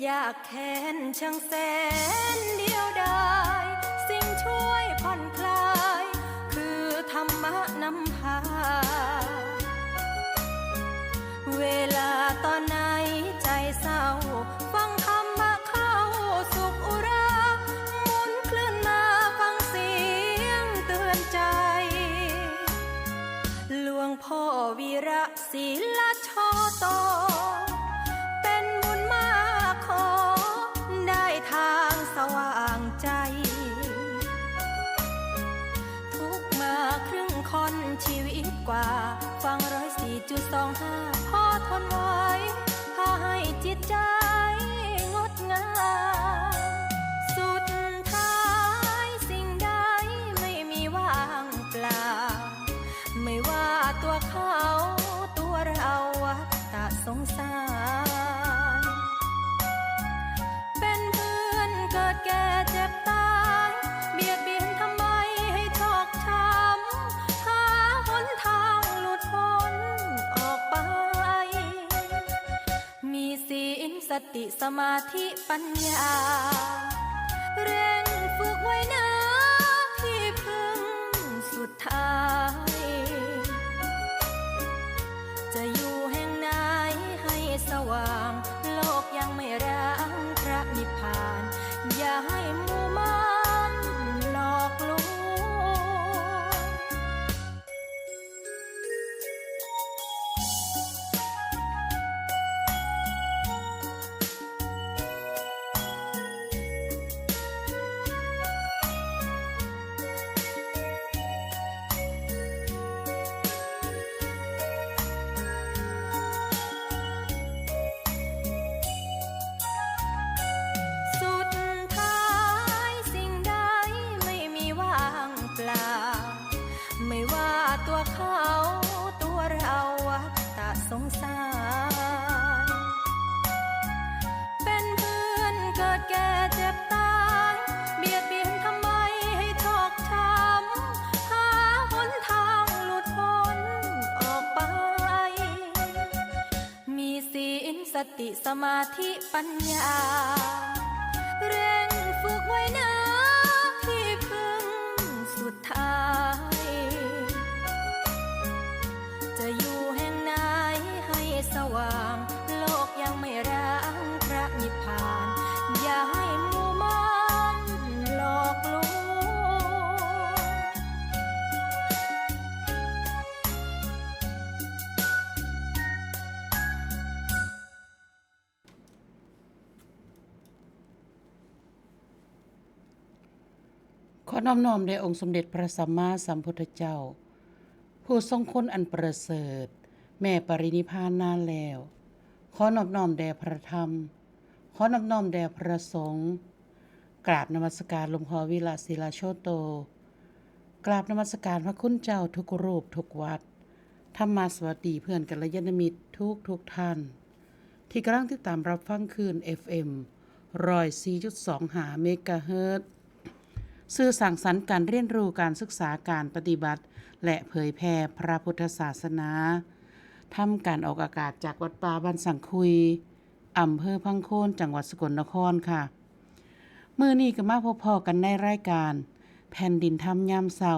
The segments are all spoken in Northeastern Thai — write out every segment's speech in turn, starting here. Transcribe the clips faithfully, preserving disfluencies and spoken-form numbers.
ยากแค้นช่างแสนเดียวดาย สิ่งช่วยผ่อนคลาย คือธรรมะนำพา เวลาตอนไหนใจเศร้า ฟังธรรมะเข้าสุขอุรา หมุนคลื่นมาฟังเสียงเตือนใจ หลวงพ่อวีระ ศิลโชโต เป็นบุญมากขอได้ทางสว่างใจ ทุกข์มาครึ่งค่อนชีวิตกว่า ฟังร้อยสี่จุดสองห้า พอทนไหว พาให้จิตใจงดงาม สุดท้ายสิ่งใดไม่มีว่างเปล่า ไม่ว่าตัวเขาตัวเราวัฏฏะสงสาร เป็นเพื่อนเกิดแก่เจ็บตาย เบียดเบียนทำไมให้ชอกช้ำ หาหนทางหลุดพ้นออกไป มีศีลสติสมาธิปัญญา เร่งฝึกไว้นะที่พึ่งสุดท้าย จะอยู่แห่งไหนให้สว่าง โลกยังไม่ร้างพระนิพพาน อย่าให้หมู่มารหลอกลวง สุดท้ายสิ่งใดไม่มีว่างเปล่า ไม่ว่าตัวเขาตัวเราวัฏฏะสงสาร เป็นเพื่อนเกิดแก่เจ็บตาย เบียดเบียนทำไมให้ชอกช้ำ หาหนทางหลุดพ้นออกไป มีศีลสติสมาธิปัญญา เร่งฝึกไว้นะที่พึ่งสุดท้าย จะอยู่แห่งไหนให้สว่าง โลกยังไม่ร้างพระนิพพาน อย่าให้หมู่มารหลอกลวง ขอน้อมน้อมแด่องค์สมเด็จพระสัมมาสัมพุทธเจ้า ผู้ทรงคุณอันประเสริฐ แม้ปรินิพพานนานแล้ว ขอน้อมน้อมแด่พระธรรม ขอน้อมน้อมแด่พระสงฆ์ กราบนมัสการหลวงพ่อวีระ ศิลาโชโต กราบนมัสการพระคุณเจ้าทุกรูปทุกวัด ธรรมาสวัสดีเพื่อนกัลยาณมิตรทุกทุกท่าน ที่กำลังติดตามรับฟังคลื่น เอฟเอ็ม ร้อยสี่จุดสองห้า เมกะเฮิรตซ์ สื่อสร้างสรรค์การเรียนรู้ การศึกษา การปฏิบัติ และเผยแผ่พระพุทธศาสนา ทำการออกอากาศจากวัดป่าบ้านสังคุย อำเภอพังโคน จังหวัดสกลนครค่ะ มื้อนี้ก็มาพบพ้อกันในรายการแผ่นดินธรรมยามเช้า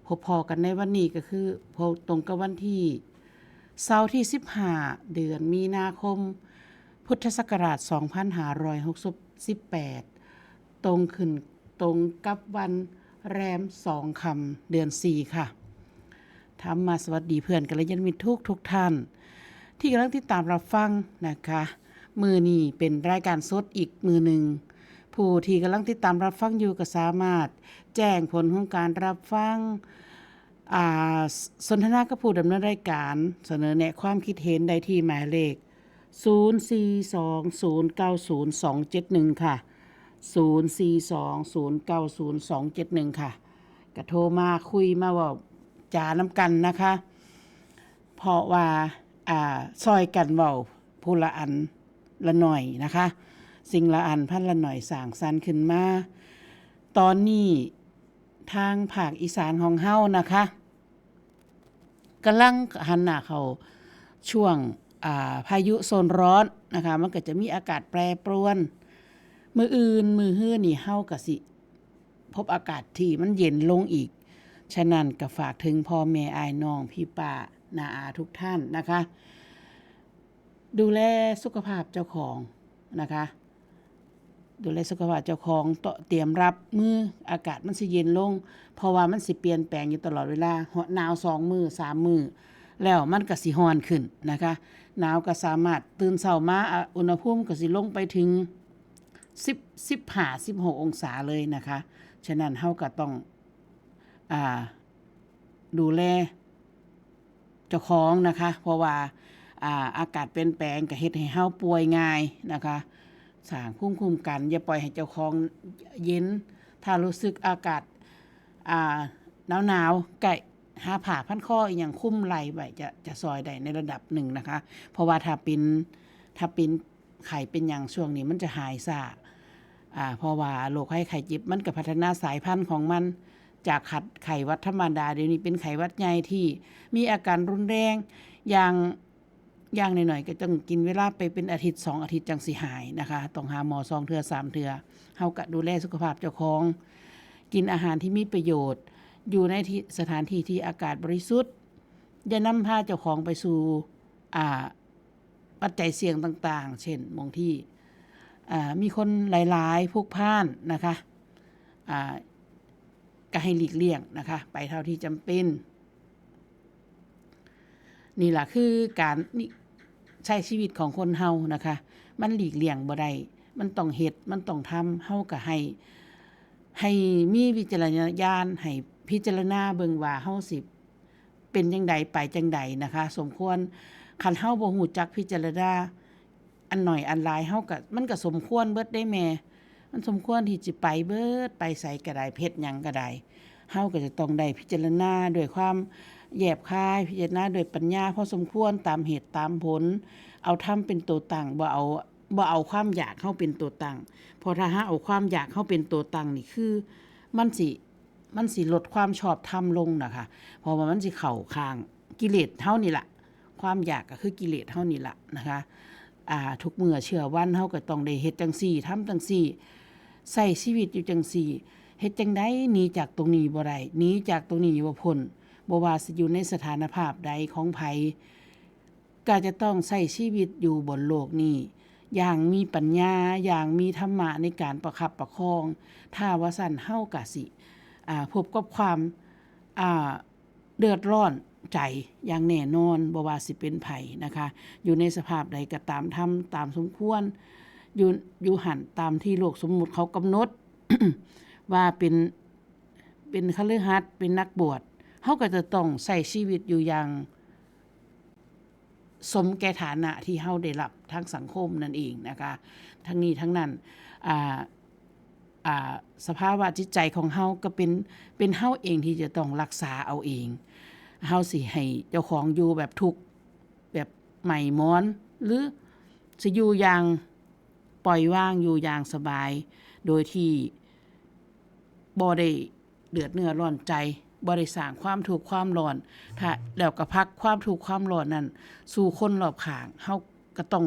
พบพ้อกันในวันนี้ก็คือพบตรงกับวันที่ เสาร์ที่สิบห้า เดือนมีนาคม พุทธศักราช สองพันห้าร้อยหกสิบแปด ตรงขึ้นตรงกับวันแรมสองค่ำ เดือนสี่ค่ะ ธรรมาสวัสดีเพื่อนกัลยาณมิตรทุกทุกท่าน ที่กำลังติดตามรับฟังนะคะ มื้อนี้เป็นรายการสดอีกมื้อหนึ่ง ผู้ที่กำลังติดตามรับฟังอยู่ก็สามารถแจ้งผลของการรับฟัง อ่า ส- สนทนากับผู้ดำเนินรายการ เสนอแนะความคิดเห็นได้ที่หมายเลข ศูนย์สี่สองศูนย์เก้าศูนย์สองเจ็ดหนึ่ง ค่ะ ศูนย์สี่สองศูนย์เก้าศูนย์สองเจ็ดหนึ่ง ค่ะ ก็โทรมาคุยมาเว้าจ๋านำกันนะคะ เพราะว่า อ่า ซอยกันเว้าผู้ละอันละหน่อยนะคะ สิ่งละอันพันละหน่อยสร้างสรรค์ขึ้นมา ตอนนี้ทางภาคอีสานของเฮานะคะ กำลังหันหน้าเข้าช่วง อ่า พายุโซนร้อนนะคะ มันก็จะมีอากาศแปรปรวน มื้ออื่นมื้อฮือนี่เฮาก็สิพบอากาศที่มันเย็นลงอีก ฉะนั้นก็ฝากถึงพ่อแม่อ้ายน้องพี่ป้าน้าอาทุกท่านนะคะ ดูแลสุขภาพเจ้าของนะคะ ดูแลสุขภาพเจ้าของ เตรียมรับมืออากาศมันสิเย็นลง เพราะว่ามันสิเปลี่ยนแปลงอยู่ตลอดเวลา หนาวสองมื้อสามมื้อ แล้วมันก็สิร้อนขึ้นนะคะ หนาวก็สามารถตื่นเช้ามา อ่ะ อุณหภูมิก็สิลงไปถึงสิบ สิบห้า สิบหกองศาเลยนะคะ ฉะนั้นเฮาก็ต้อง อ่า ดูแลเจ้าของนะคะ เพราะว่า อ่า อากาศเปลี่ยนแปลงก็เฮ็ดให้เฮาป่วยง่ายนะคะ สร้างภูมิคุ้มกัน อย่าปล่อยให้เจ้าของเย็น ถ้ารู้สึกอากาศ อ่า หนาวๆ ก็หาผ้าพันคออีหยังคลุมไหล่ไว้ จะ จะซ่อยได้ในระดับหนึ่งนะคะ เพราะว่าถ้าเป็น ถ้าเป็นไข้เป็นหยังช่วงนี้มันจะหายช้า อ่า เพราะว่าโรคไข้ไข้เจ็บมันก็พัฒนาสายพันธุ์ของมัน จากขัดไข้หวัดธรรมดา เดี๋ยวนี้เป็นไข้หวัดใหญ่ที่มีอาการรุนแรง อย่าง อย่างน้อยๆ ก็ต้องกินเวลาไปเป็นอาทิตย์สองอาทิตย์จั่งสิหายนะคะ ต้องหาหมอสองเทื่อสามเทื่อ เฮาก็ดูแลสุขภาพเจ้าของ กินอาหารที่มีประโยชน์ อยู่ในที่ สถานที่ที่อากาศบริสุทธิ์ อย่านำพาเจ้าของไปสู่ อ่า ปัจจัยเสี่ยงต่างๆ เช่น หม่องที่ อ่า มีคนหลายๆ พลุกพล่านนะคะ อ่า ก็ให้หลีกเลี่ยงนะคะ ไปเท่าที่จำเป็น นี่ล่ะคือการนิ ใช้ชีวิตของคนเฮานะคะ มันหลีกเลี่ยงบ่ได้ มันต้องเฮ็ด มันต้องทำ เฮาก็ให้ ให้มีวิจารณญาณ ให้พิจารณาเบิ่งว่าเฮาสิเป็นจั่งใด ไปจั่งใดนะคะ สมควร คันเฮาบ่ฮู้จักพิจารณา อันน้อยอันหลาย เฮาก็ มันก็สมควรเบิดเด้แม่ มันสมควรที่สิไปเบิด ไปไสก็ได้ เฮ็ดหยังก็ได้ เฮาก็จะต้องได้พิจารณาด้วยความแยบคาย พิจารณาด้วยปัญญาพอสมควร ตามเหตุตามผล เอาธรรมเป็นตัวตั้ง บ่เอา บ่เอาความอยากเฮาเป็นตัวตั้ง เพราะถ้าเฮาเอาความอยากเฮาเป็นตัวตั้งนี่คือ มันสิ มันสิลดความชอบธรรมลงนะคะ เพราะว่ามันสิเข้าข้างกิเลสเฮานี่ล่ะ ความอยากก็คือกิเลสเฮานี่ล่ะนะคะ อ่า ทุกมื้อเช้าวันเฮาก็ต้องได้เฮ็ดจั่งซี้ ทำจั่งซี้ ใช้ชีวิตอยู่จั่งซี้ เฮ็ดจั่งใดหนีจากตรงนี้บ่ได้ หนีจากตรงนี้บ่พ้น บ่ว่าสิอยู่ในสถานภาพใดของไผ ก็จะต้องใช้ชีวิตอยู่บนโลกนี้ อย่างมีปัญญา อย่างมีธรรมะในการประคับประคอง ถ้าว่าซั้นเฮาก็สิ อ่า พบกับความ อ่า เดือดร้อนใจอย่างแน่นอน บ่ว่าสิเป็นไผนะคะ อยู่ในสภาพใดก็ตาม ทำตามสมควร อยู่ อยู่หั้นตามที่โลกสมมุติเขากำหนด ว่าเป็น เป็นคฤหัสถ์ เป็นนักบวช เฮาก็จะต้องใช้ชีวิตอยู่อย่าง สมแก่ฐานะที่เฮาได้รับทางสังคมนั่นเองนะคะ ทั้งนี้ทั้งนั้น อ่า อ่า สภาวะจิตใจของเฮาก็เป็น เป็นเฮาเองที่จะต้องรักษาเอาเอง เฮาสิให้เจ้าของอยู่แบบทุกข์ แบบไหม้หมอน หรือสิอยู่อย่างปล่อยวาง อยู่อย่างสบาย โดยที่บ่ได้เดือดเนื้อร้อนใจ บ่ได้สร้างความทุกข์ความร้อน ถ้า แล้วก็ผลักความทุกข์ความร้อนนั้นสู่คนรอบข้าง เฮาก็ต้อง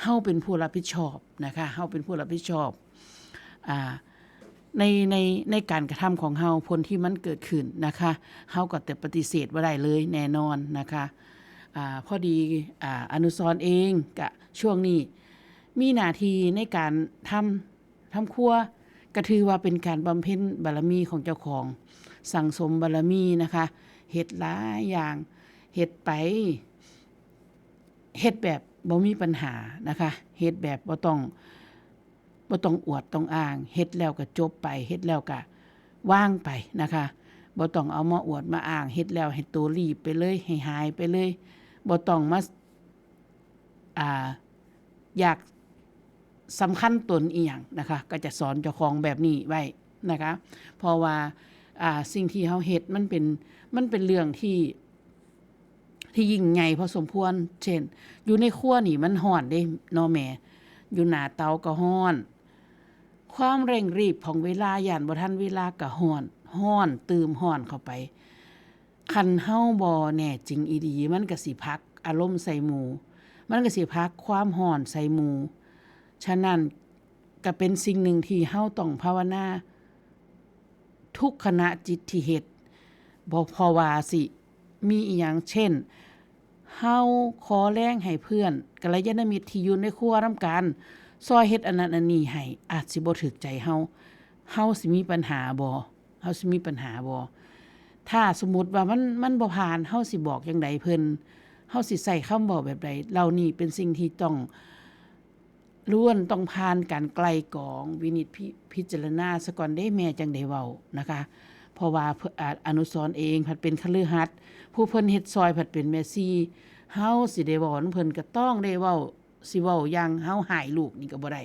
เฮาเป็นผู้รับผิดชอบนะคะ เฮาเป็นผู้รับผิดชอบ อ่า ใน ใน ในการกระทำของเฮา ผลที่มันเกิดขึ้นนะคะ เฮาก็จะปฏิเสธบ่ได้เลยแน่นอนนะคะ อ่า พอดี อ่า อนุสรณ์เองก็ช่วงนี้มีหน้าที่ในการทำ ทำครัว ก็ถือว่าเป็นการบำเพ็ญบารมีของเจ้าของ สั่งสมบารมีนะคะ เฮ็ดหลายอย่าง เฮ็ดไป เฮ็ดแบบบ่มีปัญหานะคะ เฮ็ดแบบบ่ต้อง บ่ต้องอวดต้องอ้าง เฮ็ดแล้วก็จบไป เฮ็ดแล้วก็วางไปนะคะ บ่ต้องเอามาอวดมาอ้าง เฮ็ดแล้วให้ตัวลีบไปเลย ให้หายไปเลย บ่ต้องมา อ่า อยากสำคัญตนอีหยังนะคะ ก็จะสอนเจ้าของแบบนี้ไว้นะคะ เพราะว่า อ่า สิ่งที่เฮาเฮ็ดมันเป็น มันเป็นเรื่องที่ ที่ยิ่งใหญ่พอสมควร เช่น อยู่ในครัวนี่มันร้อนเด้เนาะแม่ อยู่หน้าเตาก็ร้อน ความเร่งรีบของเวลา ย้านบ่ทันเวลาก็ร้อน ร้อนตื่มร้อนเข้าไป คันเฮาบ่แน่จริงอีหลี มันก็สิผลักอารมณ์ใส่หมู่ มันก็สิผลักความร้อนใส่หมู่ ฉะนั้นก็เป็นสิ่งหนึ่งที่เฮาต้องภาวนาทุกขณะจิตที่เฮ็ด บ่ เพราะว่าสิมีอีหยัง เช่น เฮาขอแรงให้เพื่อน กัลยาณมิตรที่อยู่ในครัวนำกัน ซอยเฮ็ดอันนั้นอันนี้ให้ อาจสิบ่ถูกใจเฮา เฮาสิมีปัญหาบ่ เฮาสิมีปัญหาบ่ ถ้าสมมุติว่ามัน มันบ่ผ่าน เฮาสิบอกจั่งใดเพิ่น เฮาสิใช้คำเว้าแบบใด เหล่านี้เป็นสิ่งที่ต้อง ล้วนต้องผ่านการไกล่กรอง วินิจพิ พิจารณาซะก่อนเด้ แม่จั่งได้เว้านะคะ เพราะว่าเพิ่น อ่า อนุสรณ์เองผัดเป็นคฤหัสถ์ ผู้เพิ่นเฮ็ดซอยผัดเป็นแม่ชี เฮาสิได้เว้านำเพิ่นก็ต้องได้เว้า สิเว้าอย่างเฮาฮ้ายลูกนี่ก็บ่ได้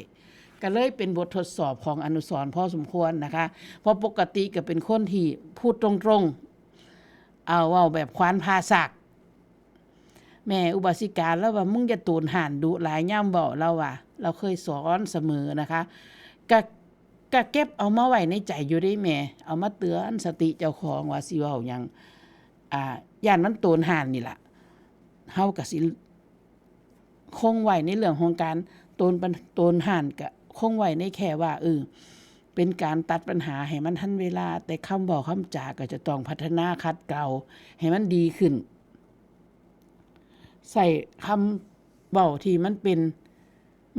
ก็เลยเป็นบททดสอบของอนุสรณ์พอสมควรนะคะ เพราะปกติก็เป็นคนที่พูดตรงๆ เอาเว้าแบบขวานผ่าซาก แม่อุบาสิกาลาวว่า "มึงอย่าโตนฮ้านดุหลายยามเว้า" ลาวว่า ลาวเคยสอนเสมอนะคะ กะ กะเก็บเอามาไว้ในใจอยู่เด้แม่ เอามาเตือนสติเจ้าของว่าสิเว้าหยัง อ่า ย้านมันโตนฮ้านนี่ล่ะ เฮากะสิ คงไว้ในเรื่องของการโตนปัญ โตนฮ้านกะคงไว้ในแค่ว่า เออ เป็นการตัดปัญหาให้มันทันเวลา แต่คำเว้าคำจาก็จะต้องพัฒนาขัดเกลาให้มันดีขึ้น ใช้คำเว้าที่มันเป็น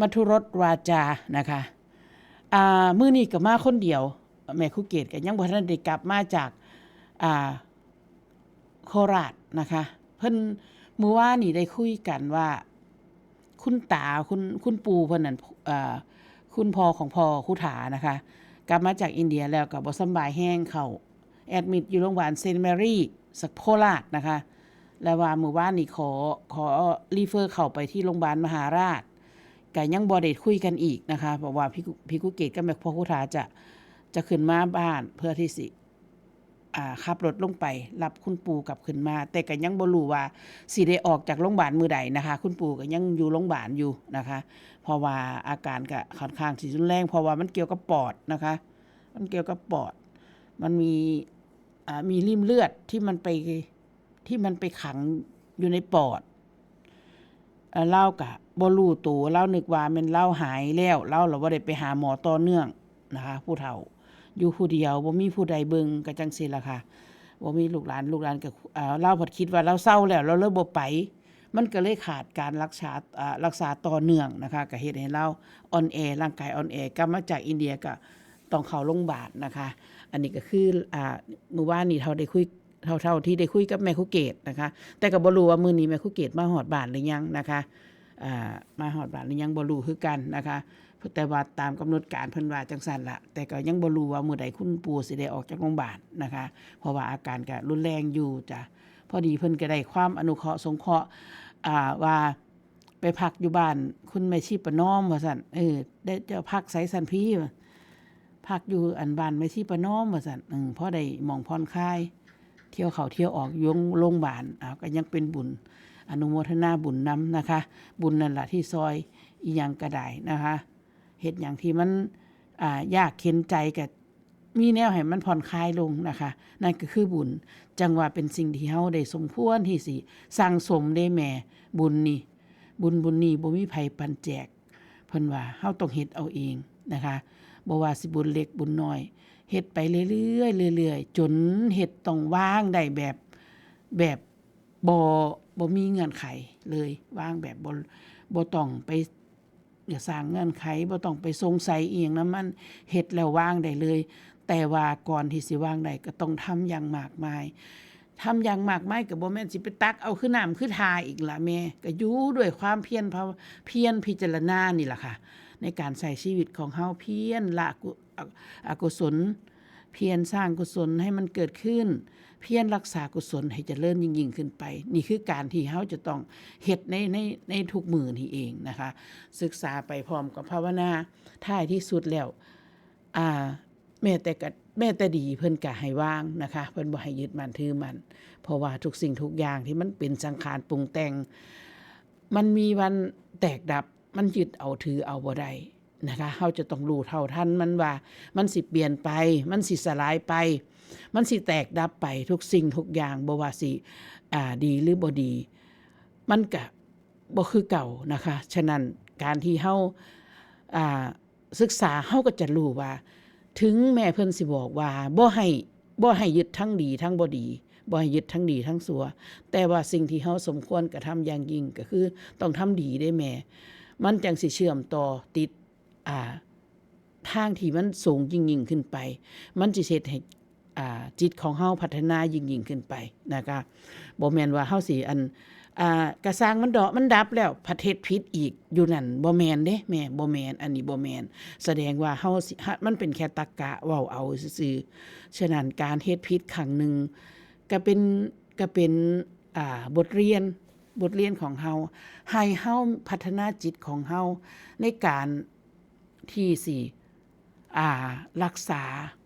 มัธุรสวาจานะคะ อ่า มื้อนี้ก็มาคนเดียว แม่ครูเกตก็ยังบ่ทันได้กลับมาจาก อ่า โคราชนะคะ เพิ่น มื้อวานนี่ได้คุยกันว่า คุณตา คุณ คุณปู่เพิ่นนั่น เอ่อ คุณพ่อของพ่อครูถานะคะ กลับมาจากอินเดียแล้วก็บ่สำบายแฮง เข้าแอดมิตอยู่โรงพยาบาลเซนต์แมรี่ โคราชนะคะ แล้วว่ามื้อวานนี่ขอ ขอ refer เข้าไปที่โรงพยาบาลมหาราช ก็ยังบ่ได้คุยกันอีกนะคะ เพราะว่าพี่ พี่ครูเกตกับแม่พ่อครูถาจะ จะขึ้นมาบ้านเพื่อที่สิ อ่า ขับรถลงไปรับคุณปู่กลับขึ้นมา แต่ก็ยังบ่รู้ว่าสิได้ออกจากโรงพยาบาลมื้อใดนะคะ คุณปู่ก็ยังอยู่โรงพยาบาลอยู่นะคะ เพราะว่าอาการก็ค่อนข้างสิรุนแรง เพราะว่ามันเกี่ยวกับปอดนะคะ มันเกี่ยวกับปอด มันมี อ่า มีริ่มเลือดที่มันไป ที่มันไปขังอยู่ในปอด เอ่อ ลาวกะบ่รู้โต ลาวนึกว่าแม่นลาวหายแล้ว ลาวละบ่ได้ไปหาหมอต่อเนื่องนะคะ ผู้เฒ่า อยู่ผู้เดียว บ่มีผู้ใดเบิ่ง ก็จั่งซี้ล่ะค่ะ บ่มีลูกหลาน ลูกหลานก็ เอ่อ ลาวพัดคิดว่าลาวเซาแล้ว ลาวเลยบ่ไป มันก็เลยขาดการรักษา เอ่อ รักษาต่อเนื่องนะคะ ก็เฮ็ดให้ลาวอ่อนแอ ร่างกายอ่อนแอ กลับมาจากอินเดียก็ต้องเข้าโรงพยาบาลนะคะ อันนี้ก็คือ อ่า มื้อวานนี้เฒ่าได้คุย เฒ่า เฒ่าที่ได้คุยกับแม่ครูเกตนะคะ แต่ก็บ่รู้ว่ามื้อนี้แม่ครูเกตมาฮอดบ้านหรือยังนะคะ อ่า มาฮอดบ้านหรือยังบ่รู้คือกันนะคะ แต่ว่าตามกำหนดการเพิ่นว่าจั่งซั้นละ แต่ก็ยังบ่รู้ว่ามื้อใดคุณปู่สิได้ออกจากโรงพยาบาลนะคะ เพราะว่าอาการก็รุนแรงอยู่จ้ะ พอดีเพิ่นก็ได้ความอนุเคราะห์สงเคราะห์ อ่า ว่าไปพักอยู่บ้านคุณแม่ชีประนอมว่าซั่น เออ ได้ เจ้าพักไสซั่นพี่ พักอยู่อันบ้านแม่ชีประนอมว่าซั่น เออ พอได้หม่องผ่อนคลาย เที่ยวเข้าเที่ยวออกอยู่โรงพยาบาล อ้าว ก็ยังเป็นบุญ อนุโมทนาบุญนำนะคะ บุญนั่นล่ะที่ซอยอิหยังก็ได้นะคะ เฮ็ดหยังที่มัน อ่า ยากเข็ญใจก็มีแนวให้มันผ่อนคลายลงนะคะ นั่นก็คือบุญ จั่งว่าเป็นสิ่งที่เฮาได้สมควรที่สิสั่งสมเด้แม่ บุญนี่ บุญ บุญนี่บ่มีไผปันแจก เพิ่นว่าเฮาต้องเฮ็ดเอาเองนะคะ บ่ว่าสิบุญเล็กบุญน้อย เฮ็ดไปเรื่อยๆ เรื่อยๆ จนเฮ็ดต้องวางได้แบบ แบบบ่ บ่มีเงื่อนไขเลย วางแบบบ่ บ่ต้องไป อย่าสร้างเงื่อนไข บ่ต้องไปสงสัยอีหยังนำมัน เฮ็ดแล้ววางได้เลย แต่ว่าก่อนที่สิวางได้ก็ต้องทำอย่างมากมาย ทำอย่างมากมายก็บ่แม่นสิไปตักเอาคือน้ำคือท่าอีกล่ะแม่ ก็อยู่ด้วยความเพียร ภาว- เพียรพิจารณานี่ล่ะค่ะ ในการใช้ชีวิตของเฮา เพียรละกุ- อ- อกุศล เพียรสร้างกุศลให้มันเกิดขึ้น เพียรรักษากุศลให้เจริญยิ่งๆ ขึ้นไป นี่คือการที่เฮาจะต้องเฮ็ดใน- ใน- ในทุกมื้อนี้เองนะคะ ศึกษาไปพร้อมกับภาวนา ท้ายที่สุดแล้ว อ่า แม้แต่กะ- แม้แต่ดีเพิ่นกะให้วางนะคะ เพิ่นบ่ให้ยึดมั่นถือมั่น เพราะว่าทุกสิ่งทุกอย่างที่มันเป็นสังขารปรุงแต่ง มันมีวันแตกดับ มันยึดเอาถือเอาบ่ได้นะคะ เฮาจะต้องรู้เท่าทันมันว่ามันสิเปลี่ยนไป มันสิสลายไป มันสิแตกดับไป ทุกสิ่งทุกอย่าง บ่ว่าสิ อ่า ดีหรือบ่ดี มันกะ บ่คือเก่านะคะ ฉะนั้นการที่เฮา อ่า ศึกษา เฮาก็จะรู้ว่า ถึงแม้เพิ่นสิบอกว่าบ่ให้ บ่ให้ยึดทั้งดีทั้งบ่ดี บ่ให้ยึดทั้งดีทั้งชั่ว แต่ว่าสิ่งที่เฮาสมควรกระทำอย่างยิ่งก็คือต้องทำดีเด้แม่ มันจั่งสิเชื่อมต่อติด อ่า ทางที่มันสูงยิ่งๆขึ้นไป มันสิเฮ็ดให้ อ่า จิตของเฮาพัฒนายิ่งๆขึ้นไปนะคะ บ่แม่นว่าเฮาสิอัน อ่า กะซ่างมันเดาะมันดับแล้ว ผัดเฮ็ดผิดอีกอยู่นั่น บ่แม่นเด้แม่ บ่แม่น อันนี้บ่แม่น แสดงว่าเฮาสิ ฮะ มันเป็นแค่ตรรกะเว้าเอาซื่อๆ ฉะนั้นการเฮ็ดผิดครั้งหนึ่ง ก็เป็น ก็เป็น อ่า บทเรียน บทเรียนของเฮา ให้เฮาพัฒนาจิตของเฮาในการที่สิ อ่า รักษา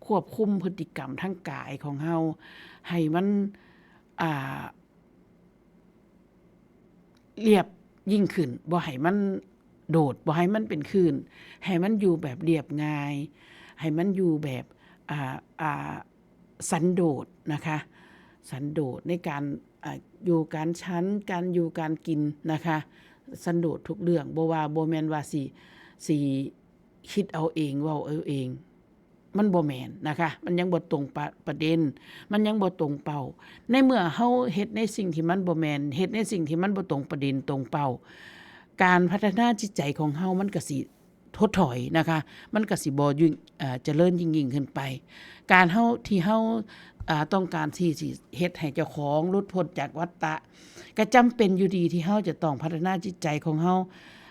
ควบคุมพฤติกรรมทางกายของเฮา ให้มัน อ่า เรียบยิ่งขึ้น บ่ให้มันโดด บ่ให้มันเป็นคลื่น ให้มันอยู่แบบเรียบง่าย ให้มันอยู่แบบ อ่า อ่า สันโดษนะคะ สันโดษในการ อ่า อยู่การฉัน การอยู่การกินนะคะ สันโดษทุกเรื่อง บ่ว่า บ่แม่นว่าสิ สิคิดเอาเอง เว้าเอาเอง มันบ่แม่นนะคะ มันยังบ่ตรงปะ ประเด็น มันยังบ่ตรงเป้า ในเมื่อเฮาเฮ็ดในสิ่งที่มันบ่แม่น เฮ็ดในสิ่งที่มันบ่ตรงประเด็นตรงเป้า การพัฒนาจิตใจของเฮามันก็สิถดถอยนะคะ มันก็สิบ่ยิ่ง เอ่อ เจริญยิ่งๆขึ้นไป การเฮา ที่เฮา อ่า ต้องการที่สิเฮ็ดให้เจ้าของหลุดพ้นจากวัฏฏะ ก็จำเป็นอยู่ดีที่เฮาจะต้องพัฒนาจิตใจของเฮา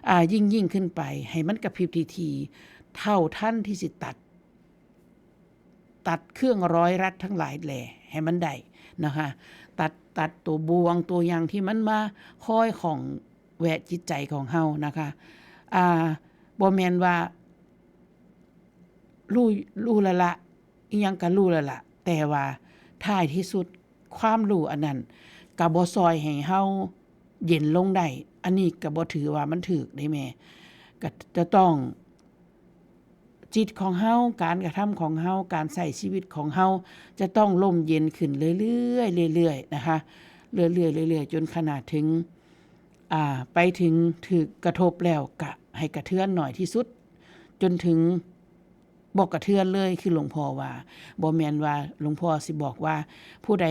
อ่า ยิ่งๆขึ้นไป ให้มันกระพริบถี่ๆ เท่าทันที่สิตัด ตัดเครื่องร้อยรัดทั้งหลายแหล่ให้มันได้นะคะ ตัด ตัดตัวบ่วงตัวหยังที่มันมาคอยข้องแวะจิตใจของเฮานะคะ อ่า บ่แม่นว่า รู้ รู้แล้วละ อิหยังก็รู้แล้วละ แต่ว่าท้ายที่สุดความรู้อันนั้นก็บ่ซ่อยให้เฮาเย็นลงได้ อันนี้ก็บ่ถือว่ามันถูกเด้แม่ ก็จะต้อง จิตของเฮา การกระทำของเฮา การใช้ชีวิตของเฮา จะต้องร่มเย็นขึ้นเรื่อยๆ เรื่อยๆ นะคะ เรื่อยๆ เรื่อยๆ จนขนาดถึง อ่า ไปถึงถูกกระทบแล้วก็ให้กระเทือนน้อยที่สุด จนถึงบ่กระเทือนเลย คือหลวงพ่อว่า บ่แม่นว่าหลวงพ่อสิบอกว่า ผู้ใด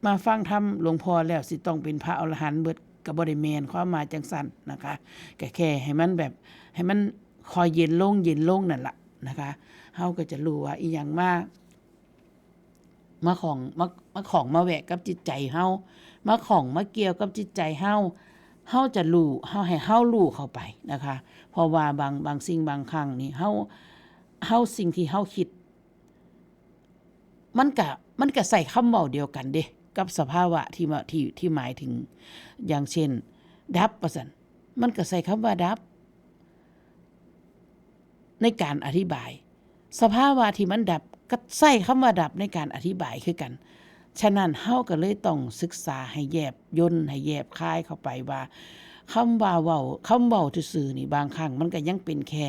มาฟังธรรมหลวงพ่อแล้วสิต้องเป็นพระอรหันต์เบิด ก็บ่ได้แม่นความหมายจั่งซั้นนะคะ ก็แค่ให้มันแบบ ให้มันค่อยเย็นลง เย็นลงนั่นล่ะนะคะ เฮาก็จะรู้ว่าอิหยังมา มาข้อง มา มาข้องมาแวะกับจิตใจเฮา มาข้องมาเกี่ยวกับจิตใจเฮา เฮาจะรู้ เฮา ให้เฮารู้เข้าไปนะคะ เพราะว่าบาง บางสิ่งบางครั้งนี่ เฮา เฮา สิ่งที่เฮาคิด มันก็ มันก็ใช้คำเว้าเดียวกันเด้ กับสภาวะที่มา ที่ ที่หมายถึง อย่างเช่น ดับ ว่าซั่น มันก็ใช้คำว่าดับ ในการอธิบาย สภาวะที่มันดับก็ใช้คำว่าดับในการอธิบายคือกัน ฉะนั้นเฮาก็เลยต้องศึกษาให้แยบย่น ให้แยบคายเข้าไปว่า คำว่าเว้า คำเว้าซื่อๆนี่ บางครั้งมันก็ยังเป็นแค่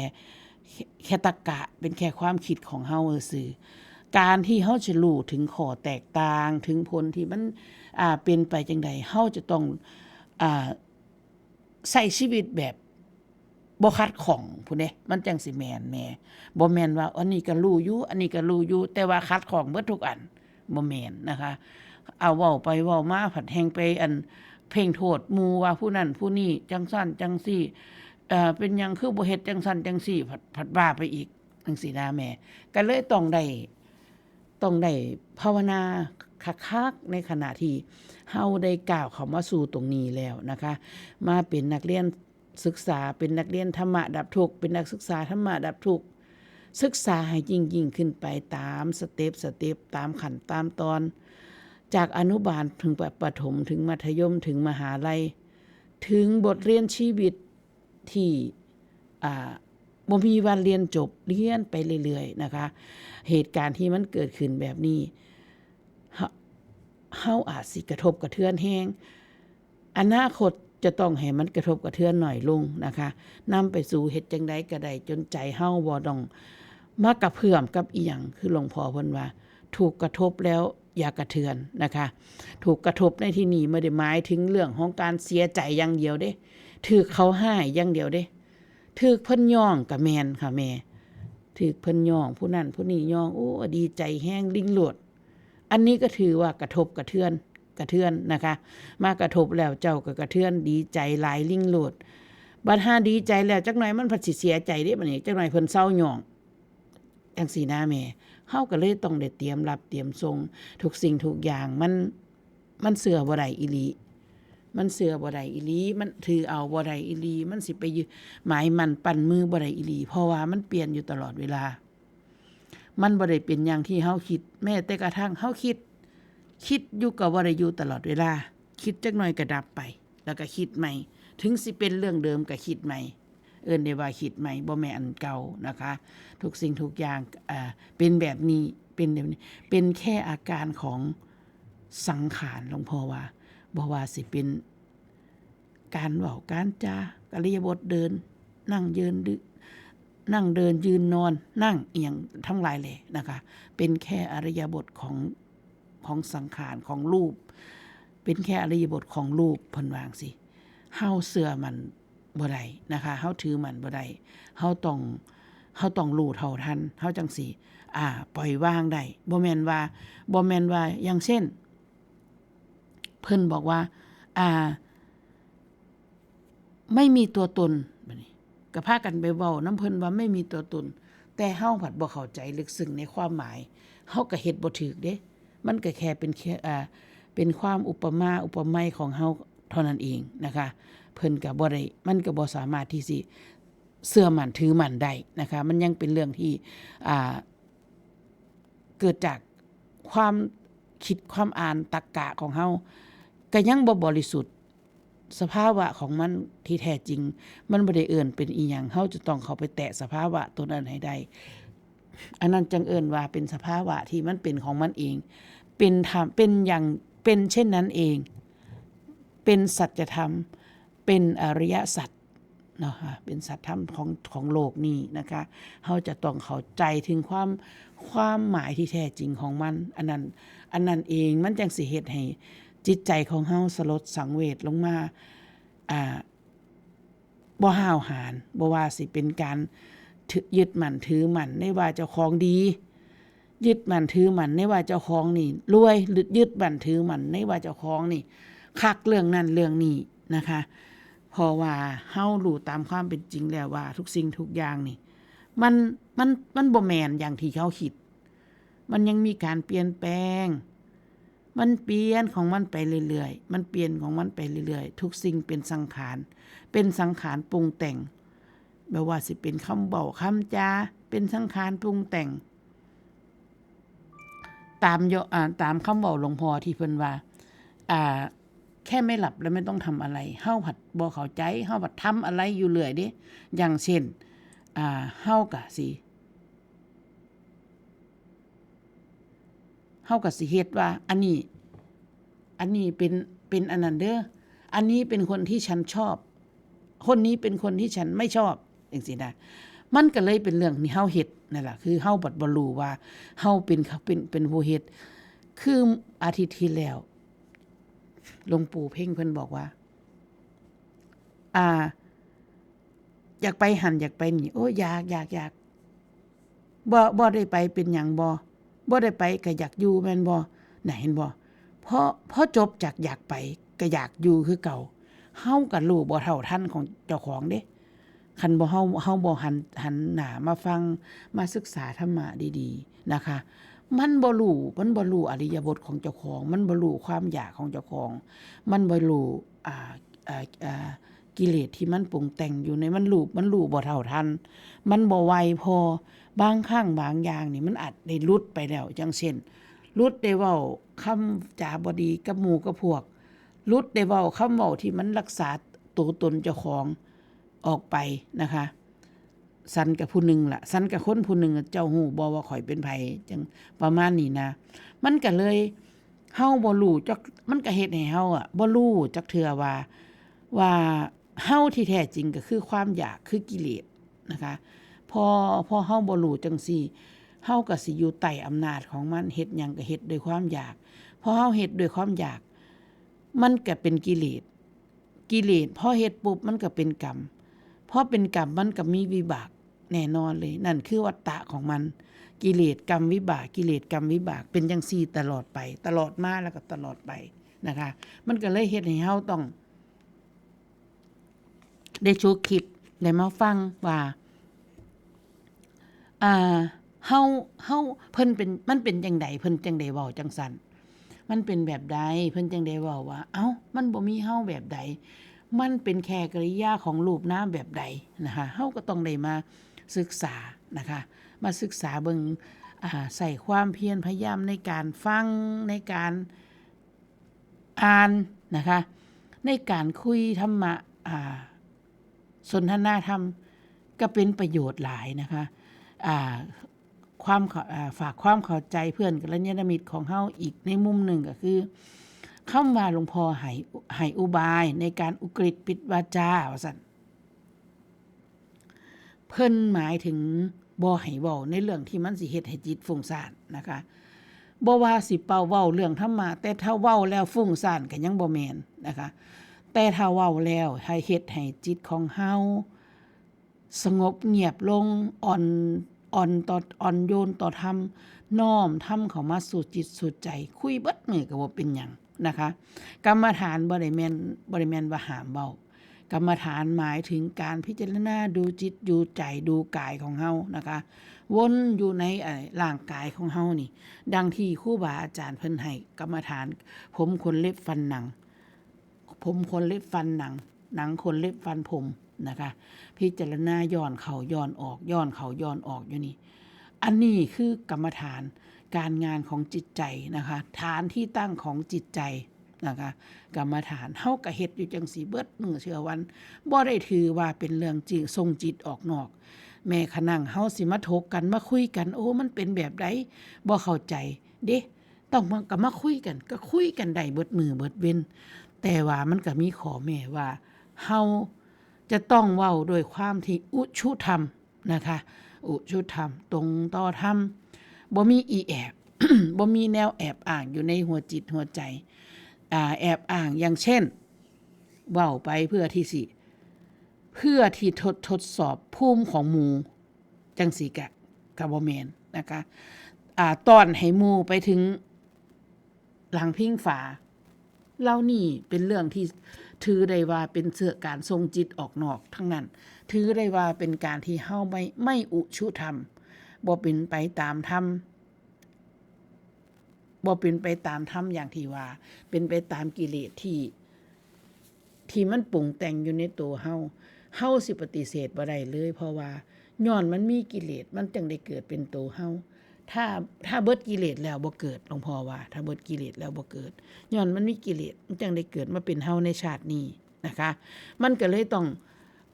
แค่ตรรกะ เป็นแค่ความคิดของเฮาซื่อๆ การที่เฮาจะรู้ถึงข้อแตกต่าง ถึงผลที่มัน อ่า เป็นไปจั่งใด เฮาจะต้อง อ่า ใช้ชีวิตแบบบ่ขัดข้องพู้นเด้ มันจั่งสิแม่นแม่ บ่แม่นว่าอันนี้ก็รู้อยู่ อันนี้ก็รู้อยู่ แต่ว่าขัดข้องเบิดทุกอัน บ่แม่นนะคะ เอาเว้าไปเว้ามา ผัดแฮ่งไปอันเพ่งโทษหมู่ว่าผู้นั้นผู้นี้จั่งซั้นจั่งซี้ เอ่อ เป็นหยังคือบ่เฮ็ดจั่งซั้นจั่งซี้ ผัด ผัดว่าไปอีกจั่งซี้นะแม่ ก็เลยต้องได้ ต้องได้ภาวนาคักๆ ในขณะที่เฮาได้ก้าวเข้ามาสู่ตรงนี้แล้วนะคะ มาเป็นนักเรียนศึกษา เป็นนักเรียนธรรมะดับทุกข์ เป็นนักศึกษาธรรมะดับทุกข์ ศึกษาให้ยิ่งๆขึ้นไปตามสเต็ป สเต็ป ตามขั้น ตามตอน จากอนุบาลถึงประ ประถม ถึงมัธยม ถึงมหาลัย ถึงบทเรียนชีวิตที่ อ่า บ่มีวันเรียนจบ เรียนไปเรื่อยๆ นะคะ เหตุการณ์ที่มันเกิดขึ้นแบบนี้ เฮา เฮาอาจสิกระทบกระเทือนแฮง อนาคตจะต้องให้มันกระทบกระเทือนน้อยลงนะคะ นำไปสู่เฮ็ดจั่งใดก็ได้ จนใจเฮาบ่ต้องมากระเพื่อมกับอิหยัง คือหลวงพ่อเพิ่นว่า ถูกกระทบแล้วอย่ากระเทือนนะคะ ถูกกระทบในที่นี้ไม่ได้หมายถึงเรื่องของการเสียใจอย่างเดียวเด้ ถืกเขาฮ้ายอย่างเดียวเด้ ถืกเพิ่นย้องก็แม่นค่ะแม่ ถืกเพิ่นย้อง ผู้นั้นผู้นี้ย้อง โอ้ ดีใจแฮงลิงโลด อันนี้ก็ถือว่ากระทบกระเทือน กระเทือนนะคะ มากระทบแล้วเจ้าก็กระเทือน ดีใจหลายลิงโลด บัดห่าดีใจแล้วจักหน่อยมันผัดสิเสียใจเด้ บัดนี้จักหน่อยเพิ่นเซาย้อง จั่งซี้นะแม่ เฮาก็เลยต้องได้เตรียมรับเตรียมส่ง ทุกสิ่งทุกอย่างมัน มันเชื่อบ่ได้อีหลี มันเชื่อบ่ได้อีหลี มันถือเอาบ่ได้อีหลี มันสิไปยึดหมายมั่นปั้นมือบ่ได้อีหลี เพราะว่ามันเปลี่ยนอยู่ตลอดเวลา มันบ่ได้เป็นอย่างที่เฮาคิด แม้แต่กระทั่งเฮาคิด คิดอยู่ก็บ่ได้อยู่ตลอดเวลา คิดจักหน่อยก็ดับไป แล้วก็คิดใหม่ ถึงสิเป็นเรื่องเดิมก็คิดใหม่ เอิ้นได้ว่าคิดใหม่ บ่แม่นอันเก่านะคะ ทุกสิ่งทุกอย่าง อ่า เป็นแบบนี้ เป็นแบบนี้ เป็นแค่อาการของสังขาร หลวงพ่อว่า บ่ว่าสิเป็นการเว้า การจา อิริยาบถเดิน นั่งยืน ดื- นั่งเดิน ยืน นอน นั่ง อิหยังทั้งหลายแหละนะคะ เป็นแค่อิริยาบถของ ของสังขาร ของรูป เป็นแค่อิริยาบถของรูป เพิ่นว่าจั่งซี้ เฮาเชื่อมั่นบ่ได้นะคะ เฮาถือมั่นบ่ได้ เฮาต้อง เฮาต้องรู้เท่าทัน เฮาจั่งสิ อ่า ปล่อยวางได้ บ่แม่นว่า บ่แม่นว่า อย่างเช่น เพิ่นบอกว่า อ่า ไม่มีตัวตน บัดนี้ก็พากันไปเว้านำเพิ่นว่าไม่มีตัวตน แต่เฮาผัดบ่เข้าใจลึกซึ้งในความหมาย เฮาก็เฮ็ดบ่ถูกเด้ มันก็แค่เป็นแค่ อ่า เป็นความอุปมาอุปไมยของเฮาเท่านั้นเองนะคะ เพิ่นก็บ่ได้ มันก็บ่สามารถที่สิเชื่อมั่นถือมั่นได้นะคะ มันยังเป็นเรื่องที่ อ่า เกิดจากความคิดความอ่านตรรกะของเฮา ก็ยังบ่บริสุทธิ์ สภาวะของมันที่แท้จริง มันบ่ได้เอิ้นเป็นอิหยัง เฮาจะต้องเข้าไปแตะสภาวะตัวนั้นให้ได้ อันนั้นจั่งเอิ้นว่าเป็นสภาวะที่มันเป็นของมันเอง เป็นธรรม เป็นอย่าง เป็นเช่นนั้นเอง เป็นสัจธรรม เป็นอริยสัจเนาะคะ เป็นสัจธรรมของ ของโลกนี้นะคะ เฮาจะต้องเข้าใจถึงความ ความหมายที่แท้จริงของมัน อันนั้น อันนั้นเองมันจั่งสิเฮ็ดให้จิตใจของเฮาสลดสังเวชลงมา อ่า บ่ห้าวหาญ บ่ว่าสิเป็นการถื- ยึดมั่นถือมั่นในว่าเจ้าของดี ยึดมั่นถือมั่นในว่าเจ้าของนี่รวย หรือยึดมั่นถือมั่นในว่าเจ้าของนี่คักเรื่องนั้นเรื่องนี้นะคะ เพราะว่าเฮารู้ตามความเป็นจริงแล้วว่าทุกสิ่งทุกอย่างนี่ มัน มัน มันบ่แม่นอย่างที่เฮาคิด มันยังมีการเปลี่ยนแปลง มันเปลี่ยนของมันไปเรื่อยๆ มันเปลี่ยนของมันไปเรื่อยๆ ทุกสิ่งเป็นสังขาร เป็นสังขารปรุงแต่ง บ่ว่าสิเป็นคำเว้าคำจา เป็นสังขารปรุงแต่ง ตามย- อ่า ตามคำเว้าหลวงพ่อที่เพิ่นว่า อ่า แค่ไม่หลับและไม่ต้องทำอะไร เฮาผัดบ่เข้าใจ เฮาผัดทำอะไรอยู่เรื่อยเด้ อย่างเช่น อ่า เฮากะสิ เฮากะสิเฮ็ดว่า อันนี้ อันนี้เป็น เป็นอันนั้นเด้อ อันนี้เป็นคนที่ฉันชอบ คนนี้เป็นคนที่ฉันไม่ชอบ จั่งซี้นะ มันก็เลยเป็นเรื่องที่เฮาเฮ็ดนั่นล่ะ คือเฮาบัดบ่รู้ว่าเฮาเป็น เป็น เป็นผู้เฮ็ด คืออาทิตย์ที่แล้ว หลวงปู่เพ็งเพิ่นบอกว่า อ่า อยากไปหั่นอยากไปนี่ โอ้ย อยาก อยาก อยาก บ่ บ่ได้ไปเป็นหยังบ่ บ่ได้ไปก็อยากอยู่แม่นบ่ น่ะ เห็นบ่ พอ พอจบจากอยากไปก็อยากอยู่คือเก่า เฮาก็รู้บ่เท่าทันของเจ้าของเด้ คันบ่ เฮา เฮาบ่หัน หันหน้ามาฟัง มาศึกษาธรรมะดีๆ นะคะ มันบ่รู้ มันบ่รู้อิริยาบถของเจ้าของ มันบ่รู้ความอยากของเจ้าของ มันบ่รู้ อ่า อ่า อ่า กิเลสที่มันปรุงแต่งอยู่ใน มันรู้ มันรู้บ่เท่าทัน มันบ่ไวพอ บางครั้งบางอย่างนี่มันอาจได้หลุดไปแล้ว อย่างเช่น หลุดได้เว้าคำจาบ่ดีกับหมู่กับพวก หลุดได้เว้าคำเว้าที่มันรักษาตัวตนเจ้าของออกไปนะคะ สันกับผู้หนึ่งล่ะ สันกับคนผู้หนึ่ง เจ้าฮู้บ่ว่าข้อยเป็นไผ จั่งประมาณนี้นะ มันก็เลย เฮาบ่รู้จัก มันก็เฮ็ดให้เฮาอะบ่รู้จักเทื่อว่า ว่าเฮาที่แท้จริงก็คือความอยาก คือกิเลสนะคะ พอ พอเฮาบ่รู้จั่งซี้ เฮาก็สิอยู่ใต้อำนาจของมัน เฮ็ดหยังก็เฮ็ดด้วยความอยาก พอเฮาเฮ็ดด้วยความอยาก มันก็เป็นกิเลส กิเลสพอเฮ็ดปุ๊บมันก็เป็นกรรม พอเป็นกรรมมันก็มีวิบากแน่นอนเลย นั่นคือวัฏฏะของมัน กิเลสกรรมวิบาก กิเลสกรรมวิบาก เป็นจังซี่ตลอดไป ตลอดมาแล้วก็ตลอดไปนะคะ มันก็เลยเฮ็ดให้เฮาต้อง ได้ชุกคิด ได้มาฟังว่า อ่า เฮา เฮา เพิ่นเป็น มันเป็นจั่งใด เพิ่นจั่งได้เว้าจั่งซั้น มันเป็นแบบใด เพิ่นจั่งได้เว้าว่า เอ้า มันบ่มีเฮาแบบใด มันเป็นแค่กิริยาของรูปนามแบบใดนะคะ เฮาก็ต้องได้มาศึกษานะคะ มาศึกษาเบิ่ง อ่า ใช้ความเพียรพยายามในการฟัง ในการอ่านนะคะ ในการคุยธรรมะ อ่า สนทนาธรรม ก็เป็นประโยชน์หลายนะคะ อ่า ความเข้า อ่า ฝากความเข้าใจเพื่อนกัลยาณมิตรของเฮาอีกในมุมหนึ่งก็คือ คำว่าหลวงพ่อให้ ให้อุบายในการอุกฤษปิดวาจา ว่าซั่น เพิ่นหมายถึงบ่ให้เว้าในเรื่องที่มันสิเฮ็ดให้จิตฟุ้งซ่านนะคะ บ่ว่าสิเป่าเว้าเรื่องธรรมะ แต่ถ้าเว้าแล้วฟุ้งซ่านก็ยังบ่แม่นนะคะ แต่ถ้าเว้าแล้วให้เฮ็ดให้จิตของเฮาสงบเงียบลง อ่อน อ่อนต่อ อ่อนโยนต่อธรรม น้อมธรรมเข้ามาสู่จิตสู่ใจ คุยเบิดมื้อก็บ่เป็นหยังนะคะ กรรมฐานบ่ได้แม่น บ่ได้แม่นว่าห้ามเว้า กรรมฐานหมายถึงการพิจารณาดูจิตดูใจดูกายของเฮานะคะ วนอยู่ใน เอ่อ ร่างกายของเฮานี่ ดังที่ครูบาอาจารย์เพิ่นให้กรรมฐาน ผมขนเล็บฟันหนัง ผมขนเล็บฟันหนัง หนังขนเล็บฟันผมนะคะ พิจารณาย้อนเข้าย้อนออก ย้อนเข้าย้อนออกอยู่นี่ อันนี้คือกรรมฐานการงานของจิตใจนะคะ ฐานที่ตั้งของจิตใจนะคะ กรรมฐาน เฮาก็เฮ็ดอยู่จั่งซี้เบิดมื้อเทื่อวัน บ่ได้ถือว่าเป็นเรื่องจิ ส่งจิตออกนอก แม้ขะนั้นเฮาสิมาถกกัน มาคุยกัน โอ้ มันเป็นแบบใด บ่เข้าใจเด้ ต้องมา ก็มาคุยกัน ก็คุยกันได้เบิดมื้อเบิดเว็น แต่ว่ามันก็มีข้อแม้ว่า เฮาจะต้องเว้าด้วยความที่อุชุธรรมนะคะ อุชุธรรม ตรงต่อธรรม บ่มีอีแอบ บ่มีแนวแอบอ้างอยู่ในหัวจิตหัวใจ อ่า แอบอ้าง อย่างเช่น เว้าไปเพื่อที่สิ เพื่อที่ทด ทดสอบภูมิของหมู่ จั่งซี้กะ กะบ่แม่นนะคะ อ่า ต้อนให้หมู่ไปถึงหลังพิงฝา เหล่านี้เป็นเรื่องที่ถือได้ว่าเป็นเรื่องการส่งจิตออกนอกทั้งนั้น ถือได้ว่าเป็นการที่เฮาไม่ ไม่อุชุธรรม บ่เป็นไปตามธรรม บ่เป็นไปตามธรรมอย่างที่ว่า เป็นไปตามกิเลสที่ ที่มันปรุงแต่งอยู่ในตัวเฮา เฮาสิปฏิเสธบ่ได้เลย เพราะว่าย้อนมันมีกิเลส มันจั่งได้เกิดเป็นตัวเฮา ถ้า ถ้าเบิดกิเลสแล้วบ่เกิด หลวงพ่อว่า ถ้าเบิดกิเลสแล้วบ่เกิด ย้อนมันมีกิเลส มันจั่งได้เกิดมาเป็นเฮาในชาตินี้นะคะ มันก็เลยต้อง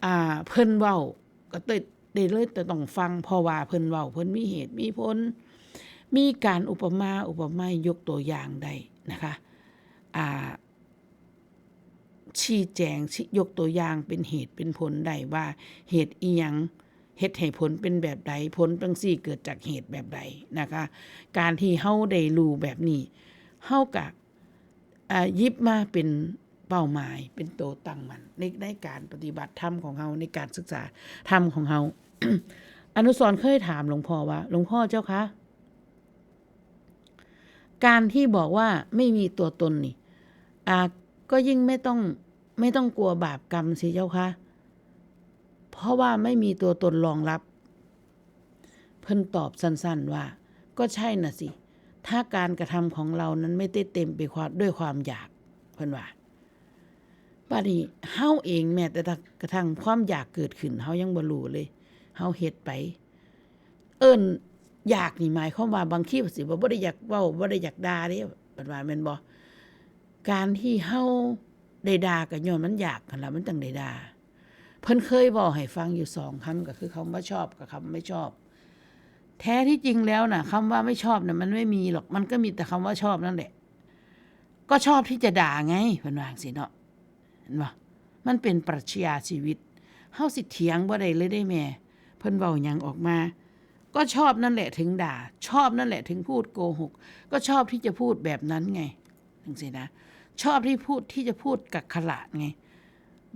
อ่า เพิ่นเว้า ก็ได้ ได้เลยแต่ต้องฟัง เพราะว่าเพิ่นเว้า เพิ่นมีเหตุมีผล มีการอุปมาอุปไมยยกตัวอย่างได้นะคะ อ่า ชี้แจง ชี้ ยกตัวอย่างเป็นเหตุเป็นผลได้ว่าเหตุอิหยังเฮ็ดให้ผลเป็นแบบใด ผลจั่งซี้เกิดจากเหตุแบบใดนะคะ การที่เฮาได้รู้แบบนี้ เฮากะ อ่า หยิบมาเป็นเป้าหมาย เป็นตัวตั้งมั่นใน ในการปฏิบัติธรรมของเฮา ในการศึกษาธรรมของเฮา อนุสรณ์เคยถามหลวงพ่อว่า หลวงพ่อเจ้าคะ การที่บอกว่าไม่มีตัวตนนี่ อ่า ก็ยิ่งไม่ต้อง ไม่ต้องกลัวบาปกรรมสิเจ้าคะ เพราะว่าไม่มีตัวตนรองรับ เพิ่นตอบสั้นๆว่า ก็ใช่น่ะสิ ถ้าการกระทำของเรานั้นไม่ได้เต็มไปความ ด้วยความอยาก เพิ่นว่า บัดนี้เฮาเองแม้แต่กระทั่งความอยากเกิดขึ้น เฮายังบ่รู้เลย เฮาเฮ็ดไป เอิ้นอยากนี่หมายความว่าบางทีสิว่าบ่ได้อยากเว้า บ่ได้อยากด่าเด้ เพิ่นว่าแม่นบ่ การที่เฮาได้ด่าก็ย้อนมันอยากหั้นล่ะ มันจั่งได้ด่า เพิ่นเคยเว้าให้ฟังอยู่สองคำ ก็คือคำว่าชอบกับคำไม่ชอบ แท้ที่จริงแล้วน่ะ คำว่าไม่ชอบน่ะมันไม่มีหรอก มันก็มีแต่คำว่าชอบนั่นแหละ ก็ชอบที่จะด่าไง เพิ่นว่าจั่งซี้เนาะ เห็นบ่ มันเป็นปรัชญาชีวิต เฮาสิเถียงบ่ได้เลยเด้แม่ เพิ่นเว้าหยังออกมา ก็ชอบนั่นแหละถึงด่า ชอบนั่นแหละถึงพูดโกหก ก็ชอบที่จะพูดแบบนั้นไง จั่งซี้นะ ชอบที่พูด ที่จะพูดกักขระไง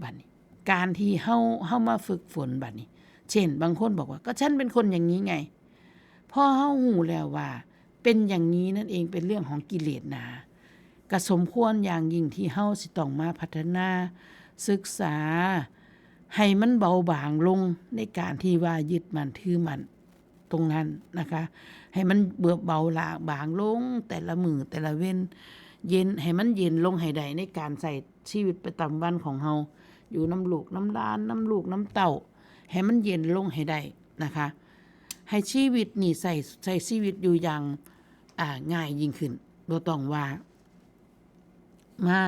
บัดนี้ การที่เฮา เฮามาฝึกฝนบัดนี้ เช่น บางคนบอกว่า "ก็ฉันเป็นคนอย่างนี้ไง" พอเฮารู้แล้วว่าเป็นอย่างนี้นั่นเอง เป็นเรื่องของกิเลสหนา ก็สมควรอย่างยิ่งที่เฮาสิต้องมาพัฒนา ศึกษา ให้มันเบาบางลงในการที่ว่ายึดมั่นถือมั่นตรงนั้นนะคะ ให้มันเบา เบาลางบางลงแต่ละมื้อแต่ละเว็น เย็น ให้มันเย็นลงให้ได้ในการใช้ชีวิตประจำวันของเฮา อยู่นำลูกนำหลาน นำลูกนำเต้า ให้มันเย็นลงให้ได้นะคะ ให้ชีวิตนี่ใช้ ใช้ชีวิตอยู่อย่าง อ่า ง่ายยิ่งขึ้น บ่ต้องว่า มา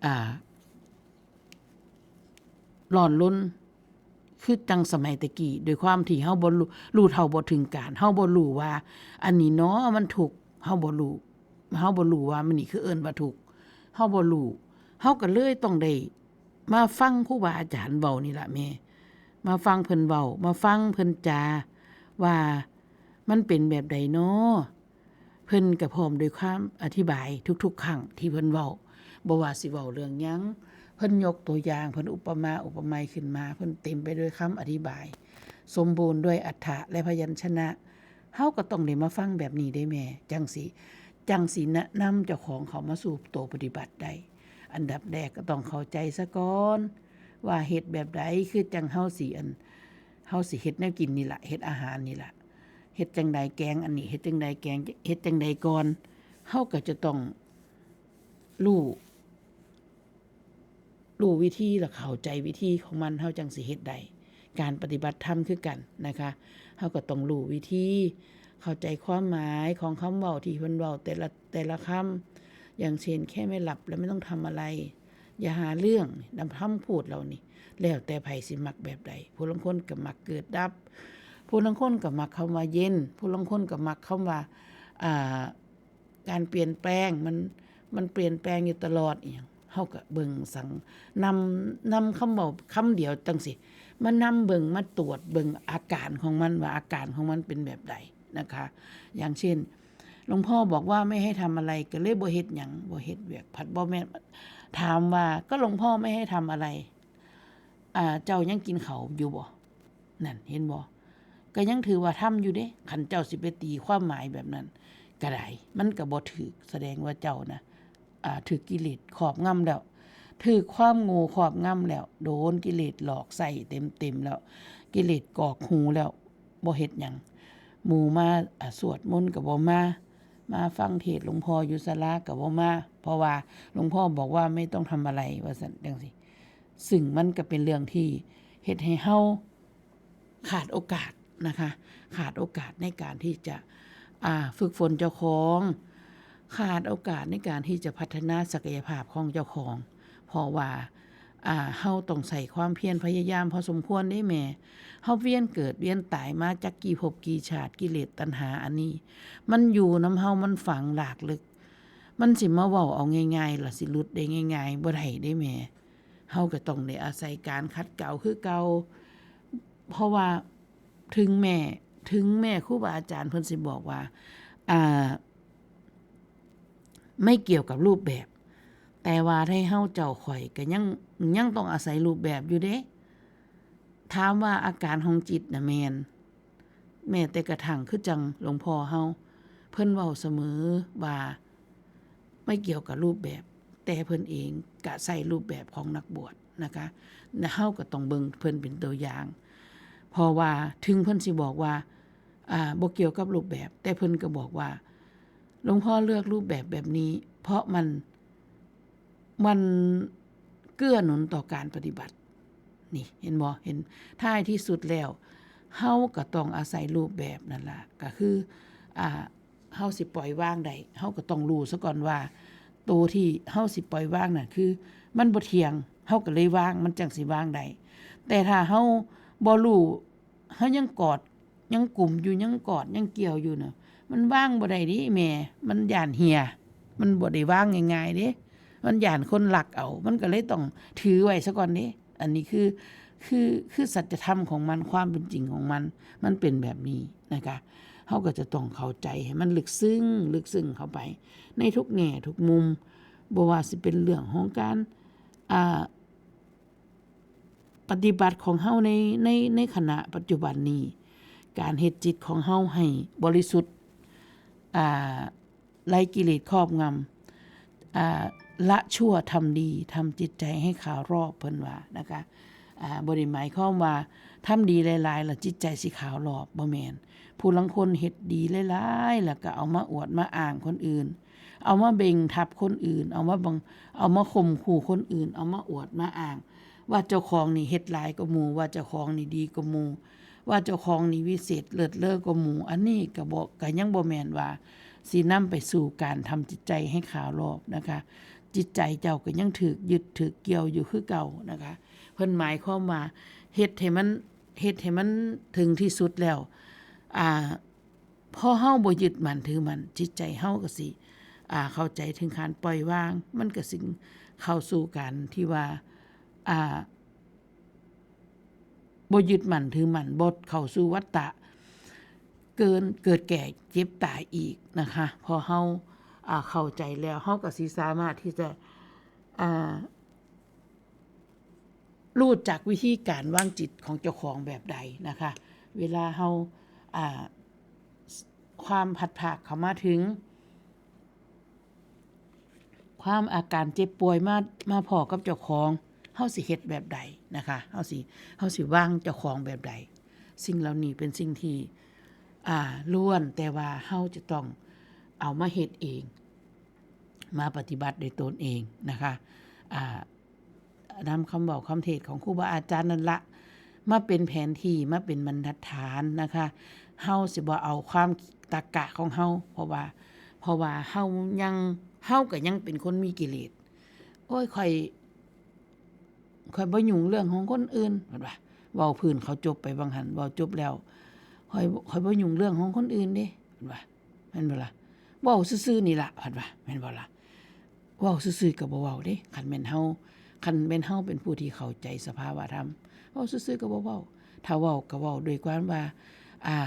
อ่า ร้อนรน คือจั่งสมัยแต่กี้ ด้วยความที่เฮาบ่รู้ รู้เท่าบ่ถึงการ เฮาบ่รู้ว่า อันนี้เนาะมันทุกข์ เฮาบ่รู้ เฮาบ่รู้ว่ามันนี่คือเอิ้นว่าทุกข์ เฮาบ่รู้ เฮาก็เลยต้องได้มาฟังครูบาอาจารย์เว้านี่ล่ะแม่ มาฟังเพิ่นเว้า มาฟังเพิ่นจา ว่ามันเป็นแบบใดน้อ เพิ่นก็พร้อมด้วยความอธิบายทุกๆครั้งที่เพิ่นเว้า บ่ว่าสิเว้าเรื่องหยัง เพิ่นยกตัวอย่าง เพิ่นอุปมาอุปไมยขึ้นมา เพิ่นเต็มไปด้วยคำอธิบาย สมบูรณ์ด้วยอรรถะและพยัญชนะ เฮาก็ต้องได้มาฟังแบบนี้เด้แม่ จั่งสิ จั่งสิแนะนำเจ้าของเข้ามาสู่ตัวปฏิบัติได้ อันดับแรกก็ต้องเข้าใจซะก่อน ว่าเฮ็ดแบบใด คือจั่งเฮาสิอัน เฮาสิเฮ็ดแนวกินนี่ล่ะ เฮ็ดอาหารนี่ล่ะ เฮ็ดจั่งใดแกงอันนี้ เฮ็ดจั่งใดแกง เฮ็ดจั่งใดก่อน เฮาก็จะต้องรู้ รู้วิธีและเข้าใจวิธีของมัน เฮาจั่งสิเฮ็ดได้ การปฏิบัติธรรมคือกันนะคะ เฮาก็ต้องรู้วิธี เข้าใจความหมายของคำเว้าที่เพิ่นเว้าแต่ละ แต่ละคำ อย่างเช่น แค่ไม่หลับและไม่ต้องทำอะไร อย่าหาเรื่อง นำคำพูดเหล่านี้ แล้วแต่ไผสิมักแบบใด ผู้ลางคนก็มักเกิดดับ ผู้ลางคนก็มักคำว่าเย็น ผู้ลางคนก็มักคำว่า อ่า การเปลี่ยนแปลง มัน มันเปลี่ยนแปลงอยู่ตลอดอิหยัง เฮาก็เบิ่งสัง นำ นำคำเว้าคำเดียวจั่งซี้ มานำเบิ่ง มาตรวจเบิ่งอาการของมัน ว่าอาการของมันเป็นแบบใดนะคะ อย่างเช่น หลวงพ่อบอกว่าไม่ให้ทำอะไร ก็เลยบ่เฮ็ดหยัง บ่เฮ็ดเวียก ผัดบ่แม่น ถามว่า ก็หลวงพ่อไม่ให้ทำอะไร อ่า เจ้ายังกินข้าวอยู่บ่ นั่น เห็นบ่ ก็ยังถือว่าทำอยู่เด้ คันเจ้าสิไปตีความหมายแบบนั้นก็ได้ มันก็บ่ถูก แสดงว่าเจ้านะ อ่า ถูกกิเลสครอบงำแล้ว ถูกความโง่ครอบงำแล้ว โดนกิเลสหลอกใช้เต็มๆแล้ว กิเลสกรอกหูแล้ว บ่เฮ็ดหยัง หมู่มา อ่า สวดมนต์ก็บ่มา มาฟังเทศน์หลวงพ่ออยู่ศาลาก็บ่มา เพราะว่าหลวงพ่อบอกว่าไม่ต้องทำอะไร ว่าซั่นจั่งซี้ ซึ่งมันก็เป็นเรื่องที่เฮ็ดให้เฮาขาดโอกาสนะคะ ขาดโอกาสในการที่จะ อ่า ฝึกฝนเจ้าของ ขาดโอกาสในการที่จะพัฒนาศักยภาพของเจ้าของ เพราะว่า อ่า เฮาต้องใช้ความเพียรพยายามพอสมควรเด้แม่ เฮาเวียนเกิดเวียนตายมาจักกี่ภพกี่ชาติ กิเลสตัณหาอันนี้ มันอยู่นำเฮา มันฝังรากลึก มันสิมาเว้าเอาง่ายๆ แล้วสิหลุดได้ง่ายๆ บ่ได้เด้แม่ เฮาก็ต้องได้อาศัยการขัดเกลาคือเก่า เพราะว่าถึงแม้ ถึงแม้ครูบาอาจารย์เพิ่นสิบอกว่า อ่า ไม่เกี่ยวกับรูปแบบ แต่ว่าถ้าให้เฮาเจ้าข้อยก็ยัง ยังต้องอาศัยรูปแบบอยู่เด้ ถามว่าอาการของจิตน่ะแม่น แม้แต่กระทั่งคือจั่งหลวงพ่อเฮา เพิ่นเว้าเสมอว่า ไม่เกี่ยวกับรูปแบบ แต่เพิ่นเองก็ใช้รูปแบบของนักบวชนะคะ และเฮาก็ต้องเบิ่งเพิ่นเป็นตัวอย่าง เพราะว่าถึงเพิ่นสิบอกว่า อ่า บ่เกี่ยวกับรูปแบบ แต่เพิ่นก็บอกว่า หลวงพ่อเลือกรูปแบบแบบนี้ เพราะมัน มันเกื้อหนุนต่อการปฏิบัติ นี่ เห็นบ่ เห็น ท้ายที่สุดแล้ว เฮาก็ต้องอาศัยรูปแบบนั่นล่ะ ก็คือ อ่า เฮาสิปล่อยวางได้ เฮาก็ต้องรู้ซะก่อนว่า โตที่เฮาสิปล่อยวางนั่นคือ มันบ่เที่ยง เฮาก็เลยวาง มันจั่งสิวางได้ แต่ถ้าเฮาบ่รู้ เฮายังกอด ยังกุมอยู่ ยังกอด ยังเกี่ยวอยู่น่ะ มันวางบ่ได้เด้แม่ มันย้านเหี่ย มันบ่ได้วางง่ายๆเด้ มันย้านคนลักเอา มันก็เลยต้องถือไว้ซะก่อนเด้ อันนี้คือ คือ คือสัจธรรมของมัน ความเป็นจริงของมัน มันเป็นแบบนี้นะคะ เฮาก็จะต้องเข้าใจให้มันลึกซึ้ง ลึกซึ้งเข้าไป ในทุกแง่ทุกมุม บ่ว่าสิเป็นเรื่องของการ อ่า ปฏิบัติของเฮาใน ใน ในขณะปัจจุบันนี้ การเฮ็ดจิตของเฮาให้บริสุทธิ์ อ่า ไร้กิเลสครอบงำ อ่า ละชั่วทำดี ทำจิตใจให้ขาวรอบ เพิ่นว่านะคะ อ่า บ่ได้หมายความว่าทำดีหลายๆ แล้วจิตใจสิขาวรอบ บ่แม่น ผู้ลางคนเฮ็ดดีหลายๆ แล้วก็เอามาอวดมาอ้างคนอื่น เอามาเบ่งทับคนอื่น เอามาบัง เอามาข่มขู่คนอื่น เอามาอวดมาอ้าง ว่าเจ้าของนี่เฮ็ดหลายกว่าหมู่ ว่าเจ้าของนี่ดีกว่าหมู่ ว่าเจ้าของนี่วิเศษเลิศเลอกว่าหมู่ อันนี้ก็บ่ ก็ยังบ่แม่นว่าสินำไปสู่การทำจิตใจให้ขาวรอบนะคะ จิตใจเจ้าก็ยังถูกยึดถูกเกี่ยวอยู่คือเก่านะคะ เพิ่นหมายความว่าเฮ็ดให้มัน เฮ็ดให้มันถึงที่สุดแล้ว อ่า พอเฮาบ่ยึดมั่นถือมั่น จิตใจเฮาก็สิ อ่า เข้าใจถึงการปล่อยวาง มันก็สิเข้าสู่การที่ว่า อ่า บ่ยึดมั่นถือมั่น บ่เข้าสู่วัฏฏะ เกิน เกิดแก่เจ็บตายอีกนะคะ พอเฮา อ่า เข้าใจแล้ว เฮาก็สิสามารถที่จะ อ่า รู้จักวิธีการวางจิตของเจ้าของแบบใดนะคะ เวลาเฮา อ่า ความพลัดพรากเข้ามาถึง ความอาการเจ็บป่วยมา มาพ้อกับเจ้าของ เฮาสิเฮ็ดแบบใดนะคะ เฮาสิ เฮาสิวางเจ้าของแบบใด สิ่งเหล่านี้เป็นสิ่งที่ อ่า ล้วนแต่ว่าเฮาจะต้องเอามาเฮ็ดเอง มาปฏิบัติด้วยตนเองนะคะ อ่า นำคำเว้าคำเทศน์ของครูบาอาจารย์นั่นละ มาเป็นแผนที่ มาเป็นบรรทัดฐานนะคะ เฮาสิบ่เอาความตรรกะของเฮา เพราะว่า เพราะว่าเฮายัง เฮาก็ยังเป็นคนมีกิเลส โอ้ย ข้อย ข้อยบ่ยุ่งเรื่องของคนอื่น เพิ่นว่า เว้าพื้นเขาจบไปบางหั้น เว้าจบแล้ว ข้อย ข้อยบ่ยุ่งเรื่องของคนอื่นเด้ เพิ่นว่า แม่นบ่ล่ะ เว้าซื่อๆนี่ล่ะ เพิ่นว่า แม่นบ่ล่ะ เว้าซื่อๆก็บ่เว้าเด้ คันแม่นเฮา คันแม่นเฮาเป็นผู้ที่เข้าใจสภาวะธรรม เว้าซื่อๆก็บ่เว้า ถ้าเว้าก็เว้าด้วยความว่า อ่า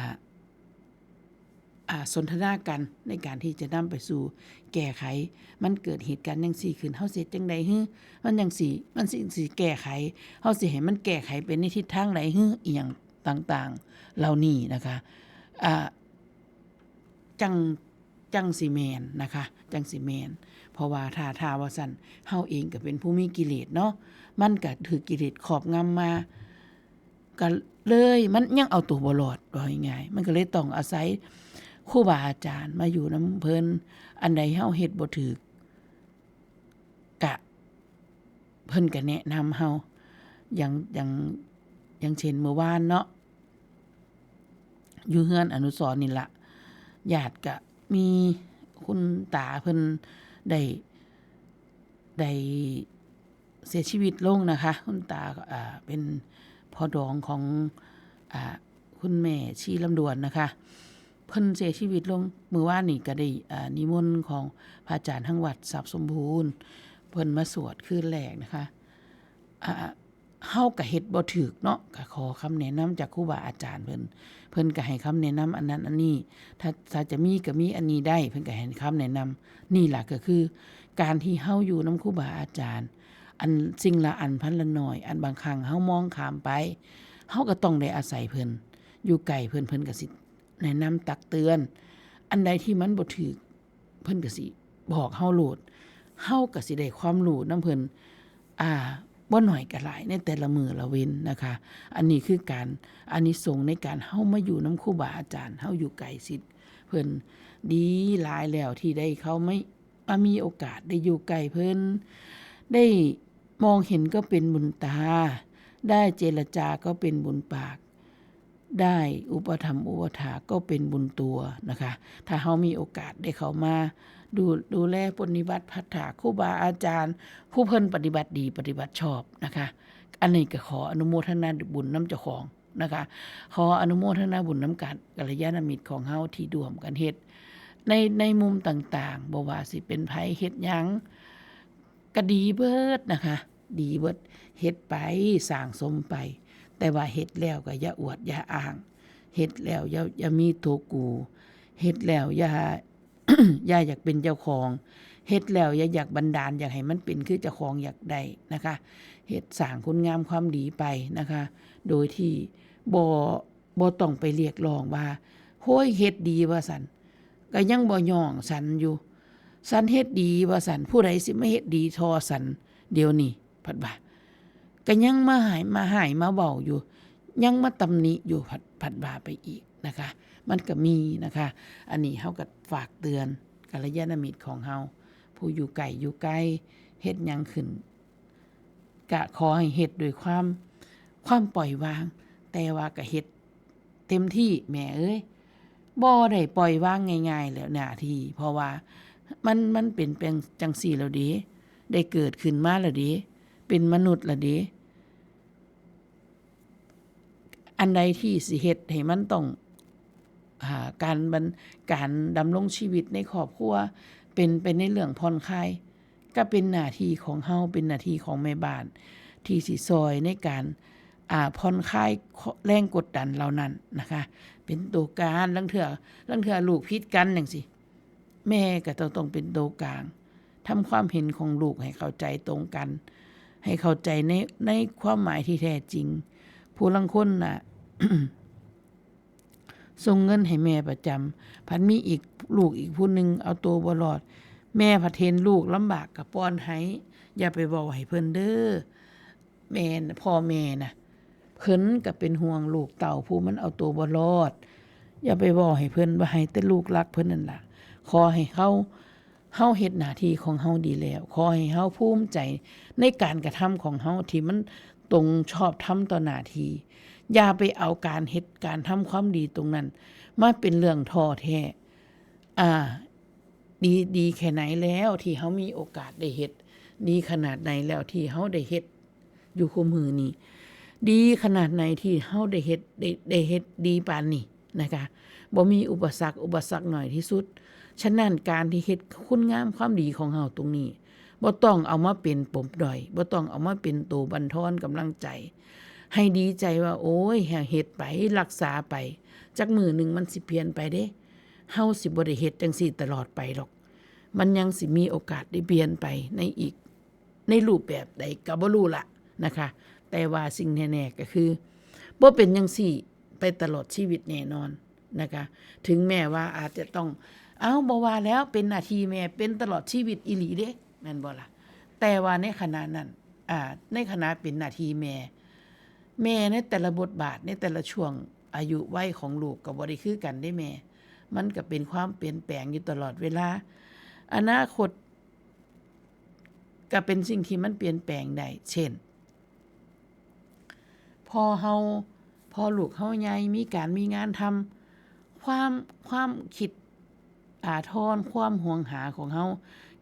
อ่า สนทนากันในการที่จะนำไปสู่แก้ไข มันเกิดเหตุการณ์จั่งซี้ขึ้น เฮาสิเฮ็ดจั่งใดหื้อ มันจั่งสิ มันสิ สิแก้ไข เฮาสิให้มันแก้ไขไปในทิศทางใดหื้อ อิหยังต่างๆ เหล่านี้นะคะ อ่า จั่ง จั่งสิแม่นนะคะ จั่งสิแม่น เพราะว่าถ้า ถ้าว่าซั่น เฮาเองก็เป็นผู้มีกิเลสเนาะ มันก็ถูกกิเลสครอบงำมา ก็เลยมันยังเอาตัวบ่รอด เว้าง่ายๆ มันก็เลยต้องอาศัยครูบาอาจารย์มาอยู่นำเพิ่น อันใดเฮาเฮ็ดบ่ถูก กะ เพิ่นก็แนะนำเฮา อย่าง อย่าง อย่างเช่นมื้อวานเนาะ อยู่เฮือนอนุสรณ์นี่ล่ะ ญาติก็มีคุณตาเพิ่นได้ ได้เสียชีวิตลงนะคะ คุณตา อ่า เป็นพ่อดองของ อ่า คุณแม่ชีลำดวนนะคะ เพิ่นเสียชีวิตลง มื้อวานนี้ก็ได้ อ่า นิมนต์ของพระอาจารย์ทางวัดทรัพย์สมบูรณ์ เพิ่นมาสวดคืนแรกนะคะ อ่า เฮาก็เฮ็ดบ่ถูกเนาะ ก็ขอคำแนะนำจากครูบาอาจารย์เพิ่น เพิ่นก็ให้คำแนะนำอันนั้นอันนี้ ถ้า ถ้าจะมีก็มีอันนี้ได้ เพิ่นก็ให้คำแนะนำ นี่ล่ะก็คือการที่เฮาอยู่นำครูบาอาจารย์ อันสิ่งละอันพันละน้อย อันบางครั้งเฮามองข้ามไป เฮาก็ต้องได้อาศัยเพิ่น อยู่ใกล้เพิ่น เพิ่นก็สิแนะนำตักเตือน อันใดที่มันบ่ถูก เพิ่นก็สิบอกเฮาโลด เฮาก็สิได้ความรู้นำเพิ่น อ่า บ่น้อยก็หลายในแต่ละมื้อละเว็นนะคะ อันนี้คือการ อานิสงส์ในการเฮามาอยู่นำครูบาอาจารย์ เฮาอยู่ใกล้ชิดเพิ่น ดีหลายแล้วที่ได้เข้ามา มามีโอกาสได้อยู่ใกล้เพิ่น ได้มองเห็นก็เป็นบุญตา ได้เจรจาก็เป็นบุญปาก ได้อุปถัมภ์อุปถากก็เป็นบุญตัวนะคะ ถ้าเฮามีโอกาสได้เข้ามาดู ดูแลปรนนิบัติพัฒนาครูบาอาจารย์ ผู้เพิ่นปฏิบัติดีปฏิบัติชอบนะคะ อันนี้ก็ขออนุโมทนาบุญนำเจ้าของนะคะ ขออนุโมทนาบุญนำกัน กัลยาณมิตรของเฮาที่ร่วมกันเฮ็ด ใน ในมุมต่างๆ บ่ว่าสิเป็นไผเฮ็ดหยัง ก็ดีเบิดนะคะ ดีเบิด เฮ็ดไป สร้างสมไป แต่ว่าเฮ็ดแล้วก็อย่าอวดอย่าอ้าง เฮ็ดแล้วอย่า อย่ามีตัวกู เฮ็ดแล้วอย่า อย่าอยากเป็นเจ้าของ เฮ็ดแล้วอย่าอยากบันดาล อยากให้มันเป็นคือเจ้าของอยากได้นะคะ เฮ็ดสร้างคุณงามความดีไปนะคะ โดยที่บ่ บ่ต้องไปเรียกร้องว่า "โฮ้ย เฮ็ดดี" ว่าซั่น ก็ยังบ่ย้องสันอยู่ "สันเฮ็ดดี" ว่าซั่น "ผู้ใดสิมาเฮ็ดดีท่อสันเดี๋ยวนี้" พัดว่า ก็ยังมาหาย มาหายมาเว้าอยู่ ยังมาตำหนิอยู่ พัด พัดว่าไปอีกนะคะ มันก็มีนะคะ อันนี้เฮาก็ฝากเตือนกัลยาณมิตรของเฮา ผู้อยู่ใกล้อยู่ไกล เฮ็ดหยังขึ้น ก็ขอให้เฮ็ดด้วยความ ความปล่อยวาง แต่ว่าก็เฮ็ดเต็มที่แม่เอ้ย บ่ได้ปล่อยวางง่ายๆแล้วหน้าที่ เพราะว่ามัน มันเป็นเพียงจั่งซี้แล้วเด้ ได้เกิดขึ้นมาแล้วเด้ เป็นมนุษย์แล้วเด้ อันใดที่สิเฮ็ดให้มันต้อง อ่า การบัน- การดำรงชีวิตในครอบครัว เป็นไปในเรื่องผ่อนคลาย ก็เป็นหน้าที่ของเฮา เป็นหน้าที่ของแม่บ้าน ที่สิซ่อยในการ อ่า ผ่อนคลายแรงกดดันเหล่านั้นนะคะ เป็นตัวกลาง ลางเทื่อ ลางเทื่อลูกผิดกันจั่งซี้ แม่ก็ต้อง ต้องเป็นตัวกลาง ทำความเห็นของลูกให้เข้าใจตรงกัน ให้เข้าใจใน ในความหมายที่แท้จริง ผู้ลางคนน่ะ ส่งเงินให้แม่ประจำ พัดมีอีก ลูกอีกผู้หนึ่งเอาตัวบ่รอด แม่พัดเห็นลูกลำบากก็ปอนให้ อย่าไปเว้าให้เพิ่นเด้อ แม่น่ะ พ่อแม่น่ะ เพิ่นก็เป็นห่วงลูกเต้าผู้มันเอาตัวบ่รอด อย่าไปเว้าให้เพิ่น ว่าให้แต่ลูกรักเพิ่นนั่นล่ะ ขอให้เฮา เฮาเฮ็ดหน้าที่ของเฮาดีแล้ว ขอให้เฮาภูมิใจในการกระทำของเฮาที่มันตรงชอบธรรมต่อหน้าที่ อย่าไปเอาการเฮ็ดการทำความดีตรงนั้น มาเป็นเรื่องท้อแท้ อ่า ดี ดีแค่ไหนแล้วที่เฮามีโอกาสได้เฮ็ด ดีขนาดไหนแล้วที่เฮาได้เฮ็ดอยู่คู่มื้อนี้ ดีขนาดไหนที่เฮาได้เฮ็ด ได้ ได้เฮ็ดดีปานนี้นะคะ บ่มีอุปสรรค อุปสรรคน้อยที่สุด ฉะนั้นการที่เฮ็ดคุณงามความดีของเฮาตรงนี้ บ่ต้องเอามาเป็นปมด้อย บ่ต้องเอามาเป็นตัวบั่นทอนกำลังใจ ให้ดีใจว่า โอ้ย เฮ็ดไป รักษาไป จักมื้อหนึ่งมันสิเปลี่ยนไปเด้ เฮาสิบ่ได้เฮ็ดจั่งซี้ตลอดไปดอก มันยังสิมีโอกาสได้เปลี่ยนไปในอีก ในรูปแบบใดก็บ่รู้ละนะคะ แต่ว่าสิ่งแน่ๆก็คือ บ่เป็นจั่งซี้ไปตลอดชีวิตแน่นอนนะคะ ถึงแม้ว่าอาจจะต้อง เอ้า บ่ว่าแล้ว เป็นหน้าที่แม่ เป็นตลอดชีวิตอีหลีเด้ แม่นบ่ล่ะ แต่ว่าในขณะนั้น อ่า ในขณะเป็นหน้าที่แม่ แม่ในแต่ละบทบาท ในแต่ละช่วงอายุวัยของลูกก็บ่ได้คือกันเด้แม่ มันก็เป็นความเปลี่ยนแปลงอยู่ตลอดเวลา อนาคต ก็เป็นสิ่งที่มันเปลี่ยนแปลงได้ เช่น พอเฮา พอลูกเฮาใหญ่ มีการมีงานทำ ความ ความคิดอาทร ความหวงหาของเฮา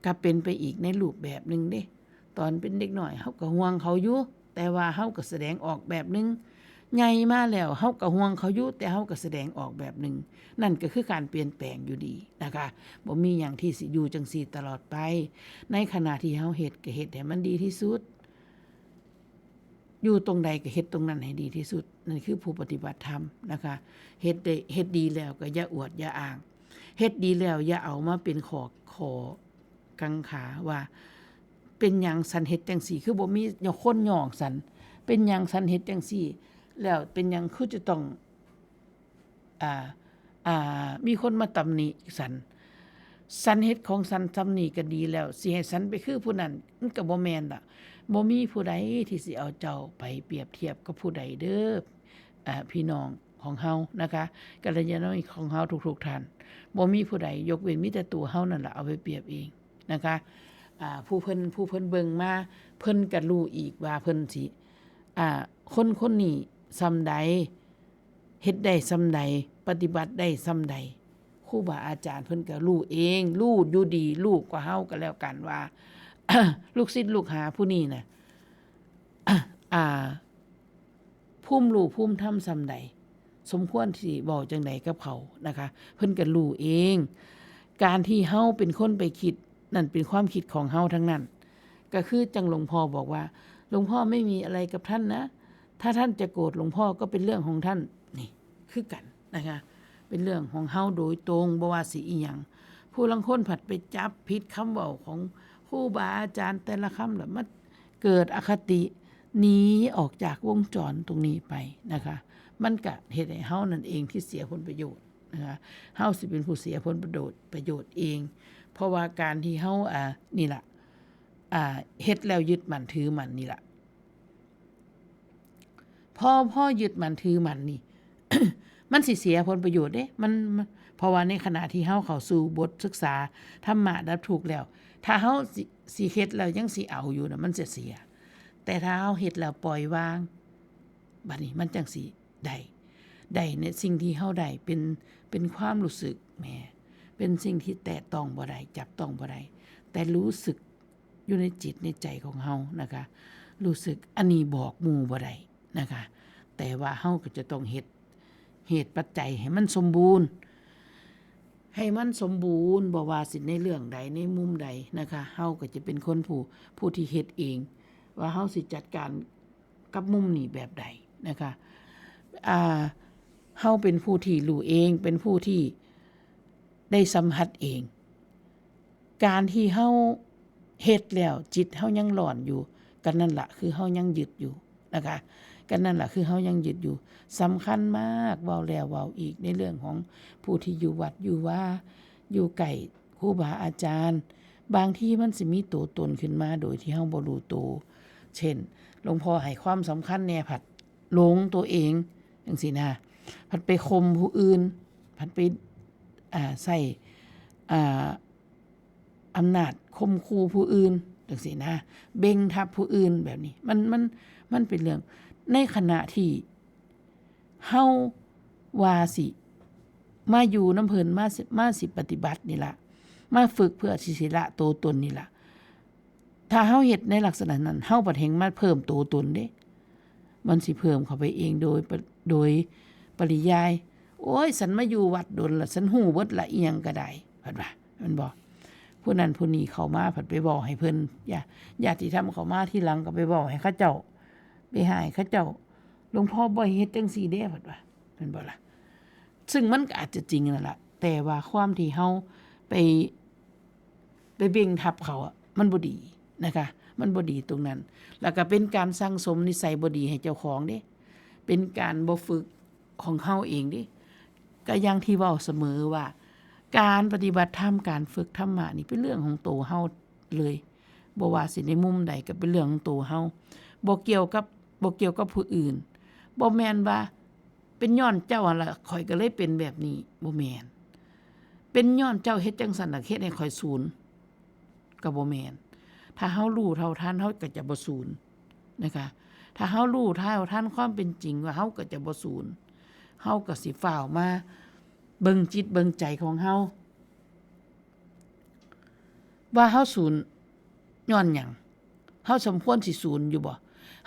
ก็เป็นไปอีกในรูปแบบหนึ่งเด้ ตอนเป็นเด็กน้อย เฮาก็ห่วงเขาอยู่ แต่ว่าเฮาก็แสดงออกแบบหนึ่ง ใหญ่มาแล้ว เฮาก็ห่วงเขาอยู่ แต่เฮาก็แสดงออกแบบหนึ่ง นั่นก็คือการเปลี่ยนแปลงอยู่ดีนะคะ บ่มีหยังที่สิอยู่จั่งซี้ตลอดไป ในขณะที่เฮาเฮ็ด ก็เฮ็ดให้มันดีที่สุด อยู่ตรงใดก็เฮ็ดตรงนั้นให้ดีที่สุด นั่นคือผู้ปฏิบัติธรรมนะคะ เฮ็ดได้ เฮ็ดดีแล้วก็อย่าอวดอย่าอ้าง เฮ็ดดีแล้วอย่าเอามาเป็นข้อ ข้อกังขาว่า เป็นหยังสันเฮ็ดจั่งซี้ คือบ่มีคนย้องสัน เป็นหยังสันเฮ็ดจั่งซี้ แล้วเป็นหยังคือจะต้อง อ่า อ่า มีคนมาตำหนิสัน สันเฮ็ดของสันส่ำนี้ก็ดีแล้ว สิให้สันไปคือผู้นั้น มันก็บ่แม่นล่ะ บ่มีผู้ใดที่สิเอาเจ้าไปเปรียบเทียบกับผู้ใดเด้อ อ่า พี่น้องของเฮานะคะ กัลยาณมิตรของเฮาทุกๆท่าน บ่มีผู้ใด ยกเว้นมีแต่ตัวเฮานั่นล่ะเอาไปเปรียบเองนะคะ อ่า ผู้เพิ่น ผู้เพิ่นเบิ่งมา เพิ่นก็รู้อีกว่าเพิ่นสิ อ่า คนคนนี้ส่ำใด เฮ็ดได้ส่ำใด ปฏิบัติได้ส่ำใด ครูบาอาจารย์เพิ่นก็รู้เอง รู้อยู่ดี รู้กว่าเฮาก็แล้วกันว่า ลูกศิษย์ลูกหาผู้นี้น่ะ อ่า ภูมิรู้ภูมิธรรมส่ำใด สมควรสิเว้าจั่งใดกับเขานะคะ เพิ่นก็รู้เอง การที่เฮาเป็นคนไปคิด นั่นเป็นความคิดของเฮาทั้งนั้น ก็คือจั่งหลวงพ่อบอกว่า หลวงพ่อไม่มีอะไรกับท่านนะ ถ้าท่านจะโกรธหลวงพ่อก็เป็นเรื่องของท่าน นี่ คือกันนะคะ เป็นเรื่องของเฮาโดยตรง บ่ว่าสิอีหยัง เพ ผู้ลางคนผัดไปจับผิดคำเว้าของครูบาอาจารย์แต่ละคำ แล้วมันเกิดอคติหนีออกจากวงจรตรงนี้ไปนะคะ มันก็เฮ็ดให้เฮานั่นเองที่เสียผลประโยชน์นะคะ เฮาสิเป็นผู้เสียผลประโยชน์ ประโยชน์เอง เพราะว่าการที่เฮา อ่า นี่ล่ะ อ่า เฮ็ดแล้วยึดมั่นถือมั่นนี่ล่ะ พอ พอยึดมั่นถือมั่นนี่ มันสิเสียผลประโยชน์เด้ มัน มัน เพราะว่าในขณะที่เฮาเข้าสู่บทศึกษาธรรมะดับทุกข์แล้ว ถ้าเฮาสิ สิเฮ็ดแล้วยังสิเอาอยู่น่ะ มันจะเสีย แต่ถ้าเฮาเฮ็ดแล้วปล่อยวาง บัดนี้มันจั่งสิได้ ได้ในสิ่งที่เฮาได้ เป็น เป็นความรู้สึกแหม เป็นสิ่งที่แตะต้องบ่ได้ จับต้องบ่ได้ แต่รู้สึกอยู่ในจิตในใจของเฮานะคะ รู้สึก อันนี้บอกหมู่บ่ได้นะคะ แต่ว่าเฮาก็จะต้องเฮ็ด เหตุปัจจัยให้มันสมบูรณ์ ให้มันสมบูรณ์ บ่ว่าสิในเรื่องใด ในมุมใดนะคะ เฮาก็จะเป็นคนผู้ ผู้ที่เฮ็ดเอง ว่าเฮาสิจัดการกับมุมนี้แบบใดนะคะ อ่า เฮาเป็นผู้ที่รู้เอง เป็นผู้ที่ได้สัมผัสเอง การที่เฮาเฮ็ดแล้วจิตเฮายังร้อนอยู่ ก็นั่นล่ะคือเฮายังยึดอยู่นะคะ ก็นั่นล่ะคือเฮายังยึดอยู่ สำคัญมาก เว้าแล้วเว้าอีก ในเรื่องของผู้ที่อยู่วัดอยู่วา อยู่ใกล้ครูบาอาจารย์ บางทีมันสิมีตัวตนขึ้นมาโดยที่เฮาบ่รู้ตัว เช่น หลวงพ่อให้ความสำคัญแหน่ ผัดหลงตัวเองจั่งซี้นะ ผัดไปข่มผู้อื่น ผัดไป อ่า ใช้ อ่า อำนาจข่มขู่ผู้อื่นจั่งซี้นะ เบ่งทัพผู้อื่นแบบนี้ มัน มัน มันเป็นเรื่อง ในขณะที่เฮาว่าสิมาอยู่นำเพิ่น มาสิ มาสิปฏิบัตินี่ล่ะ มาฝึกเพื่อสิ สิละตัวตนนี่ล่ะ ถ้าเฮาเฮ็ดในลักษณะนั้น เฮาบัดแฮ่งมาเพิ่มตัวตนเด้ มันสิเพิ่มเข้าไปเองโดยปะ โดยปริยาย โอ้ย ฉันมาอยู่วัดโดนละ ฉันฮู้เบิดละ อิหยังก็ได้ เพิ่นว่า แม่นบ่ ผู้นั้นผู้นี้เข้ามา ผัดไปเว้าให้เพิ่น ญา ญาติธรรมเข้ามาทีหลังก็ไปเว้าให้เขาเจ้า ไปฮ้ายเขาเจ้า หลวงพ่อบ่ให้เฮ็ดจั่งซี้เด้ เพิ่นว่า แม่นบ่ล่ะ ซึ่งมันก็อาจจะจริงนั่นล่ะ แต่ว่าความที่เฮาไป ไปเบ่งทัพเขาอะ มันบ่ดีนะคะ มันบ่ดีตรงนั้น แล้วก็เป็นการสั่งสมนิสัยบ่ดีให้เจ้าของเด้ เป็นการบ่ฝึกของเฮาเองเด้ ก็อย่างที่เว้าเสมอว่า การปฏิบัติธรรม การฝึกธรรมะนี่เป็นเรื่องของตัวเฮาเลย บ่ว่าสิในมุมใดก็เป็นเรื่องของตัวเฮา บ่เกี่ยวกับ บ่เกี่ยวกับผู้อื่น บ่แม่นว่า เป็นย้อนเจ้าหั่นล่ะ ข้อยก็เลยเป็นแบบนี้ บ่แม่น เป็นย้อนเจ้าเฮ็ดจั่งซั้นล่ะ เฮ็ดให้ข้อยสูญ ก็บ่แม่น ถ้าเฮารู้เท่าทัน เฮาก็จะบ่สูญนะคะ ถ้าเฮารู้เท่าทันความเป็นจริงว่าเฮาก็จะบ่สูญ เฮาก็สิฟ้าวมาเบิ่งจิตเบิ่งใจของเฮา ว่าเฮาสูญย้อนหยัง เฮาสมควรสิสูญอยู่บ่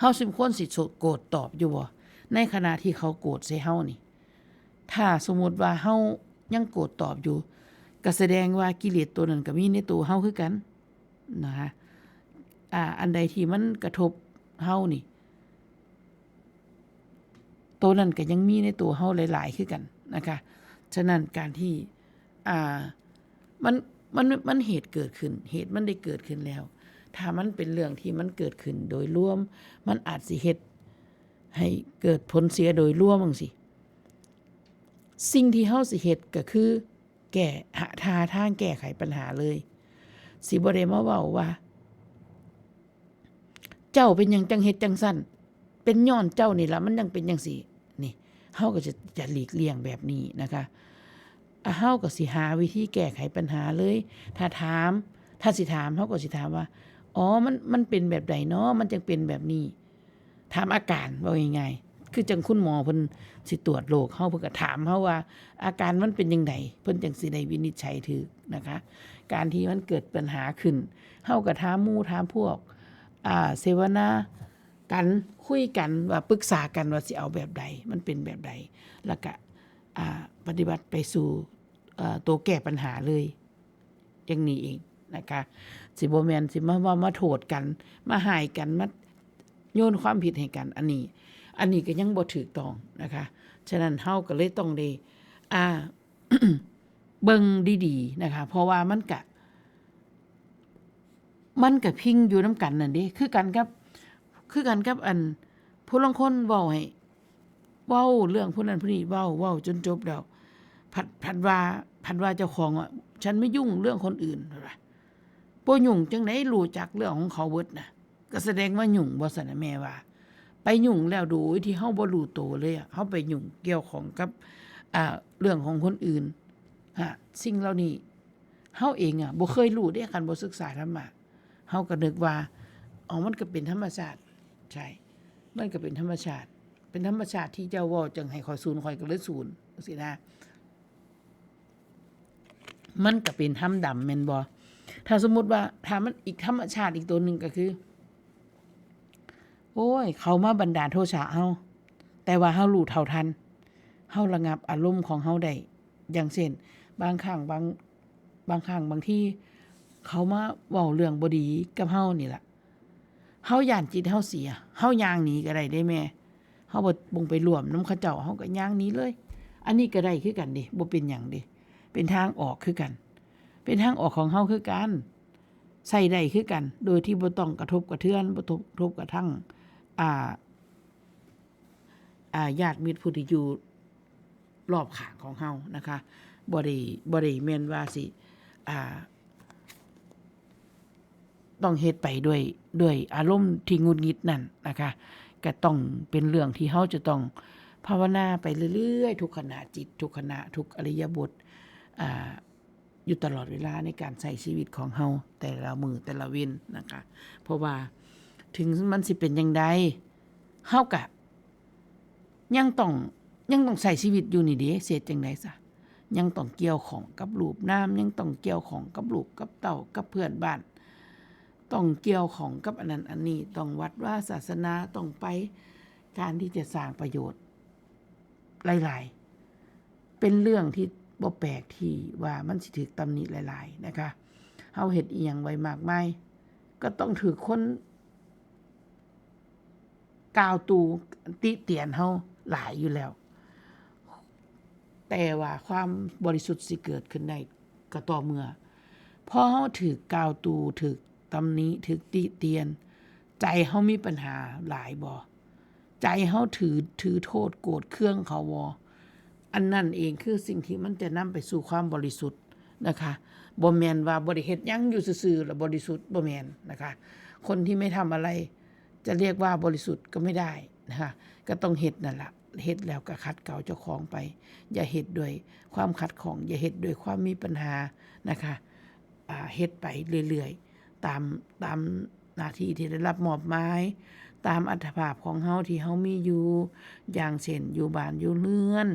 เฮาสมควรสิโกรธตอบอยู่บ่ ในขณะที่เขาโกรธใส่เฮานี่ ถ้าสมมุติว่าเฮายังโกรธตอบอยู่ ก็แสดงว่ากิเลสตัวนั้นก็มีในตัวเฮาคือกันนะคะ อ่า อันใดที่มันกระทบเฮานี่ ตัวนั้นก็ยังมีในตัวเฮาหลายๆ คือกันนะคะ ฉะนั้นการที่ อ่า มัน มัน มันเหตุเกิดขึ้น เหตุมันได้เกิดขึ้นแล้ว ถ้ามันเป็นเรื่องที่มันเกิดขึ้นโดยรวม มันอาจสิเฮ็ดให้เกิดผลเสียโดยรวมจั่งซี้ สิ่งที่เฮาสิเฮ็ดก็คือ แก้ หา หาทางแก้ไขปัญหาเลย สิบ่ได้มาเว้าว่า เจ้าเป็นหยังจั่งเฮ็ดจั่งซั้น เป็นย้อนเจ้านี่ล่ะ มันจั่งเป็นจั่งซี้ นี่ เฮาก็จะ จะหลีกเลี่ยงแบบนี้นะคะ อ่ะ เฮาก็สิหาวิธีแก้ไขปัญหาเลย ถ้าถาม ถ้าสิถาม เฮาก็สิถามว่า อ๋อ มัน มันเป็นแบบใดน้อ มันจั่งเป็นแบบนี้ ถามอาการ เว้าง่ายๆ คือจั่งคุณหมอเพิ่นสิตรวจโรคเฮา เพิ่นก็ถามเฮาว่า อาการมันเป็นจั่งใด เพิ่นจั่งสิได้วินิจฉัยถูกนะคะ การที่มันเกิดปัญหาขึ้น เฮาก็ถามหมู่ถามพวก อ่า เสวนากัน คุยกัน ว่าปรึกษากันว่าสิเอาแบบใด มันเป็นแบบใด แล้วก็ อ่า ปฏิบัติไปสู่ เอ่อ ตัวแก้ปัญหาเลย อย่างนี้เองนะคะ สิบ่แม่นสิมาว่ามาโทษกัน มาฮ้ายกัน มาโยนความผิดให้กัน อันนี้ อันนี้ก็ยังบ่ถูกต้องนะคะ ฉะนั้นเฮาก็เลยต้องได้ อ่า เบิ่งดีๆ นะคะ เพราะว่ามันกะ มันกะพิงอยู่นำกันนั่นเด้ คือกันกับ คือกันกับอัน ผู้ลางคนเว้าให้ เว้าเรื่องผู้นั้นผู้นี้ เว้า เว้าจนจบแล้ว ผัด ผัดว่า ผัดว่าเจ้าของว่า "ฉันไม่ยุ่งเรื่องคนอื่น" ว่า "บ่ยุ่งจั่งใด๋ รู้จักเรื่องของเขาเบิดนะ" ก็แสดงว่ายุ่งบ่ซั่นน่ะ แม่ว่า ไปยุ่งแล้วโดยที่เฮาบ่รู้โตเลยอะ เฮาไปยุ่งเกี่ยวข้องกับ อ่า เรื่องของคนอื่น ฮะ สิ่งเหล่านี้ เฮาเองอะบ่เคยรู้เด้ คันบ่ศึกษาธรรมะ เฮาก็นึกว่า อ๋อ มันก็เป็นธรรมชาติ ใช่ มันก็เป็นธรรมชาติ เป็นธรรมชาติที่เจ้าเว้าจั่งให้ข้อยสูน ข้อยก็เลยสูน จั่งซี้นะ มันก็เป็นธรรมดำแม่นบ่ ถ้าสมมุติว่า ถ้ามันอีกธรรมชาติอีกตัวหนึ่งก็คือ โอ้ย เขามาบันดาลโทสะเฮา แต่ว่าเฮารู้เท่าทัน เฮาระงับอารมณ์ของเฮาได้ อย่างเช่น บางครั้งบาง บางครั้งบางที เขามาเว้าเรื่องบ่ดีกับเฮานี่ล่ะ เฮาย้านจิตเฮาเสีย เฮาย่างหนีก็ได้เด้แม่ เฮาบ่ บ่ไปร่วมนำเขาเจ้า เฮาก็ย่างหนีเลย อันนี้ก็ได้คือกันเด้ บ่เป็นหยังเด้ เป็นทางออกคือกัน เป็นทางออกของเฮาคือกัน ใช้ได้คือกัน โดยที่บ่ต้องกระทบกระเทือน บ่ทบ กระทบกระทั่ง อ่า อ่า ญาติมิตรผู้ที่อยู่รอบข้างของเฮานะคะ บ่ได้ บ่ได้แม่นว่าสิ อ่า ต้องเฮ็ดไปด้วย ด้วยอารมณ์ที่หงุดหงิดนั่นนะคะ ก็ต้องเป็นเรื่องที่เฮาจะต้องภาวนาไปเรื่อยๆ ทุกขณะจิต ทุกขณะ ทุกอิริยาบถ อ่า อยู่ตลอดเวลาในการใช้ชีวิตของเฮาแต่ละมื้อแต่ละเว็นนะคะ เพราะว่าถึงมันสิเป็นจั่งใด เฮากะยังต้อง ยังต้องใช้ชีวิตอยู่นี่เด้ สิเฮ็ดจั่งใดซะ ยังต้องเกี่ยวข้องกับรูปนาม ยังต้องเกี่ยวข้องกับลูกกับเต้า กับเพื่อนบ้าน ต้องเกี่ยวข้องกับอันนั้นอันนี้ ต้องวัดวาศาสนา ต้องไป การที่จะสร้างประโยชน์หลายๆ เป็นเรื่องที่บ่แปลกที่ว่ามันสิถูกตำหนิหลายๆ นะคะ เฮาเฮ็ดอิหยังไว้มากมาย ก็ต้องถูกคนกล่าวตู่ติเตียนเฮาหลายอยู่แล้ว แต่ว่าความบริสุทธิ์สิเกิดขึ้นได้ก็ต่อเมื่อ พอเฮาถูกกล่าวตู่ ถูกตำหนิ ถูกติเตียน ใจเฮามีปัญหาหลายบ่ ใจเฮาถือ ถือโทษโกรธเคืองเขาบ่ อันนั้นเองคือสิ่งที่มันจะนำไปสู่ความบริสุทธิ์นะคะ บ่แม่นว่าบ่ได้เฮ็ดหยังอยู่ซื่อๆ แล้วบริสุทธิ์ บ่แม่นนะคะ คนที่ไม่ทำอะไร จะเรียกว่าบริสุทธิ์ก็ไม่ได้นะคะ ก็ต้องเฮ็ดนั่นล่ะ เฮ็ดแล้วก็ขัดเกลาเจ้าของไป อย่าเฮ็ดด้วยความขัดข้อง อย่าเฮ็ดด้วยความมีปัญหานะคะ อ่า เฮ็ดไปเรื่อยๆ ตาม ตามหน้าที่ที่ได้รับมอบหมาย ตามอัตภาพของเฮาที่เฮามีอยู่ อย่างเช่น อยู่บ้านอยู่เรือน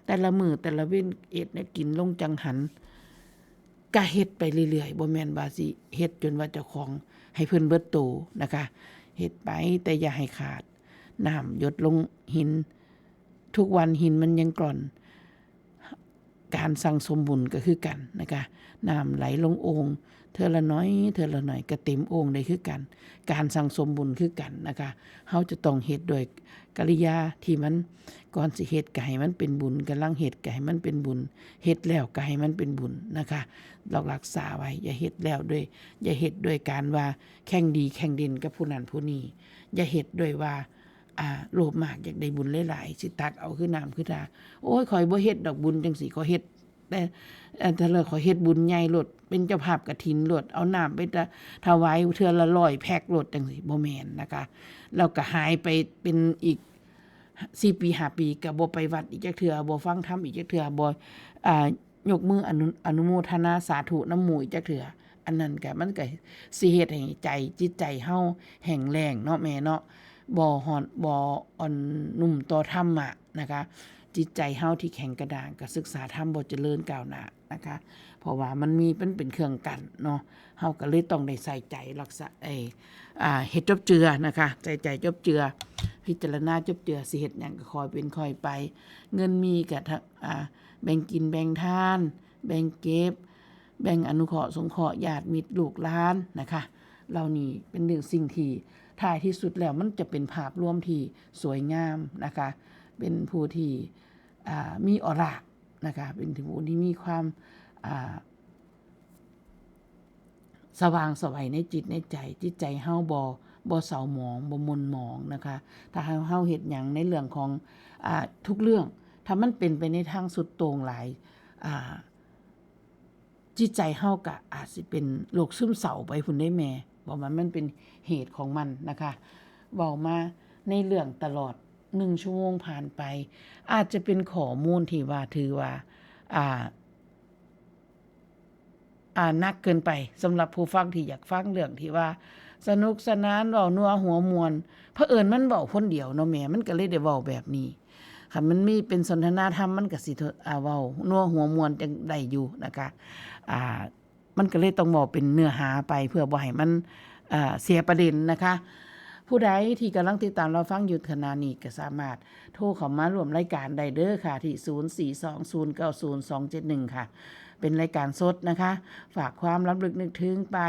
แต่ละมื้อแต่ละเว็น เอ็ดแนวกินลงจั่งหัน ก็เฮ็ดไปเรื่อยๆ บ่แม่นว่าสิเฮ็ดจนว่าเจ้าของให้เพิ่นเบิดโตนะคะ เฮ็ดไปแต่อย่าให้ขาด น้ำหยดลงหิน ทุกวันหินมันยังกร่อน การสั่งสมบุญก็คือกันนะคะ น้ำไหลลงโอ่ง เทื่อละน้อย เทื่อละน้อยก็เต็มโอ่งได้คือกัน การสั่งสมบุญคือกันนะคะ เฮาจะต้องเฮ็ดด้วยกิริยาที่มัน ก่อนสิเฮ็ดก็ให้มันเป็นบุญ กำลังเฮ็ดก็ให้มันเป็นบุญ เฮ็ดแล้วก็ให้มันเป็นบุญนะคะ ลองรักษาไว้ อย่าเฮ็ดแล้วด้วย อย่าเฮ็ดด้วยการว่าแข่งดีแข่งเด่นกับผู้นั้นผู้นี้ อย่าเฮ็ดด้วยว่า อ่า โลภมากอยากได้บุญหลายๆ สิตักเอาคือน้ำคือท่า โอ้ย ข้อยบ่เฮ็ดดอกบุญจั่งซี้ ข้อยเฮ็ด แต่ เอ่อ แต่ละข้อยเฮ็ดบุญใหญ่โลด เป็นเจ้าภาพกฐินโลด เอาน้ำไปถวายเทื่อละร้อยแพ็คโลดจั่งซี้ บ่แม่นนะคะ แล้วก็หายไปเป็นอีกสี่ปีห้าปี ก็บ่ไปวัดอีกจักเทื่อ บ่ฟังธรรมอีกจักเทื่อ บ่ อ่า ยกมืออนุ อนุโมทนาสาธุนำหมู่อีกจักเทื่อ อันนั้นก็ มันก็สิเฮ็ดให้ใจ จิตใจเฮาแห้งแล้งเนาะแม่เนาะ บ่ฮ้อน บ่อ่อนนุ่มต่อธรรมะนะคะ จิตใจเฮาที่แข็งกระด้าง ก็ศึกษาธรรมบ่เจริญก้าวหน้านะคะ เพราะว่ามันมี มันเป็นเครื่องกั้นเนาะ เฮาก็เลยต้องได้ใส่ใจรักษา เอ่อ อ่า เฮ็ดจบเจือนะคะ ใส่ใจจบเจือ พิจารณาจบเจือ สิเฮ็ดหยังก็ค่อยเป็นค่อยไป เงินมีก็ทะ อ่า แบ่งกินแบ่งทาน แบ่งเก็บ แบ่งอนุเคราะห์สงเคราะห์ญาติมิตรลูกหลานนะคะ เหล่านี้เป็นเรื่องสิ่งที่ท้ายที่สุดแล้วมันจะเป็นภาพรวมที่สวยงามนะคะ เป็นผู้ที่ อ่า มีออร่า นะคะ เป็นผู้ที่มีความ อ่า สว่างไสวในจิตในใจ จิตใจเฮาบ่ บ่เศร้าหมอง บ่หม่นหมองนะคะ ถ้าเฮา เฮาเฮ็ดหยังในเรื่องของ อ่า ทุกเรื่อง ถ้ามันเป็นไปในทางสุดโต่งหลาย อ่า จิตใจเฮาก็อาจสิเป็นโรคซึมเศร้าไปพู้นเด้แม่ เพราะว่ามันเป็นเหตุของมันนะคะ เว้ามาในเรื่องตลอดหนึ่งชั่วโมงผ่านไป อาจจะเป็นข้อมูลที่ว่าถือว่า อ่า อ่า หนักเกินไปสำหรับผู้ฟังที่อยากฟังเรื่องที่ว่าสนุกสนาน เว้านัวหัวม่วน เผอิญมันเว้าคนเดียวเนาะแม่ มันก็เลยได้เว้าแบบนี้ คันมันมีเป็นสนทนาธรรม มันก็สิ อ่า เว้านัวหัวม่วนจั่งได้อยู่นะคะ อ่า มันก็เลยต้องเว้าเป็นเนื้อหาไป เพื่อบ่ให้มัน อ่า เสียประเด็นนะคะ ผู้ใดที่กำลังติดตามรับฟังอยู่ขณะนี้ก็สามารถโทรเข้ามาร่วมรายการได้เด้อค่ะ ที่ ศูนย์สี่สองศูนย์เก้าศูนย์สองเจ็ดหนึ่ง ค่ะ เป็นรายการสดนะคะ ฝากความรำลึกนึกถึงไป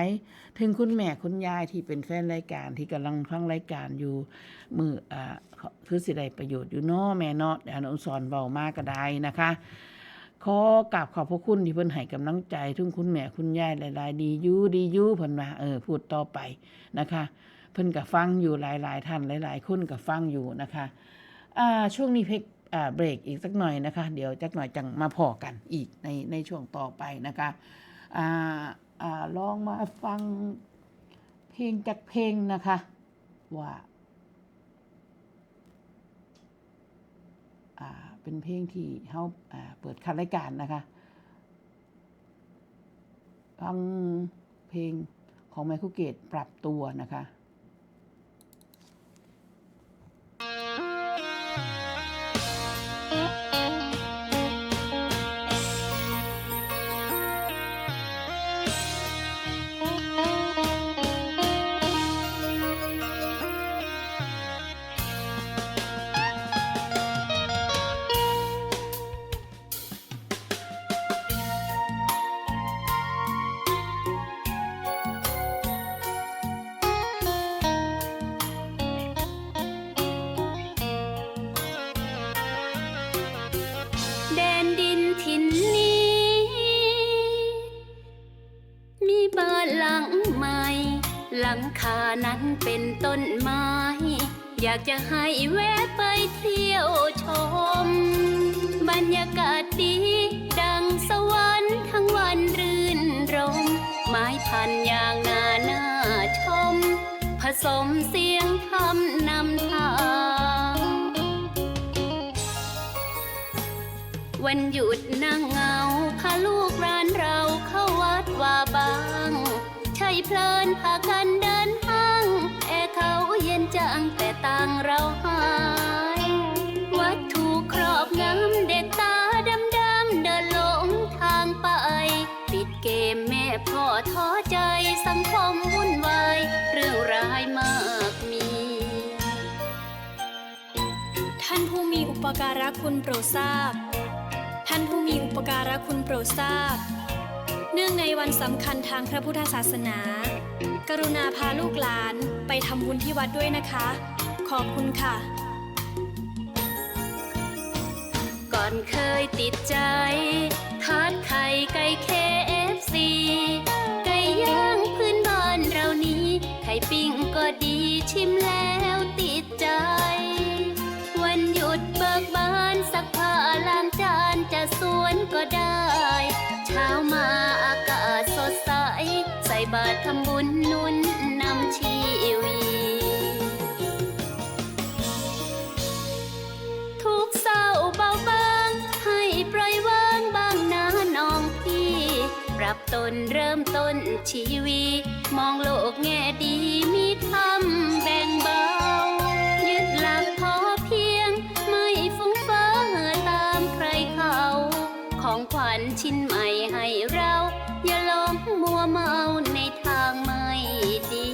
ถึงคุณแม่คุณยายที่เป็นแฟนรายการ ที่กำลังฟังรายการอยู่ มื้อ อ่า คือสิได้ประโยชน์อยู่เนาะแม่เนาะ อนุสรณ์เว้ามาก็ได้นะคะ ขอกราบขอบพระคุณที่เพิ่นให้กำลังใจถึงคุณแม่คุณยายหลายๆ ดีอยู่ ดีอยู่ เพิ่นว่า เออ พูดต่อไปนะคะ เพิ่นก็ฟังอยู่ หลายๆ ท่าน หลายๆ คนก็ฟังอยู่นะคะ อ่า ช่วงนี้เพก อ่า เบรกอีกสักหน่อยนะคะ เดี๋ยวจักหน่อยจั่งมาพ้อกันอีกใน ในช่วงต่อไปนะคะ อ่า อ่า ลองมาฟังเพลงจักเพลงนะคะ ว่า อ่า เป็นเพลงที่เฮา อ่า เปิดคัดรายการนะคะ ฟังเพลงของไมเคิลเกต ปรับตัวนะคะ แดนดินถิ่นนี้ มีบ้านหลังใหม่ หลังคานั้นเป็นต้นไม้ อยากจะให้แวะไปเที่ยวชม บรรยากาศดีดังสวรรค์ทั้งวันรื่นรม ไม้พันยางนาน่าชม ผสมเสียงธรรมนำทาง วันหยุดนั่งเหงา พาลูกหลานเราเข้าวัดว่าบ้าง ใช่เพลินพากันเดินห้าง แอร์เขาเย็นจังแต่ต่างเราหาย วัตถุครอบงำเด็กตาดำๆ เดินหลงทางไป ปิดเกมแม่พ่อท้อใจ สังคมวุ่นวาย เรื่องร้ายมากมี ท่านผู้มีอุปการะคุณโปรดทราบ ท่านผู้มีอุปการะคุณโปรดทราบ เนื่องในวันสำคัญทางพระพุทธศาสนา กรุณาพาลูกหลานไปทำบุญที่วัดด้วยนะคะ ขอบคุณค่ะ ก่อนเคยติดใจ ทาดไข่ไก่ เคเอฟซี ไก่ย่างพื้นบ้านเรานี้ ไข่ปิ้งก็ดี ชิมแล้วติดใจ วันหยุดเบิกบาน ซักผ้าล้างจาน จะสวนก็ได้ เช้ามาอากาศสดใส ใส่บาตรทำบุญหนุนนำชีวิต ทุกข์เศร้าเบาบาง ให้ปล่อยวางบ้างนะน้องพี่ ปรับตนเริ่มต้นชีวิต มองโลกแง่ดีมีธรรมแบ่งเบา ยึดหลักพอเพียง ไม่ฟุ้งเฟ้อตามใครเขา ของขวัญชิ้นใหม่ให้เรา อย่าหลงมัวเมาในทางไม่ดี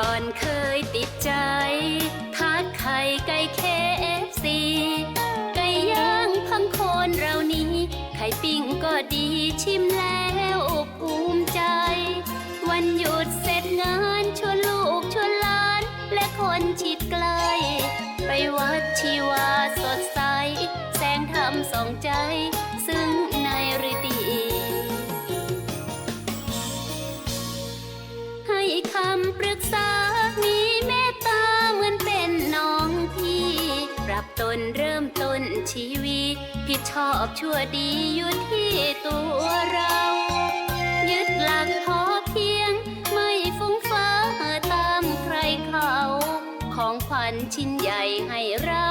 ก่อนเคยติดใจ ทาดไข่ไก่ เค เอฟ ซี ไก่ย่างพังโคนเรานี้ ไข่ปิ้งก็ดี ชิมแล้วภูมิใจ วันหยุดเสร็จงาน ชวนลูกชวนหลาน และคนชิดใกล้ ไปวัดชีวาสดใส แสงธรรมส่องใจ ซึ่งในฤดี ให้คำปรึกษา มีเมตตาเหมือนเป็นน้องพี่ ปรับตนเริ่มต้นชีวิต ผิดชอบชั่วดีอยู่ที่ตัวเรา ยึดหลักพอเพียง ไม่ฟุ้งเฟ้อตามใครเขา ของขวัญชิ้นใหญ่ให้เรา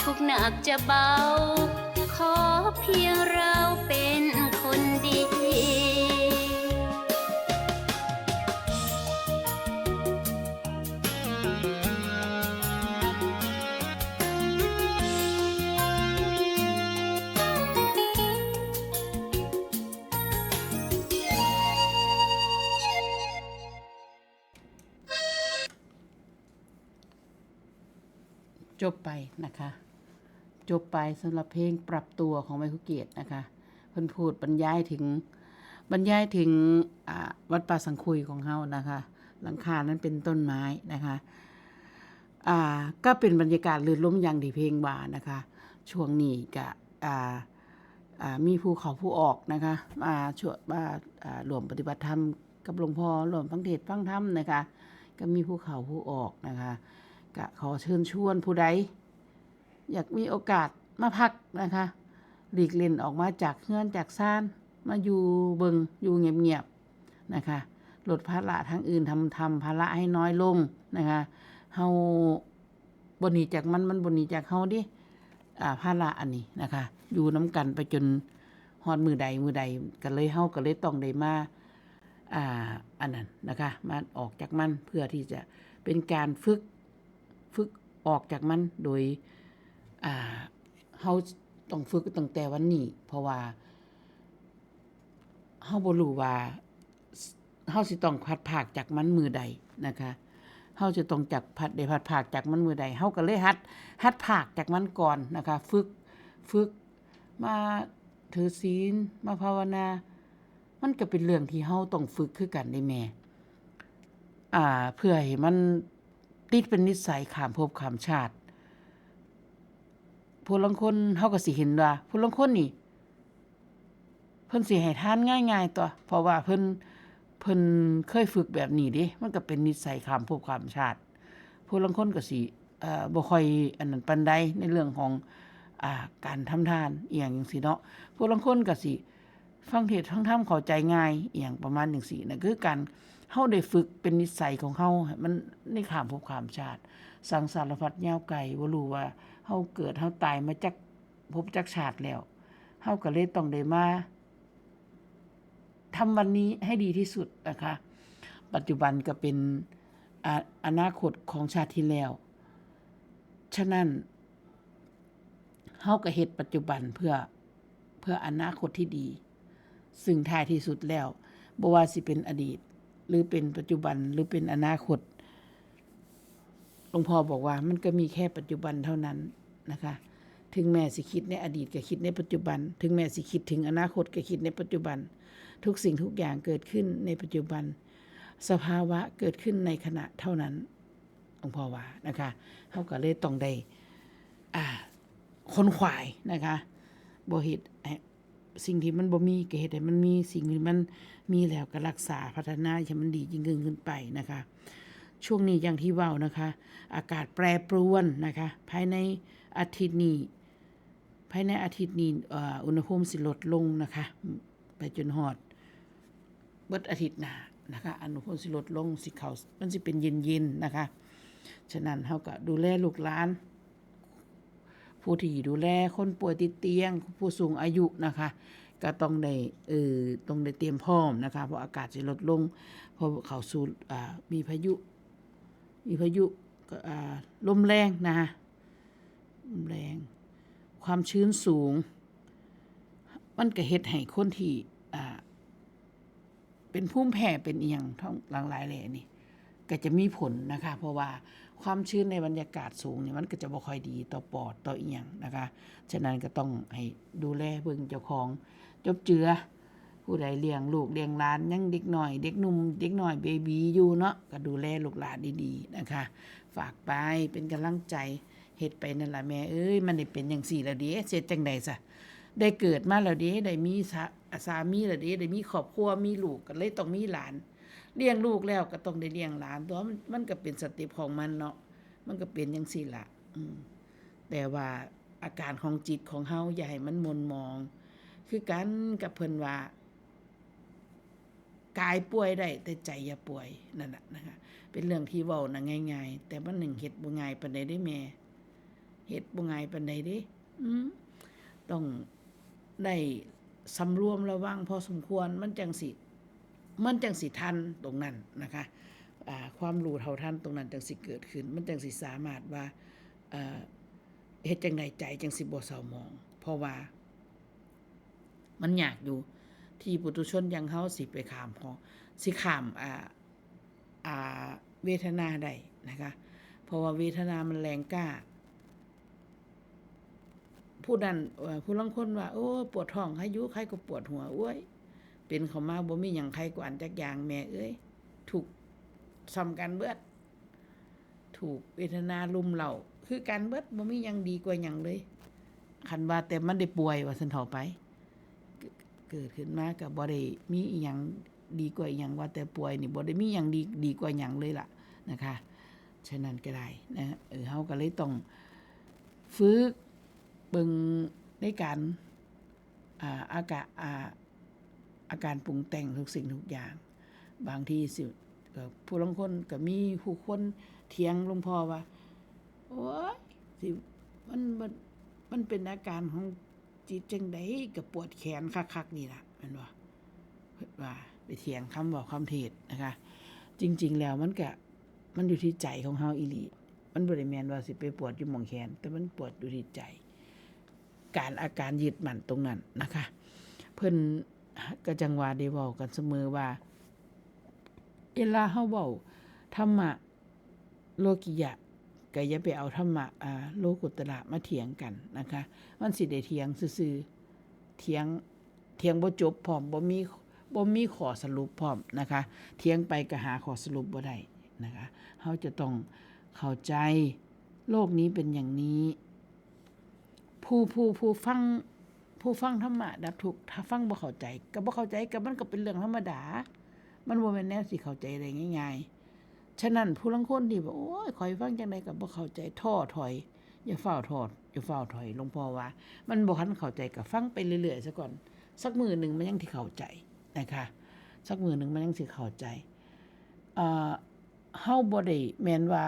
ทุกข์หนักจะเบา ขอเพียงเราเป็นคนดี จบไปนะคะ จบไปสำหรับเพลงปรับตัวของไมเคิลเกตนะคะ เพิ่นพูดบรรยายถึง บรรยายถึง อ่า วัดป่าสังคุยของเฮานะคะ หลังคานั้นเป็นต้นไม้นะคะ อ่า ก็เป็นบรรยากาศลื่นลมอย่างที่เพลงว่านะคะ ช่วงนี้ก็ อ่า อ่า มีผู้เข้าผู้ออกนะคะ มาช่วย มา อ่า ร่วมปฏิบัติธรรมกับหลวงพ่อ ร่วมฟังเทศน์ฟังธรรมนะคะ ก็มีผู้เข้าผู้ออกนะคะ ก็ขอเชิญชวนผู้ใด อยากมีโอกาสมาพักนะคะ หลีกเล่นออกมาจากเฮือนจากซาน มาอยู่เบิ่ง อยู่เงียบๆนะคะ ลดภาระทางอื่น ทำ ทำภาระให้น้อยลงนะคะ เฮาบ่หนีจากมัน มันบ่หนีจากเฮาเด้ อ่า ภาระอันนี้นะคะ อยู่นำกันไปจนฮอดมื้อใดมื้อใด ก็เลย เฮาก็เลยต้องได้มา อ่า อันนั้นนะคะ มาออกจากมัน เพื่อที่จะเป็นการฝึก ฝึกออกจากมัน โดย อ่า เฮาต้องฝึกตั้งแต่วันนี้ เพราะว่า เฮาบ่รู้ว่า เฮาสิต้องพลัดพรากจากมันมื้อใดนะคะ เฮาจะต้องจากพลัด ได้พลัดพรากจากมันมื้อใด เฮาก็เลยหัด หัดพรากจากมันก่อนนะคะ ฝึก ฝึก มาถือศีล มาภาวนา มันก็เป็นเรื่องที่เฮาต้องฝึกคือกันเด้แม่ อ่า เพื่อให้มันติดเป็นนิสัยข้ามภพข้ามชาติ ผู้ลางคนเฮาก็สิเห็นว่า ผู้ลางคนนี่ เพิ่นสิให้ทานง่ายๆตั่ว เพราะว่าเพิ่น เพิ่นเคยฝึกแบบนี้เด้ มันก็เป็นนิสัยข้ามภพข้ามชาติ ผู้ลางคนก็สิ เอ่อ บ่ค่อยอันนั้นปานใดในเรื่องของ อ่า การทำทานอิหยังจั่งซี้เนาะ ผู้ลางคนก็สิฟังเทศน์ฟังธรรมเข้าใจง่ายอิหยังประมาณจั่งซี้ นั่นคือการ เฮาได้ฝึกเป็นนิสัยของเฮาให้มันในข้ามภพข้ามชาติ สังสารวัฏยาวไกล บ่รู้ว่าเฮาเกิดเฮาตายมาจักภพจักชาติแล้ว เฮาก็เลยต้องได้มาทำวันนี้ให้ดีที่สุดนะคะ ปัจจุบันก็เป็น อ่า อนาคตของชาติที่แล้ว ฉะนั้น เฮาก็เฮ็ดปัจจุบันเพื่อ เพื่ออนาคตที่ดี ซึ่งท้ายที่สุดแล้ว บ่ว่าสิเป็นอดีต หรือเป็นปัจจุบัน หรือเป็นอนาคต หลวงพ่อบอกว่ามันก็มีแค่ปัจจุบันเท่านั้นนะคะ ถึงแม้สิคิดในอดีตก็คิดในปัจจุบัน ถึงแม้สิคิดถึงอนาคตก็คิดในปัจจุบัน ทุกสิ่งทุกอย่างเกิดขึ้นในปัจจุบัน สภาวะเกิดขึ้นในขณะเท่านั้น หลวงพ่อว่านะคะ เฮาก็เลยต้องได้ อ่า ขนขวายนะคะ บ่เฮ็ดให้ สิ่งที่มันบ่มีก็เฮ็ดให้มันมี สิ่งที่มันมีแล้วก็รักษาพัฒนาให้มันดียิ่งขึ้นไปนะคะ ช่วงนี้อย่างที่เว้านะคะ อากาศแปรปรวนนะคะ ภายในอาทิตย์นี้ ภายในอาทิตย์นี้ เอ่อ อุณหภูมิสิลดลงนะคะ ไปจนฮอดเบิดอาทิตย์หน้านะคะ อุณหภูมิสิลดลง สิเข้า มันสิเป็นเย็นๆนะคะ ฉะนั้นเฮาก็ดูแลลูกหลาน ผู้ที่ดูแลคนป่วยติดเตียง ผู้สูงอายุนะคะ ก็ต้องได้ เอ่อ ต้องได้เตรียมพร้อมนะคะ เพราะอากาศสิลดลง เพราะเข้าสู่ อ่า มีพายุ มีพายุ ก็ อ่า ลมแรงนะคะ ลมแรง ความชื้นสูง มันก็เฮ็ดให้คนที่ อ่า เป็นภูมิแพ้ เป็นอิหยังทั้งหลายแหล่นี่ ก็จะมีผลนะคะ เพราะว่าความชื้นในบรรยากาศสูงนี่มันก็จะบ่ค่อยดีต่อปอดต่ออีหยังนะคะ ฉะนั้นก็ต้องให้ดูแลเบิ่งเจ้าของ จบเจือ ผู้ใดเลี้ยงลูกเลี้ยงหลานยังเด็กน้อย เด็กหนุ่มเด็กน้อยเบบีอยู่เนาะ ก็ดูแลลูกหลานดีๆนะคะ ฝากไปเป็นกำลังใจ เฮ็ดไปนั่นล่ะแม่เอ้ย มันได้เป็นจั่งซี้แล้วเด้ สิเฮ็ดจั่งใดซะ ได้เกิดมาแล้วเด้ ได้มีสา สามีแล้วเด้ ได้มีครอบครัวมีลูก ก็เลยต้องมีหลาน เลี้ยงลูกแล้วก็ต้องได้เลี้ยงหลาน ตัวมัน มันก็เป็นสเต็ปของมันเนาะ มันก็เป็นจั่งซี้ล่ะ อืม แต่ว่าอาการของจิตของเฮาอย่าให้มันหม่นหมอง คือกันกับเพิ่นว่า กายป่วยได้ แต่ใจอย่าป่วย นั่นน่ะนะคะ เป็นเรื่องที่เว้าน่ะง่ายๆ แต่มันหนึ่งเฮ็ดบ่ง่ายปานใดเด้แม่ เฮ็ดบ่ง่ายปานใดเด้ อืม ต้องได้สำรวมระวังพอสมควร มันจั่งสิ มันจั่งสิทันตรงนั้นนะคะ อ่า ความรู้เท่าทันตรงนั้นจั่งสิเกิดขึ้น มันจั่งสิสามารถว่า เอ่อ เฮ็ดจั่งใดใจจั่งสิบ่เศร้าหมอง เพราะว่า มันยากอยู่ ที่ปุถุชนอย่างเฮาสิไปข้ามพอ สิข้าม อ่า อ่า เวทนาได้นะคะ เพราะว่าเวทนามันแรงกล้า ผู้นั้น เอ่อ ผู้ลางคนว่า โอ้ ปวดท้อง ใครอยู่ ใครก็ปวดหัว โอ้ย เป็นเข้ามาบ่มีหยัง ใครกว่าอันจักอย่าง แม่เอ้ย ทุกข์ส่ำกันเบิด ถูกเวทนารุมเร้า คือกันเบิด บ่มีหยังดีกว่าหยังเลย คันว่าแต่มันได้ป่วยว่าซั่นเถาะไป เกิด เกิดขึ้นมาก็บ่ได้มีอิหยังดีกว่าอิหยัง ว่าแต่ป่วยนี่บ่ได้มีหยังดี ดีกว่าหยังเลยล่ะนะคะ ฉะนั้นก็ได้นะ เออ เฮาก็เลยต้องฝึกเบิ่งในการ อ่า อากะ อ่า อาการปรุงแต่งทุกสิ่งทุกอย่าง บางทีสิ ก็ผู้ลางคนก็มีผู้คนเถียงหลวงพ่อว่า โอ้ย สิ มัน มัน มันเป็นอาการของจิตจั่งใด ก็ปวดแขนคักๆนี่ล่ะ แม่นบ่ ว่าไปเถียงคำเว้าคำเทศน์นะคะ จริงๆแล้วมันก็ มันอยู่ที่ใจของเฮาอีหลี มันบ่ได้แม่นว่าสิไปปวดอยู่หม่องแขน แต่มันปวดอยู่ที่ใจ การ อาการยึดมั่นตรงนั้นนะคะ เพิ่นก็จั่งว่าได้เว้ากันเสมอว่า เวลาเฮาเว้าธรรมะโลกิยะ ก็อย่าไปเอาธรรมะ อ่า โลกุตระมาเถียงกันนะคะ มันสิได้เถียงซื่อๆ เถียง เถียงบ่จบพร้อม บ่มี บ่มีข้อสรุปพร้อมนะคะ เถียงไปก็หาข้อสรุปบ่ได้นะคะ เฮาจะต้องเข้าใจ โลกนี้เป็นอย่างนี้ ผู้ ผู้ ผู้ฟัง ผู้ฟังธรรมะดับทุกข์ ถ้าฟังบ่เข้าใจ ก็บ่เข้าใจ ก็มันก็เป็นเรื่องธรรมดา มันบ่แม่นแนวสิเข้าใจได้ง่ายๆ ฉะนั้นผู้ลางคนที่ว่า โอ้ย ข้อยฟังจั่งใดก็บ่เข้าใจ ท้อถอย อย่าฟ้าวท้อ อย่าฟ้าวถอย หลวงพ่อว่า มันบ่ทันเข้าใจก็ฟังไปเรื่อยๆ ซะก่อน สักมื้อหนึ่งมันยังสิเข้าใจนะคะ สักมื้อหนึ่งมันยังสิเข้าใจ เอ่อ เฮาบ่ได้แม่นว่า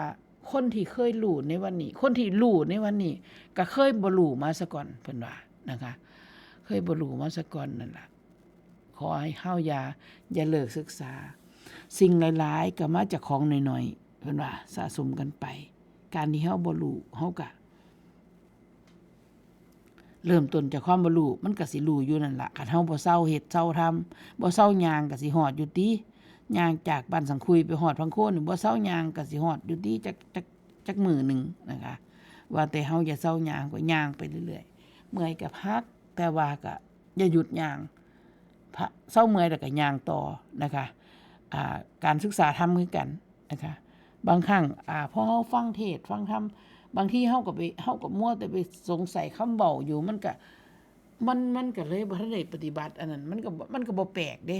คนที่เคยรู้ในวันนี้ คนที่รู้ในวันนี้ ก็เคยบ่รู้มาซะก่อน เพิ่นว่านะคะ เคยบ่รู้มาซะก่อนนั่นล่ะ ขอให้เฮาอย่า อย่าเลิกศึกษา สิ่งหลายๆ ก็มาจากของน้อยๆ เพิ่นว่า สะสมกันไป การที่เฮาบ่รู้ เฮาก็ เริ่มต้นจากความบ่รู้ มันก็สิรู้อยู่นั่นล่ะ คันเฮาบ่เซาเฮ็ดเซาทำ บ่เซาย่างก็สิฮอดอยู่ติ ย่างจากบ้านสังคุยไปฮอดพังโคนนี่ บ่เซาย่างก็สิฮอดอยู่ติ จัก จัก จักมื้อหนึ่งนะคะ ว่าแต่เฮาอย่าเซาย่าง ก็ย่างไปเรื่อยๆ เมื่อยก็พัก แต่ว่าก็อย่าหยุดย่าง พะ เซาเมื่อยแล้วก็ย่างต่อนะคะ อ่า การศึกษาธรรมคือกันนะคะ บางครั้ง อ่า พอเฮาฟังเทศน์ฟังธรรม บางทีเฮาก็ไป เฮาก็มัวแต่ไปสงสัยคำเว้าอยู่ มันก็ มัน มันก็เลยบ่ทันได้ปฏิบัติอันนั้น มันก็บ่ มันก็บ่แปลกเด้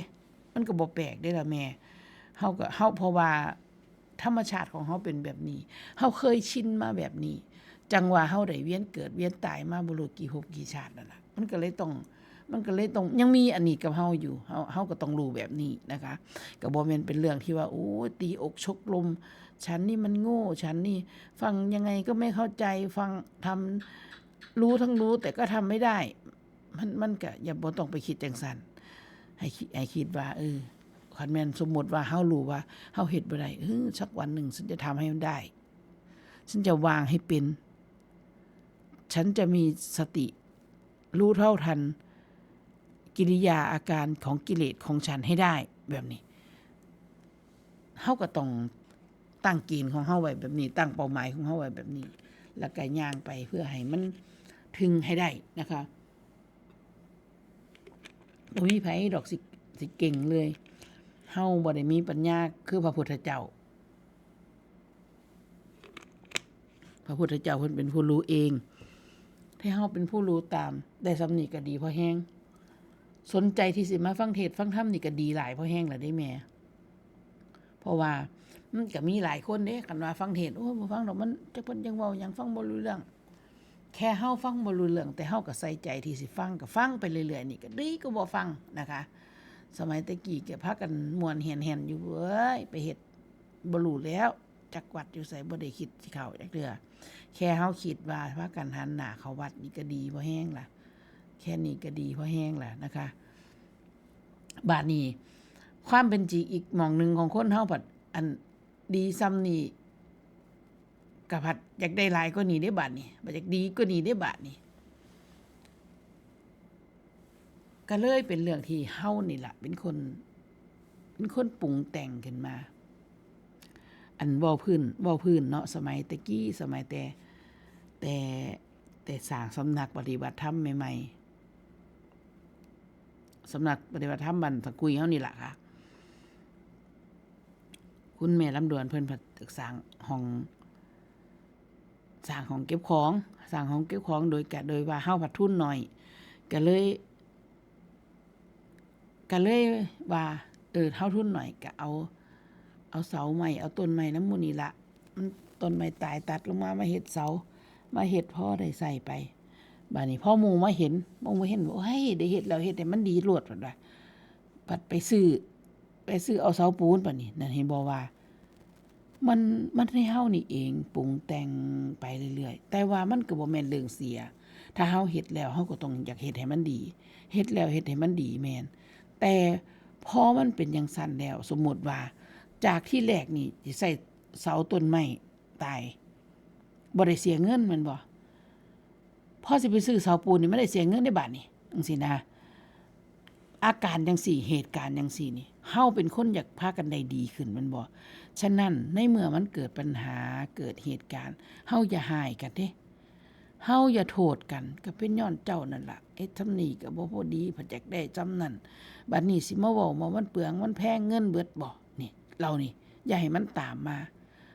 มันก็บ่แปลกเด้ล่ะแม่ เฮาก็ เฮา เพราะว่าธรรมชาติของเฮาเป็นแบบนี้ เฮาเคยชินมาแบบนี้ จั่งว่าเฮาได้เวียนเกิดเวียนตายมาบ่รู้กี่ภพกี่ชาตินั่นล่ะ มันก็เลยต้อง มันก็เลยต้องยังมีอันนี้กับเฮาอยู่ เฮา เฮาก็ต้องรู้แบบนี้นะคะ ก็บ่แม่นเป็นเรื่องที่ว่า โอ้ย ตีอกชกลม ฉันนี่มันโง่ ฉันนี่ฟังยังไงก็ไม่เข้าใจ ฟัง ทำ รู้ทั้งรู้แต่ก็ทำไม่ได้ มัน มันก็อย่า บ่ต้องไปคิดจั่งซั้น ให้คิด ให้คิดว่า เออ คันแม่นสมมุติว่าเฮารู้ว่าเฮาเฮ็ดบ่ได้ เออ สักวันหนึ่งฉันจะทำให้มันได้ ฉันจะวางให้เป็น ฉันจะมีสติรู้เท่าทันกิริยาอาการของกิเลสของฉันให้ได้ แบบนี้ เฮาก็ต้อง ตั้งเกณฑ์ของเฮาไว้แบบนี้ ตั้งเป้าหมายของเฮาไว้แบบนี้ แล้วก็ย่างไปเพื่อให้มันถึงให้ได้นะคะ บ่มีไผดอกสิ สิเก่งเลย เฮาบ่ได้มีปัญญาคือพระพุทธเจ้า พระพุทธเจ้าเพิ่นเป็นผู้รู้เอง ถ้าเฮาเป็นผู้รู้ตาม ได้ส่ำนี้ก็ดีพอแฮง สนใจที่สิมาฟังเทศน์ฟังธรรมนี่ก็ดีหลายพอแฮงแล้วเด้แม่ เพราะว่ามันก็มีหลายคนเด้ คันว่าฟังเทศน์ โอ้ บ่ฟังดอก มันจักเพิ่นจั่งเว้าหยัง ฟังบ่รู้เรื่อง แค่เฮาฟังบ่รู้เรื่อง แต่เฮาก็ใส่ใจที่สิฟัง ก็ฟังไปเรื่อยๆ นี่ก็ดีกว่าบ่ฟังนะคะ สมัยแต่กี้ก็พากันม่วนแฮ่นๆ อยู่เว้ย ไปเฮ็ดบ่รู้แล้ว จักวัดอยู่ไส บ่ได้คิดสิเข้าจักเทื่อ แค่เฮาคิดว่าพากันหันหน้าเข้าวัดนี่ก็ดีพอแฮงล่ะ แค่นี้ก็ดีพอแฮงล่ะนะคะ บาดนี้ ความเป็นจริงอีกหม่องหนึ่งของคนเฮาพัด อันดีส่ำนี้ ก็พัดอยากได้หลายกว่านี้เด้บาดนี้ บัดอยากดีกว่านี้เด้บาดนี้ ก็เลยเป็นเรื่องที่เฮานี่ล่ะ เป็นคน เป็นคนปรุงแต่งขึ้นมา อันเว้าพื้น เว้าพื้นเนาะ สมัยแต่กี้ สมัยแต่ แต่ แต่สร้างสำนักปฏิบัติธรรมใหม่ๆ สำนักปฏิบัติธรรมบ้านตะกุยเฮานี่ล่ะค่ะ คุณแม่ลำดวนเพิ่นพัดสร้างห้อง สร้างห้องเก็บของ สร้างห้องเก็บของโดยกะ โดยว่าเฮาพัดทุนน้อย ก็เลย ก็เลยว่า เออ เฮาทุนน้อยก็เอา เอาเสาไม้ เอาต้นไม้นำหมู่นี่ละ มันต้นไม้ตายตัดลงมา มาเฮ็ดเสา มาเฮ็ดพอได้ใช้ไป บาดนี้พอหมู่มาเห็น หมู่มาเห็น โอ้ย ได้เฮ็ดแล้ว เฮ็ดให้มันดีโลด เพิ่นว่า บัดไปซื้อ ไปซื้อเอาเสาปูน บาดนี้ นั่นเห็นบ่ว่า มัน มันในเฮานี่เองปรุงแต่งไปเรื่อยๆ แต่ว่ามันก็บ่แม่นเรื่องเสีย ถ้าเฮาเฮ็ดแล้ว เฮาก็ต้องอยากเฮ็ดให้มันดี เฮ็ดแล้วเฮ็ดให้มันดีแม่น แต่พอมันเป็นจั่งซั้นแล้ว สมมุติว่าจากที่แรกนี่สิใช้เสาต้นไม้ตาย บ่ได้เสียเงินแม่นบ่ พอสิไปซื้อเสาปูนนี่มันได้เสียเงินเด้บาดนี้ จั่งซี้นะ อาการจั่งซี้ เหตุการณ์จั่งซี้นี่ เฮาเป็นคนอยากพากันได้ดีขึ้นแม่นบ่ ฉะนั้นในเมื่อมันเกิดปัญหา เกิดเหตุการณ์ เฮาอย่าฮ้ายกันเด้ เฮาอย่าโทษกัน ก็เป็นย้อนเจ้านั่นล่ะ เฮ็ดส่ำนี้ก็บ่พอดี พัดอยากได้ส่ำนั้น บัดนี้สิมาเว้าว่ามันเปลือง มันแพง เงินเบิดบ่ นี่ เหล่านี้ อย่าให้มันตามมา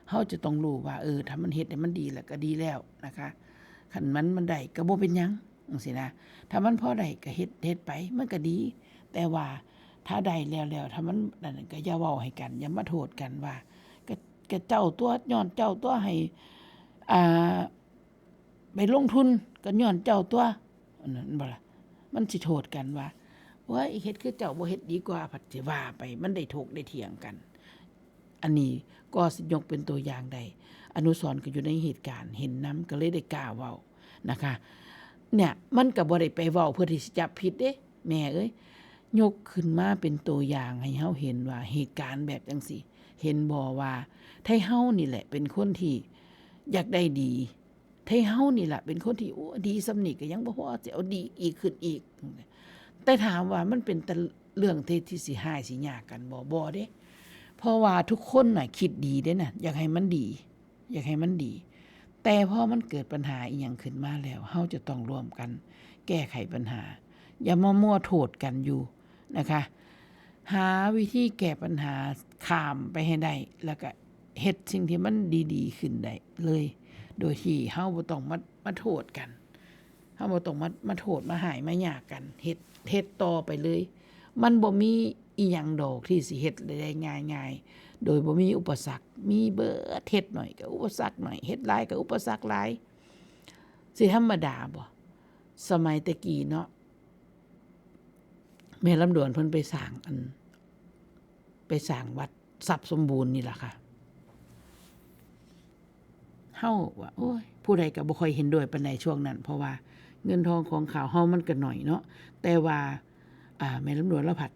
เฮาจะต้องรู้ว่า เออ ถ้ามันเฮ็ดให้มันดีแล้วก็ดีแล้วนะคะ คันมัน มันได้ก็บ่เป็นหยัง จั่งซี้นะ ถ้ามันพอได้ก็เฮ็ด เฮ็ดไป มันก็ดี แต่ว่าถ้าได้แล้ว แล้ว ถ้ามันนั่นก็อย่าเว้าให้กัน อย่ามาโทษกันว่า ก็ ก็เจ้าตั่ว ย้อนเจ้าตั่วให้ อ่า ไปลงทุน ก็ย้อนเจ้าตั่ว อันนั้นบ่ล่ะ มันสิโทษกันว่า โอ้ย เฮ็ดคือเจ้าบ่เฮ็ดดีกว่า พัดสิว่าไป มันได้ถกได้เถียงกัน อันนี้ก็สิยกเป็นตัวอย่างได้ อนุสรณ์ก็อยู่ในเหตุการณ์ เห็นนำ ก็เลยได้กล้าเว้านะคะ เนี่ย มันก็บ่ได้ไปเว้าเพื่อที่สิจับผิดเด้ แม่เอ้ย ยกขึ้นมาเป็นตัวอย่างให้เฮาเห็นว่าเหตุการณ์แบบจั่งซี้ เห็นบ่ว่าไทเฮานี่แหละเป็นคนที่อยากได้ดี ไทเฮานี่ล่ะเป็นคนที่ โอ้ ดีส่ำนี้ก็ยังบ่พอ สิเอาดีอีกขึ้นอีก แต่ถามว่ามันเป็นแต่เรื่องที่ ที่สิฮ้ายสิยากกันบ่ บ่เด้ เพราะว่าทุกคนน่ะคิดดีเด้น่ะ อยากให้มันดี อยากให้มันดี แต่พอมันเกิดปัญหาอีหยังขึ้นมาแล้ว เฮาจะต้องร่วมกันแก้ไขปัญหา อย่ามามัวโทษกันอยู่นะคะ หาวิธีแก้ปัญหาข้ามไปให้ได้ แล้วก็เฮ็ดสิ่งที่มันดีๆขึ้นได้เลย โดยที่เฮาบ่ต้องมา มาโทษกัน เฮาบ่ต้องมา มาโทษ มาฮ้าย มายากกัน เฮ็ด เฮ็ดต่อไปเลย มันบ่มีอีหยังดอกที่สิเฮ็ดได้ง่ายๆ โดยบ่มีอุปสรรค มีเบิด เฮ็ดน้อยก็อุปสรรคน้อย เฮ็ดหลายก็อุปสรรคหลาย สิธรรมดาบ่ สมัยแต่กี้เนาะ แม่ลำดวนเพิ่นไปสร้างอัน ไปสร้างวัดทรัพย์สมบูรณ์นี่ล่ะค่ะ เฮาว่า โอ้ย ผู้ใดก็บ่ค่อยเห็นด้วยปานใดช่วงนั้น เพราะว่าเงินทองของเขาเฮามันก็น้อยเนาะ แต่ว่า อ่า แม่ลำดวนลาวพัด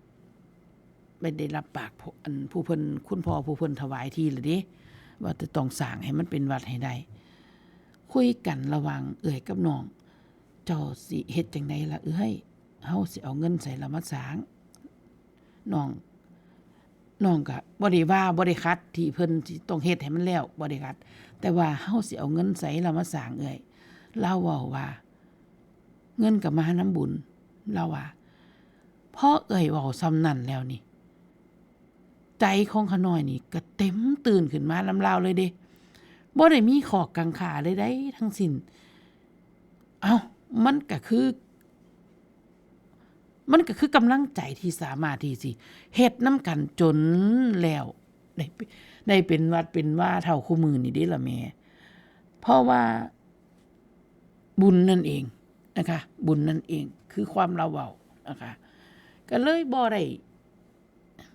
ไปได้รับปากผู้ อัน ผู้เพิ่น คุณพ่อผู้เพิ่นถวายที่แล้วเด้ ว่าจะต้องสร้างให้มันเป็นวัดให้ได้ คุยกันระหว่างเอื้อยกับน้อง เจ้าสิเฮ็ดจั่งใดล่ะเอื้อย เฮาสิเอาเงินไสล่ะมาสร้าง น้อง น้องก็บ่ได้ว่าบ่ได้ขัดที่เพิ่นสิต้องเฮ็ดให้มันแล้ว บ่ได้ขัด แต่ว่าเฮาสิเอาเงินไสล่ะมาสร้างเอื้อย ลาวเว้าว่า เงินก็มานำบุญ ลาวว่า พอเอื้อยเว้าส่ำนั้นแล้วนี่ ใจของข้าน้อยนี่ก็เต็มตื่นขึ้นมานำลาวเลยเด้ บ่ได้มีข้อกังขาใดๆทั้งสิ้น เอ้า มันก็คือ มันก็คือกำลังใจที่สามารถที่สิเฮ็ดนำกันจนแล้ว ได้เป- ได้เป็นวัดเป็นวาเท่าคู่มื้อนี้เด้ล่ะแม่ เพราะว่าบุญนั่นเองนะคะ บุญนั่นเองคือความลาวเว้านะคะ ก็เลยบ่ได้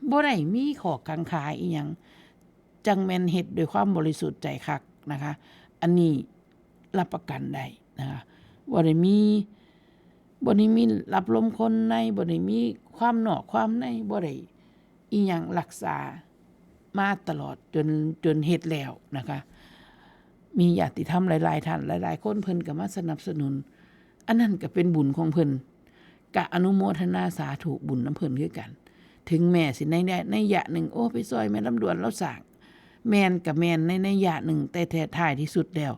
บ่ได้มีข้อกังขาอิหยัง จั่งแม่นเฮ็ดด้วยความบริสุทธิ์ใจคักนะคะ อันนี้รับประกันได้นะคะ บ่ได้มี บ่ได้มีรับลมคมใน บ่ได้มีความนอกความใน บ่ได้อิหยัง รักษามาตลอดจน จนเฮ็ดแล้วนะคะ มีญาติธรรมหลายๆท่าน หลายๆคนเพิ่นก็มาสนับสนุน อันนั้นก็เป็นบุญของเพิ่น ก็อนุโมทนาสาธุบุญนำเพิ่นคือกัน ถึงแม้สิใน ในนัยยะหนึ่ง โอ้ ไปซอยแม่ลำดวนลาวสร้าง แม่นก็แม่นในนัยยะหนึ่ง แต่แท้ท้ายที่สุดแล้ว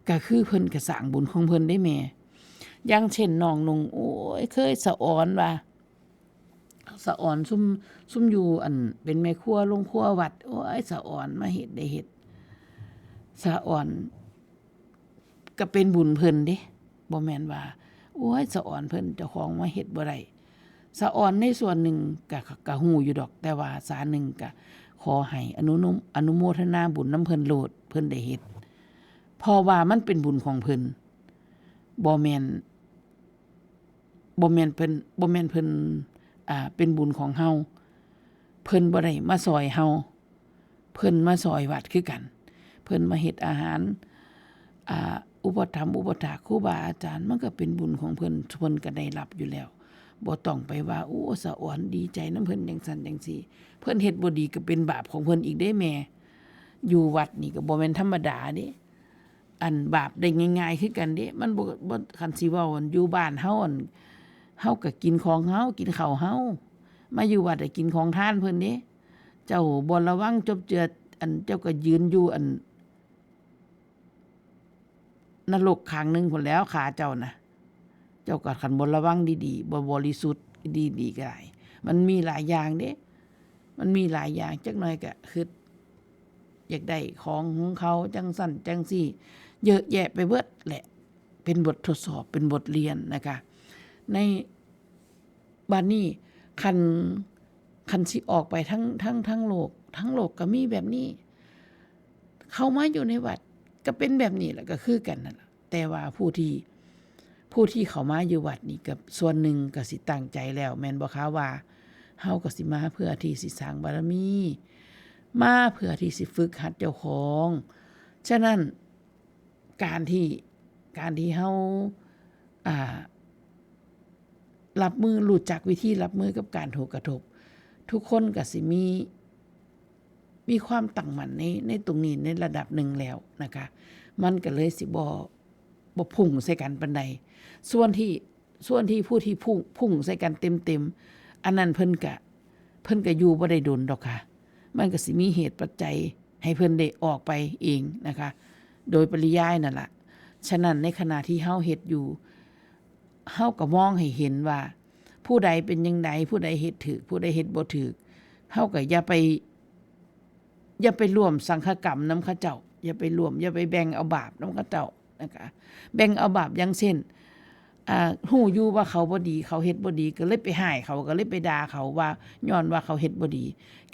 ก็คือเพิ่นก็สร้างบุญของเพิ่นเด้แม่ อย่างเช่นน้องนุ่ง โอ้ย เคยสะออนว่า สะออนซุม ซุมอยู่อันเป็นแม่ครัวโรงครัววัด โอ้ย สะออนมาเฮ็ดได้เฮ็ด สะออน ก็เป็นบุญเพิ่นเด้ บ่แม่นว่า โอ้ย สะออนเพิ่น เจ้าของมาเฮ็ดบ่ได้ สะออนในส่วนหนึ่งก็ ก็ฮู้อยู่ดอก แต่ว่าสาหนึ่งก็ขอให้อนุ อนุโมทนาบุญนำเพิ่นโลด เพิ่นได้เฮ็ด เพราะว่ามันเป็นบุญของเพิ่น บ่แม่น บ่แม่นเพิ่น บ่แม่นเพิ่น อ่า เป็นบุญของเฮา เพิ่นบ่ได้มาซอยเฮา เพิ่นมาซอยวัดคือกัน เพิ่นมาเฮ็ดอาหาร อ่า อุปถัมภ์อุปถากครูบาอาจารย์ มันก็เป็นบุญของเพิ่น เพิ่นก็ได้รับอยู่แล้ว บ่ต้องไปว่า โอ้ สะออนดีใจนำเพิ่นจั่งซั้นจั่งซี้ เพิ่นเฮ็ดบ่ดีก็เป็นบาปของเพิ่นอีกเด้แม่ อยู่วัดนี่ก็บ่แม่นธรรมดาเด้ อันบาปได้ง่ายๆคือกันเด้ มันบ่ บ่ คันสิเว้าอันอยู่บ้านเฮาอัน เฮาก็กินของเฮา กินข้าวเฮา มาอยู่วัดก็กินของทานเพิ่นเด้ เจ้าบ่ระวังจบเจือ อันเจ้าก็ยืนอยู่อัน นรกข้างหนึ่งพู้นแหล้ว ขาเจ้านะ เจ้าก็คันบ่ระวังดีๆ บ่บริสุทธิ์ดีๆก็ได้ มันมีหลายอย่างเด้ มันมีหลายอย่าง จักหน่อยก็คิดอยากได้ของของเขาจั่งซั้นจั่งซี้ เยอะแยะไปเบิดแหละ เป็นบททดสอบ เป็นบทเรียนนะคะ ใน บัดนี้คัน คันสิออกไปทั้ง ทั้ง ทั้งโลก ทั้งโลกก็มีแบบนี้ เข้ามาอยู่ในวัดก็เป็นแบบนี้แหละ ก็คือกันนั่นล่ะ แต่ว่าผู้ที่ ผู้ที่เข้ามาอยู่วัดนี่ก็ส่วนหนึ่งก็สิตั้งใจแล้ว แม่นบ่คะ ว่าเฮาก็สิมาเพื่อที่สิสร้างบารมี มาเพื่อที่สิฝึกหัดเจ้าของ ฉะนั้น การที่ การที่เฮา อ่า รับมือ รู้จักวิธีรับมือกับการถูกกระทบ ทุกคนก็สิมี มีความตั้งมั่นใน ในตรงนี้ในระดับหนึ่งแล้วนะคะ มันก็เลยสิบ่ บ่พุ่งใส่กันปานใด ส่วนที่ ส่วนที่ผู้ที่พุ่ง พุ่งใส่กันเต็มๆ อันนั้นเพิ่นก็ เพิ่นก็อยู่บ่ได้โดนดอกค่ะ มันก็สิมีเหตุปัจจัยให้เพิ่นได้ออกไปเองนะคะ โดยปริยายนั่นล่ะ ฉะนั้นในขณะที่เฮาเฮ็ดอยู่ เฮาก็มองให้เห็นว่า ผู้ใดเป็นจั่งใด ผู้ใดเฮ็ดถูก ผู้ใดเฮ็ดบ่ถูก เฮาก็อย่าไป อย่าไปร่วมสังฆกรรมนำเขาเจ้า อย่าไปร่วม อย่าไปแบ่งเอาบาปนำเขาเจ้านะคะ แบ่งเอาบาปอย่างเช่น อ่า ฮู้อยู่ว่าเขาบ่ดี เขาเฮ็ดบ่ดี ก็เลยไปฮ้ายเขา ก็เลยไปด่าเขาว่า ย้อนว่าเขาเฮ็ดบ่ดี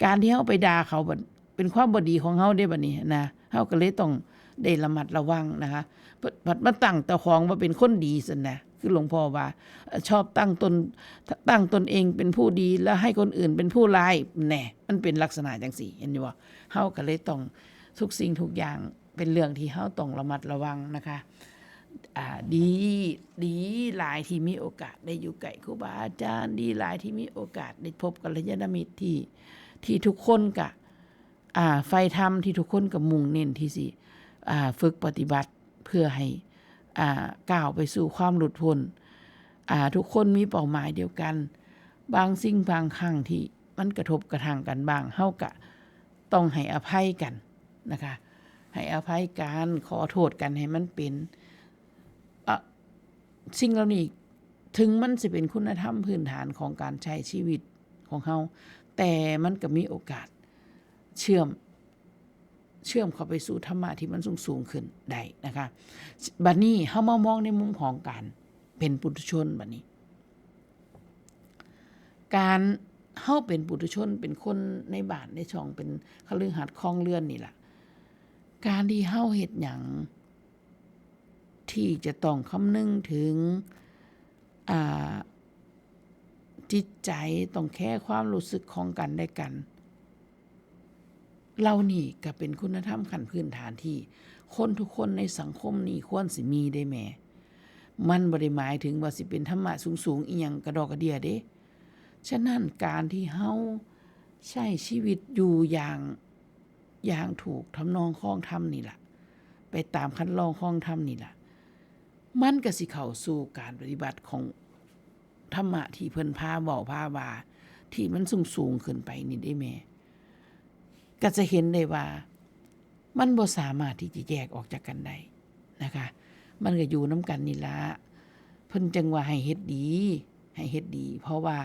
การที่เฮาไปด่าเขาบัด เป็นความบ่ดีของเฮาเด้บัดนี้นะ เฮาก็เลยต้องได้ระมัดระวังนะคะ บัด บัดมาตั้งเจ้าของว่าเป็นคนดีซั่นนะ คือหลวงพ่อว่า เอ่อ ชอบตั้งตน ตั้งตนเองเป็นผู้ดี แล้วให้คนอื่นเป็นผู้ร้าย แหน่ มันเป็นลักษณะจั่งซี้ เห็นอยู่บ่ เฮาก็เลยต้อง ทุกสิ่งทุกอย่างเป็นเรื่องที่เฮาต้องระมัดระวังนะคะ อ่า ดี ดีหลายที่มีโอกาสได้อยู่ใกล้ครูบาอาจารย์ ดีหลายที่มีโอกาสได้พบกัลยาณมิตรที่ ที่ทุกคนก็ อ่า ใฝ่ธรรม ที่ทุกคนก็มุ่งเน้นที่สิ อ่า ฝึกปฏิบัติเพื่อให้ อ่า ก้าวไปสู่ความหลุดพ้น อ่า ทุกคนมีเป้าหมายเดียวกัน บางสิ่งบางครั้งที่ มันกระทบกระทั่งกันบ้าง เฮาก็ต้องให้อภัยกันนะคะ ให้อภัยกัน ขอโทษกันให้มันเป็น อะ สิ่งเหล่านี้ ถึงมันสิเป็นคุณธรรมพื้นฐานของการใช้ชีวิตของเฮา แต่มันก็มีโอกาสเชื่อม เชื่อมเข้าไปสู่ธรรมะที่มันสูงๆขึ้นได้นะคะ บัดนี้เฮามามองในมุมของการเป็นปุถุชนบัดนี้ การเฮาเป็นปุถุชน เป็นคนในบ้านในช่อง เป็นคฤหัสถ์ครองเรือนนี่ล่ะ การที่เฮาเฮ็ดหยังที่จะต้องคำนึงถึง อ่า จิตใจ ต้องแคร์ความรู้สึกของกันและกัน เหล่านี้ก็เป็นคุณธรรมขั้นพื้นฐานที่คนทุกคนในสังคมนี้ควรสิมีเด้แม่ มันบ่ได้หมายถึงว่าสิเป็นธรรมะสูงๆ อีหยังกระดอกกระเดี้ยเด้ ฉะนั้นการที่เฮาใช้ชีวิตอยู่อย่าง อย่างถูกทำนองครองธรรมนี่ล่ะ ไปตามคันลองครองธรรมนี่ล่ะ มันก็สิเข้าสู่การปฏิบัติของธรรมะที่เพิ่นพาเว้าพาว่า ที่มันสูงๆขึ้นไปนี่เด้แม่ ก็จะเห็นได้ว่า มันบ่สามารถที่จะแยกออกจากกันได้นะคะ มันก็อยู่นำกันนี่ล่ะ เพิ่นจั่งว่าให้เฮ็ดดี ให้เฮ็ดดี เพราะว่า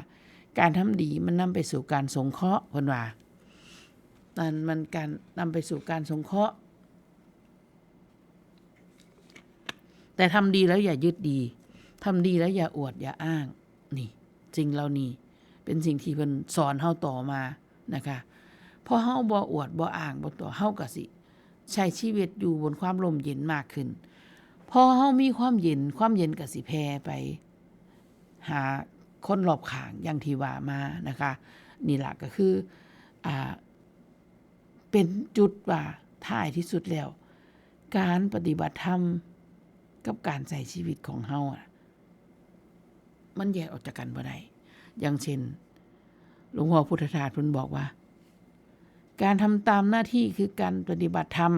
การทำดีมันนำไปสู่การสงเคราะห์ เพิ่นว่า นั่นมันการนำไปสู่การสงเคราะห์ แต่ทำดีแล้วอย่ายึดดี ทำดีแล้วอย่าอวดอย่าอ้าง นี่ สิ่งเหล่านี้เป็นสิ่งที่เพิ่นสอนเฮาต่อมานะคะ พอเฮาบ่อวดบ่อ้างบ่ตัว เฮาก็สิใช้ชีวิตอยู่บนความร่มเย็นมากขึ้น พอเฮามีความเย็น ความเย็นก็สิแผ่ไปหาคนรอบข้างอย่างที่ว่ามานะคะ นี่ล่ะก็คือ อ่า เป็นจุดว่าท้ายที่สุดแล้ว การปฏิบัติธรรมกับการใช้ชีวิตของเฮาอะ มันแยกออกจากกันบ่ได้ อย่างเช่น หลวงพ่อพุทธทาสเพิ่นบอกว่า การทำตามหน้าที่คือการปฏิบัติธรรม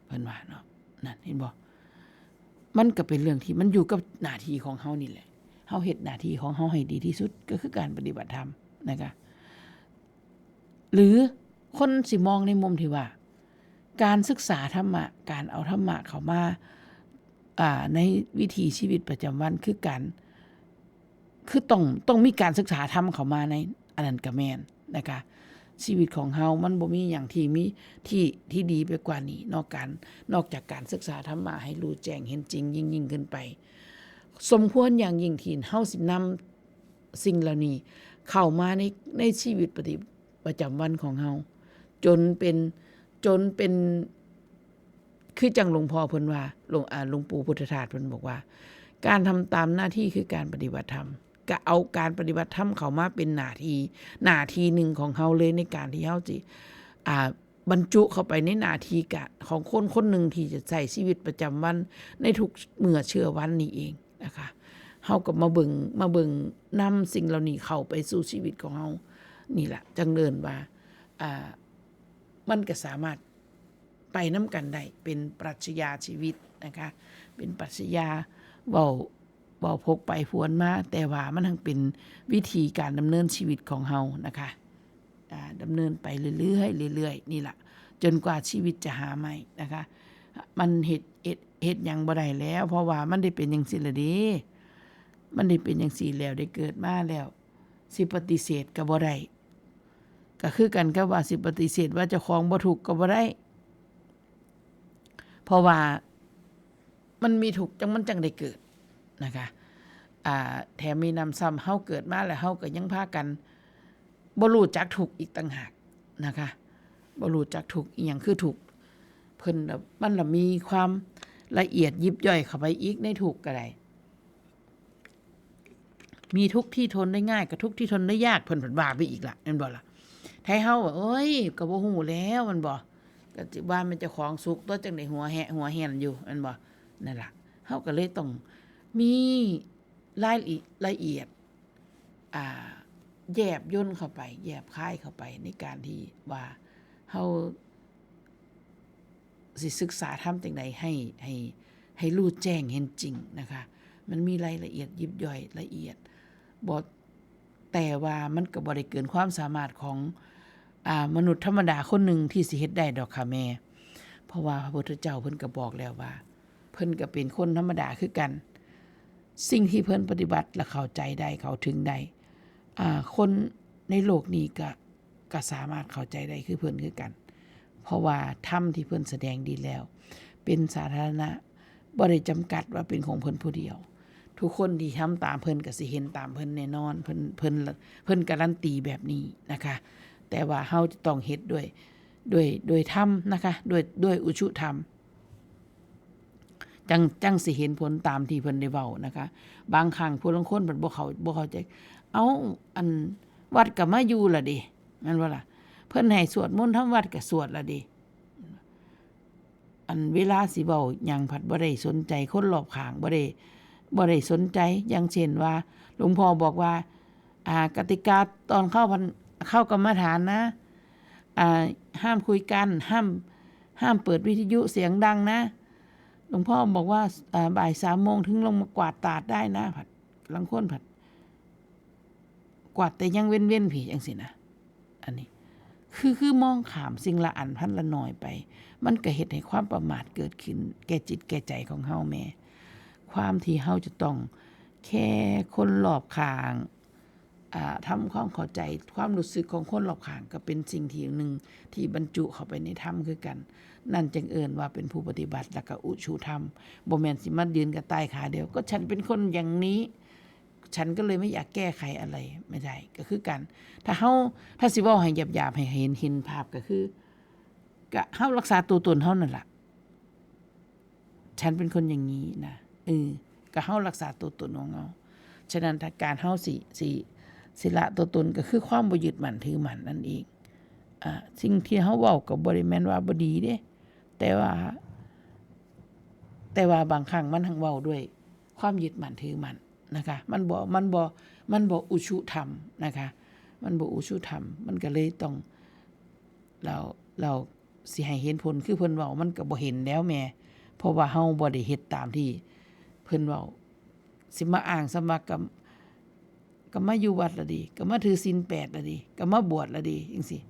เพิ่นว่าเนาะ นั่นเห็นบ่ มันก็เป็นเรื่องที่มันอยู่กับหน้าที่ของเฮานี่แหละ เฮาเฮ็ดหน้าที่ของเฮาให้ดีที่สุดก็คือการปฏิบัติธรรมนะคะ หรือคนสิมองในมุมที่ว่า การศึกษาธรรมะ การเอาธรรมะเข้ามา อ่า ในวิถีชีวิตประจำวันคือการ คือต้อง ต้องมีการศึกษาธรรมเข้ามาในอันนั้นก็แม่นนะคะ ชีวิตของเฮามันบ่มีหยังที่มี ที่ ที่ดีไปกว่านี้ นอกการ นอกจากการศึกษาธรรมะให้รู้แจ้งเห็นจริงยิ่งๆขึ้นไป สมควรอย่างยิ่งที่เฮาสินำสิ่งเหล่านี้เข้ามาใน ในชีวิตปฏิ ประจำวันของเฮา จนเป็น จนเป็น คือจั่งหลวงพ่อเพิ่นว่า หลวง อ่า หลวงปู่พุทธทาสเพิ่นบอกว่า การทำตามหน้าที่คือการปฏิบัติธรรม ก็เอาการปฏิบัติธรรมเข้ามาเป็นหน้าที่ หน้าที่หนึ่งของเฮาเลย ในการที่เฮาสิ อ่า บรรจุเข้าไปในหน้าที่กะ ของคนคนหนึ่งที่จะใช้ชีวิตประจำวันในทุกเมื่อเชื่อวันนี้เองนะคะ เฮาก็มาเบิ่ง มาเบิ่งนำสิ่งเหล่านี้เข้าไปสู่ชีวิตของเฮานี่ล่ะ จั่งเอิ้นว่า อ่า มันก็สามารถไปนำกันได้ เป็นปรัชญาชีวิตนะคะ เป็นปรัชญา เว้า เว้าพกไปพวนมา แต่ว่ามันทั้งเป็นวิธีการดำเนินชีวิตของเฮานะคะ อ่า ดำเนินไปเรื่อยๆ เรื่อยๆ นี่ล่ะ จนกว่าชีวิตจะหาใหม่นะคะ มันเฮ็ด เฮ็ด เฮ็ดหยังบ่ได้แล้ว เพราะว่ามันได้เป็นจั่งซี้ละเด้ มันได้เป็นจั่งซี้แล้ว ได้เกิดมาแล้ว สิปฏิเสธก็บ่ได้ ก็คือกันกับว่าสิปฏิเสธว่าเจ้าของบ่ทุกข์ก็บ่ได้ เพราะว่ามันมีทุกข์จั่งมันจั่งได้เกิดนะคะ อ่า แถมมีหนำซ้ำเฮาเกิดมาแล้วเฮาก็ยังพากันบ่รู้จักทุกข์อีกต่างหากนะคะ บ่รู้จักทุกข์ อีหยังคือทุกข์ เพิ่นละ มันละมีความละเอียดยิบย่อยเข้าไปอีกในทุกข์ก็ได้ มีทุกข์ที่ทนได้ง่ายกับทุกข์ที่ทนได้ยาก เพิ่น เพิ่นว่าไปอีกล่ะ แม่นบ่ล่ะ ไทเฮาว่า โอ้ย ก็บ่ฮู้แล้ว แม่นบ่ ก็สิว่าแม่นเจ้าของสุขตั๊ว จั่งได้หัวแหะหัวแหนอยู่ แม่นบ่ นั่นล่ะ เฮาก็เลยต้องมีรายละเอียด อ่า แยบยลเข้าไป แยบคายเข้าไปในการที่ว่าเฮา สิศึกษาธรรมจั่งใดให้ ให้ ให้รู้แจ้งเห็นจริงนะคะ มันมีรายละเอียดยิบย่อยละเอียด บ่ แ แต่ว่ามันก็บ่ได้เกินความสามารถของ อ่า มนุษย์ธรรมดาคนหนึ่งที่สิเฮ็ดได้ดอกค่ะแม่ เพราะว่าพระพุทธเจ้าเพิ่นก็บอกแล้วว่า เพิ่นก็เป็นคนธรรมดาคือกัน สิ่งที่เพิ่นปฏิบัติและเข้าใจได้ เข้าถึงได้ อ่า คนในโลกนี้ก็ ก็สามารถเข้าใจได้คือเพิ่นคือกัน เพราะว่าธรรมที่เพิ่นแสดงดีแล้ว เป็นสาธารณะ บ่ได้จำกัดว่าเป็นของเพิ่นผู้เดียว ทุกคนที่ทำตามเพิ่นก็สิเห็นตามเพิ่นแน่นอน เพิ่น เพิ่น เพิ่นการันตีแบบนี้นะคะ แต่ว่าเฮาจะต้องเฮ็ดด้วย ด้วย ด้วยธรรมนะคะ ด้วย ด้วยอุชุธรรม จั่ง จั่งสิเห็นผลตามที่เพิ่นได้เว้านะคะ บางครั้งผู้ลางคนเพิ่นบ่เข้า บ่เข้าใจ เอ้า อันวัดก็มาอยู่ละเด้ แม่นบ่ล่ะ เพิ่นให้สวดมนต์ทำวัดก็สวดละเด้ อันเวลาสิเว้าหยังผัดบ่ได้สนใจคนรอบข้าง บ่ได้ บ่ได้สนใจ อย่างเช่นว่า หลวงพ่อบอกว่า อ่า กติกาตอนเข้าพรร- เข้ากรรมฐานนะ อ่า ห้ามคุยกัน ห้าม ห้ามเปิดวิทยุเสียงดังนะ หลวงพ่อบอกว่า อ่า บ่ายสามโมงถึงลงมากวาดตาดได้นะ ผัด ลางคนผัด กวาดแต่ยังเว้นๆ พีจังซี้นะ อันนี้ คือ คือมองข้ามสิ่งละอันพันละน้อยไป มันก็เฮ็ดให้ความประมาทเกิดขึ้นแก่จิตแก่ใจของเฮาแม่ ความที่เฮาจะต้องแคร์คนรอบข้าง อ่า ทำความเข้าใจความรู้สึกของคนรอบข้าง ก็เป็นสิ่งที่หนึ่งที่บรรจุเข้าไปในธรรมคือกัน นั่นจึงเอิ้นว่าเป็นผู้ปฏิบัติ แล้วก็อุชุธรรม บ่แม่นสิมายืนกระต่ายขาเดียว ก็ฉันเป็นคนอย่างนี้ ฉันก็เลยไม่อยากแก้ไขอะไร ไม่ได้ ก็คือกัน ถ้าเฮา ถ้าสิเว้าให้หยาบๆ ให้เห็น เห็นภาพก็คือ ก็เฮารักษาตัวตนเฮานั่นล่ะ ฉันเป็นคนอย่างนี้นะ เออ ก็เฮารักษาตัวตนของเฮา ฉะนั้นถ้าการเฮาสิ สิ สิละตัวตนก็คือความบ่ยึดมั่นถือมั่นนั่นเอง อ่า สิ่งที่เฮาเว้าก็บ่ได้แม่นว่าบ่ดีเด้ แต่ว่า แต่ว่าบางครั้งมันหั้งเว้าด้วยความยึดมั่นถือมั่นนะคะ มันบ่ มันบ่ มันบ่อุชุธรรมนะคะ มันบ่อุชุธรรม มันก็เลยต้อง เรา เราสิให้เหตุผลคือเพิ่นเว้า มันก็บ่เห็นแล้วแม่ เพราะว่าเฮาบ่ได้เฮ็ดตามที่เพิ่นเว้า สิมาอ้างซ้ำว่าก็ ก็มาอยู่วัดละดี ก็มาถือศีลแปดละดี ก็มาบวชละดี จังซี้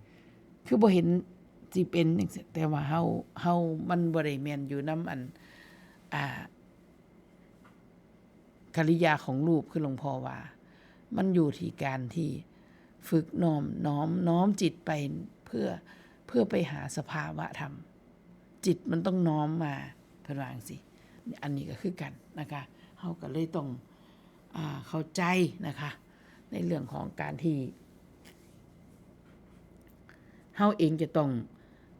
คือบ่เห็นสิเป็นจังซี้ แต่ว่าเฮา เฮา มันบ่ได้แม่นอยู่นำอัน อ่า กิริยาของรูป คือหลวงพ่อว่า มันอยู่ที่การที่ฝึกน้อม น้อม น้อมจิตไปเพื่อ เพื่อไปหาสภาวะธรรม จิตมันต้องน้อมมา เพิ่นว่าจังซี้ อันนี้ก็คือกันนะคะ เฮาก็เลยต้อง อ่า เข้าใจนะคะ ในเรื่องของการที่ เฮาเองจะต้อง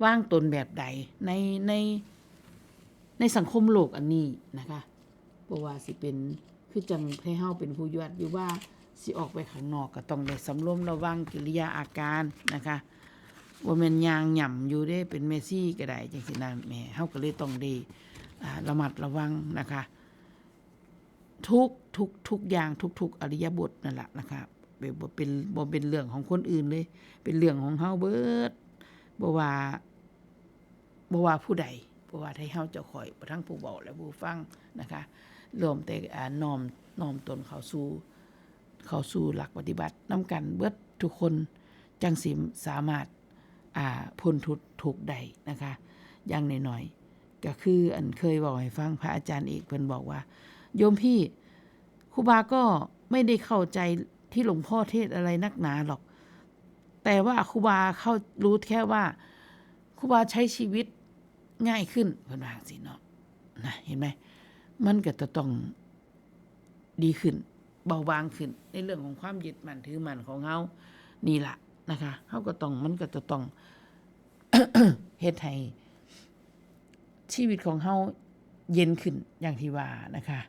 วางตนแบบใดใน ใน ในสังคมโลกอันนี้นะคะ บ่ว่าสิเป็น คือจั่งให้เฮาเป็นผู้อยู่วัดอยู่วา สิออกไปข้างนอกก็ต้องได้สำรวมระวังกิริยาอาการนะคะ บ่แม่นย่างหย่ำอยู่เด้ เป็นแม่ชีก็ได้จังซี้นะแม่ เฮาก็เลยต้องได้ อ่า ระมัดระวังนะคะ ทุก ทุก ทุกอย่าง ทุกๆ อิริยาบถนั่นล่ะนะคะ เป็น บ่เป็น บ่เป็นเรื่องของคนอื่นเลย เป็นเรื่องของเฮาเบิด บ่ว่า บ่ว่าผู้ใด บ่ว่าไทเฮาเจ้าข้อย บ่ทั้งผู้เว้าและผู้ฟังนะคะ รวมแต่ อ่า น้อม น้อมตนเข้าสู่ เข้าสู่หลักปฏิบัตินำกันเบิดทุกคน จั่งสิสามารถ อ่า พ้นทุกข์ ทุกข์ได้นะคะ อย่างน้อยๆ ก็คืออันเคยเว้าให้ฟัง พระอาจารย์เอกเพิ่นบอกว่า โยมพี่ ครูบาก็ไม่ได้เข้าใจที่หลวงพ่อเทศน์อะไรนักหนาหรอก แต่ว่าครูบาเข้า รู้แค่ว่า ครูบาใช้ชีวิตง่ายขึ้น เพิ่นว่าจั่งซี้เนาะ นะ เห็นไหม มันก็จะต้องดีขึ้น เบาบางขึ้น ในเรื่องของความยึดมั่นถือมั่นของเฮานี่ล่ะนะคะ เฮาก็ต้อง มันก็จะต้อง เฮ็ดให้ชีวิตของเฮาเย็นขึ้นอย่างที่ว่านะคะ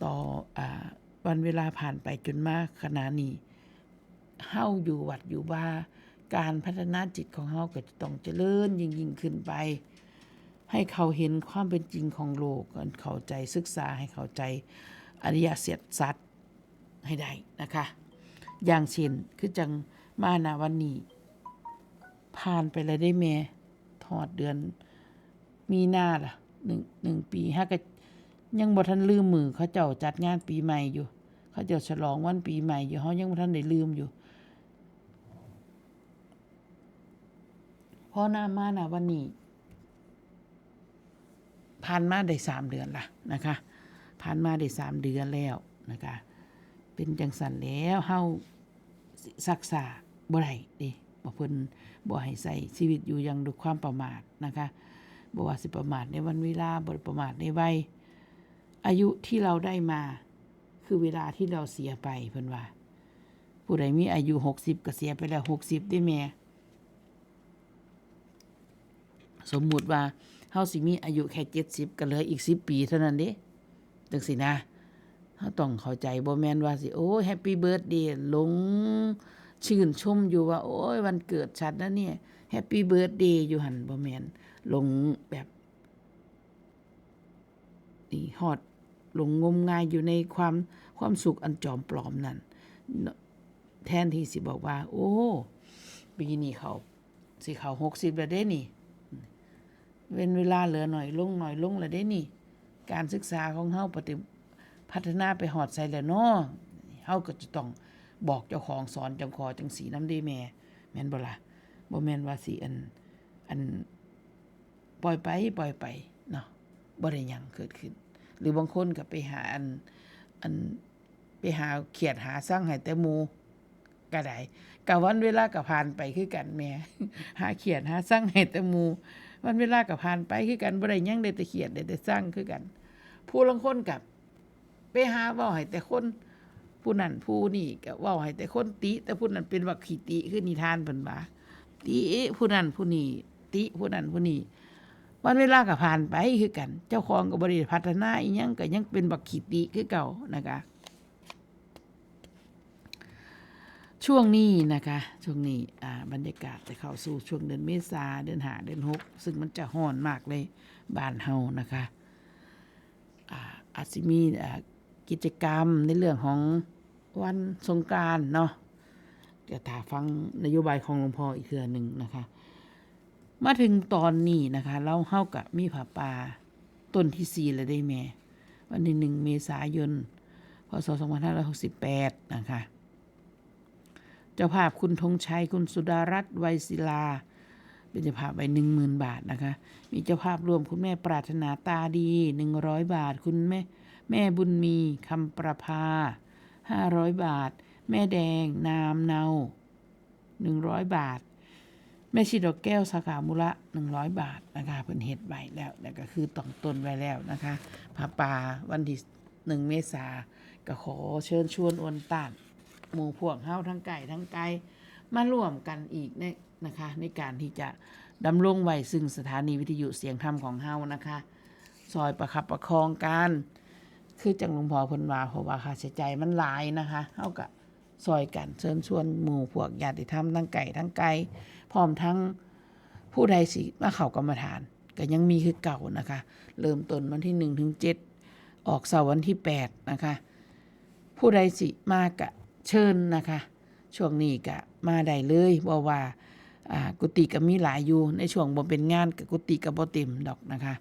ต่อ อ่า วันเวลาผ่านไปจนมาขณะนี้ เฮาอยู่วัดอยู่วา การพัฒนาจิตของเฮาก็จะต้องเจริญยิ่งๆ ขึ้นไป ให้เขาเห็นความเป็นจริงของโลก เข้าใจ ศึกษาให้เข้าใจอริยสัจให้ได้นะคะ อย่างเช่น คือจั่งมา ณ วันนี้ ผ่านไปแล้วเด้แม่ ฮอดเดือนมีนาล่ะ หนึ่ง หนึ่งปี หากะยังบ่ทันลืมมื้อเขาเจ้าจัดงานปีใหม่อยู่ เขาเจ้าฉลองวันปีใหม่อยู่ เฮายังบ่ทันได้ลืมอยู่ พอหน้ามานะวันนี้ ผ่านมาได้สามเดือนละนะคะ ผ่านมาได้สามเดือนแล้วนะคะ เป็นจังซั่นแล้ว เฮาสิซักซ้าบ่ได้เด้ บ่ เพิ่นบ่ให้ใช้ชีวิตอยู่อย่างด้วยความประมาทนะคะ บ่ว่าสิประมาทในวันเวลา บ่ได้ประมาทในวัย อายุที่เราได้มา คือเวลาที่เราเสียไป เพิ่นว่า ผู้ใดมีอายุหกสิบก็เสียไปแล้วหกสิบเด้แม่ สมมุติว่าเฮาสิมีอายุแค่เจ็ดสิบ ก็เหลืออีกสิบปีเท่านั้นเด้ จังซี้นะ เฮาต้องเข้าใจ บ่แม่นว่าสิ โอ้ย แฮปปี้เบิร์ธเดย์ หลงชื่นชมอยู่ว่า โอ้ย วันเกิดฉันนะเนี่ย แฮปปี้เบิร์ธเดย์ อยู่หั่น บ่แม่น หลงแบบ นี่ ฮอด หลงงมงายอยู่ในความ ความสุขอันจอมปลอมนั่น แทนที่สิบอกว่า โอ้ ปีนี้เขา สิเข้าหกสิบแล้วเด้นี่ เว้นเวลาเหลือน้อยลง น้อยลงแล้วเด้นี่ การศึกษาของเฮาปฏิ พัฒนาไปฮอดไสแล้วน้อ เฮาก็จะต้องบอกเจ้าของ สอนเจ้าของจังซี้นำเด้แม่ แม่นบ่ล่ะ บ่แม่นว่าสิอัน อัน ปล่อยไป ปล่อยไปเนาะ บ่ได้หยังเกิดขึ้น หรือบางคนก็ไปหาอัน อัน ไปหาเครียดหาซังให้แต่หมู่ก็ได้ ก็วันเวลาก็ผ่านไปคือกันแม่ หาเครียดหาซังให้แต่หมู่ วันเวลาก็ผ่านไปคือกัน บ่ได้หยัง ได้แต่เครียด ได้แต่ซังคือกัน ผู้ลางคนก็ไปหาเว้าให้แต่คน ผู้นั้นผู้นี้ก็เว้าให้แต่คนติ แต่ผู้นั้นเป็นบักขี้ติ คือนิทานเพิ่นว่า ติผู้นั้นผู้นี้ ติผู้นั้นผู้นี้ วันเวลาก็ผ่านไปคือกัน เจ้าของก็บ่ได้พัฒนาอิหยัง ก็ยังเป็นบักขี้ติคือเก่านะคะ ช่วงนี้นะคะ ช่วงนี้ อ่า บรรยากาศจะเข้าสู่ช่วงเดือนเมษา เดือนห้า เดือนหก ซึ่งมันจะร้อนมากเลยบ้านเฮานะคะ อ่า อาจสิมี อ่า กิจกรรมในเรื่องของวันสงกรานต์เนาะ ก็ถ้าฟังนโยบายของหลวงพ่ออีกเทื่อหนึ่งนะคะ มาถึงตอนนี้นะคะ แล้วเฮาก็มีผ้าป่าต้นที่สี่แล้วเด้แม่ วันที่หนึ่งเมษายน พ.ศ. สองพันห้าร้อยหกสิบแปด นะคะ เจ้าภาพคุณธงชัย คุณสุดารัตน์ ไวศิลา เป็นเจ้าภาพไว้ หนึ่งหมื่น บาทนะคะ มีเจ้าภาพร่วมคุณแม่ปรารถนาตาดี หนึ่งร้อย บาท คุณแม่ แม่บุญมี คำประภา ห้าร้อย บาท แม่แดง นามเนา หนึ่งร้อย บาท แม่ชีดอกแก้ว สาขามูละ หนึ่งร้อย บาทนะคะ เพิ่นเฮ็ดไว้แล้ว แล้วก็คือต้องต้นไว้แล้วนะคะ ผ้าป่าวันที่หนึ่งเมษา ก็ขอเชิญชวนอวนต้าน หมู่พวกเฮาทั้งใกล้ทั้งไกล มาร่วมกันอีกใน นะคะ ในการที่จะดำรงไว้ซึ่งสถานีวิทยุเสียงธรรมของเฮานะคะ ซอยประคับประคองกัน คือจั่งหลวงพ่อเพิ่นว่า เพราะว่าค่าใช้จ่ายมันหลายนะคะ เฮาก็ซอยกันเชิญชวนหมู่พวกญาติธรรมทั้งใกล้ทั้งไกล พร้อมทั้งผู้ใดสิมาเข้ากรรมฐาน ก็ยังมีคือเก่านะคะ เริ่มต้นวันที่หนึ่งถึงเจ็ด ออกเสาร์วันที่แปดนะคะ ผู้ใดสิมาก็เชิญนะคะ ช่วงนี้ก็มาได้เลย เพราะว่า อ่า กุฏิก็มีหลายอยู่ ในช่วงบ่เป็นงานก็กุฏิก็บ่เต็มดอกนะคะ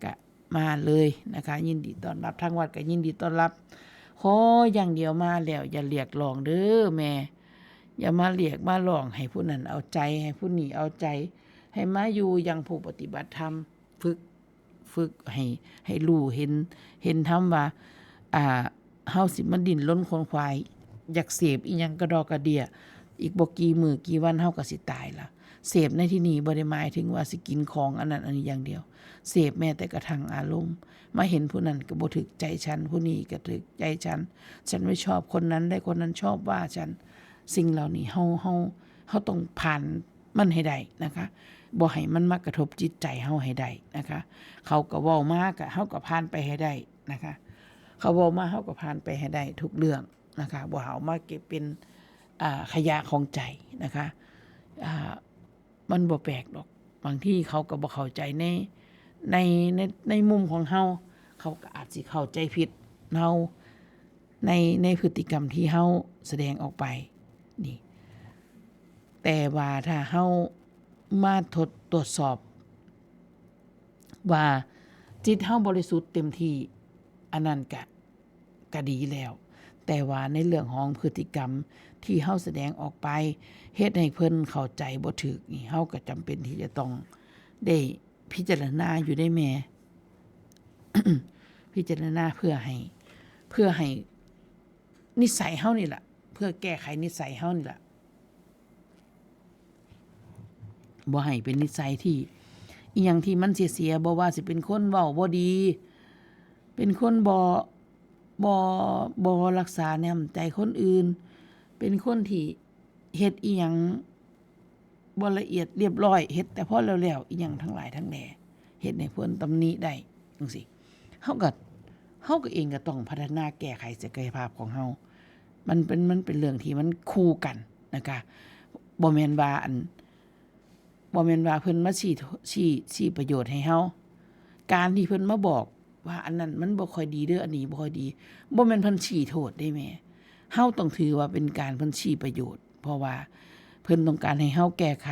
ก็มาเลยนะคะ ยินดีต้อนรับ ทางวัดก็ยินดีต้อนรับ ขออย่างเดียวมาแล้วอย่าเรียกร้องเด้อแม่ อย่ามาเรียกมาร้องให้ผู้นั้นเอาใจ ให้ผู้นี้เอาใจ ให้มาอยู่อย่างผู้ปฏิบัติธรรม ฝึก ฝึกให้ ให้รู้เห็น เห็นธรรมว่า อ่า เฮาสิมาดิ้นรนขวนขวาย อยากเสพอิหยังกระดอกกระเดี้ย อีกบ่กี่มื้อกี่วันเฮาก็สิตายละ เสพในที่นี้บ่ได้หมายถึงว่าสิกินของอันนั้นอันนี้อย่างเดียว เสพแม้แต่กระทั่งอารมณ์ มาเห็นผู้นั้นก็บ่ถูกใจฉัน ผู้นี้ก็ถูกใจฉัน ฉันไม่ชอบคนนั้น และคนนั้นชอบว่าฉัน สิ่งเหล่านี้เฮา เฮา เฮาต้องผ่านมันให้ได้นะคะ บ่ให้มันมากระทบจิตใจเฮาให้ได้นะคะ เขาก็เว้ามาก็ เฮาก็ผ่านไปให้ได้นะคะ เขาเว้ามา เฮาก็ผ่านไปให้ได้ทุกเรื่องนะคะ บ่เอามาเก็บเป็น อ่า ขยะของใจนะคะ อ่า มันบ่แปลกดอก บางทีเขาก็บ่เข้าใจใน ใน ใน ในมุมของเฮา เขาก็อาจสิเข้าใจผิดเฮา ใน ในพฤติกรรมที่เฮาแสดงออกไป นี่ แต่ว่าถ้าเฮามาทด ตรวจสอบ ว่าจิตเฮาบริสุทธิ์เต็มที่ อันนั้นก็ ก็ดีแล้ว แต่ว่าในเรื่องของพฤติกรรมที่เฮาแสดงออกไป เฮ็ดให้เพิ่นเข้าใจบ่ถูกนี่ เฮาก็จำเป็นที่จะต้องได้พิจารณาอยู่เด้แม่ พิจารณาเพื่อให้ เพื่อให้นิสัยเฮานี่ล่ะ เพื่อแก้ไขนิสัยเฮานี่ล่ะ บ่ให้เป็นนิสัยที่ อิหยังที่มันเสียๆ บ่ว่าสิเป็นคนเว้าบ่ดี เป็นคนบ่ บ่ บ่รักษาน้ำใจคนอื่น เป็นคนที่เฮ็ดอิหยังบ่ละเอียดเรียบร้อย เฮ็ดแต่พอแล้วๆ อิหยังทั้งหลายทั้งแหล่ เฮ็ดให้เพิ่นตำหนิได้จั่งซี้ เฮาก็ เฮาก็เองก็ต้องพัฒนาแก้ไขศักยภาพของเฮา มันเป็น มันเป็นเรื่องที่มันคู่กันนะคะ บ่แม่นว่าอัน บ่แม่นว่าเพิ่นมาชี้โท- ชี้ ชี้ประโยชน์ให้เฮา การที่เพิ่นมาบอกว่าอันนั้นมันบ่ค่อยดีเด้อ อันนี้บ่ค่อยดี บ่แม่นเพิ่นชี้โทษเด้แม่ เฮาต้องถือว่าเป็นการเพิ่นชี้ประโยชน์ เพราะว่าเพิ่นต้องการให้เฮาแก้ไข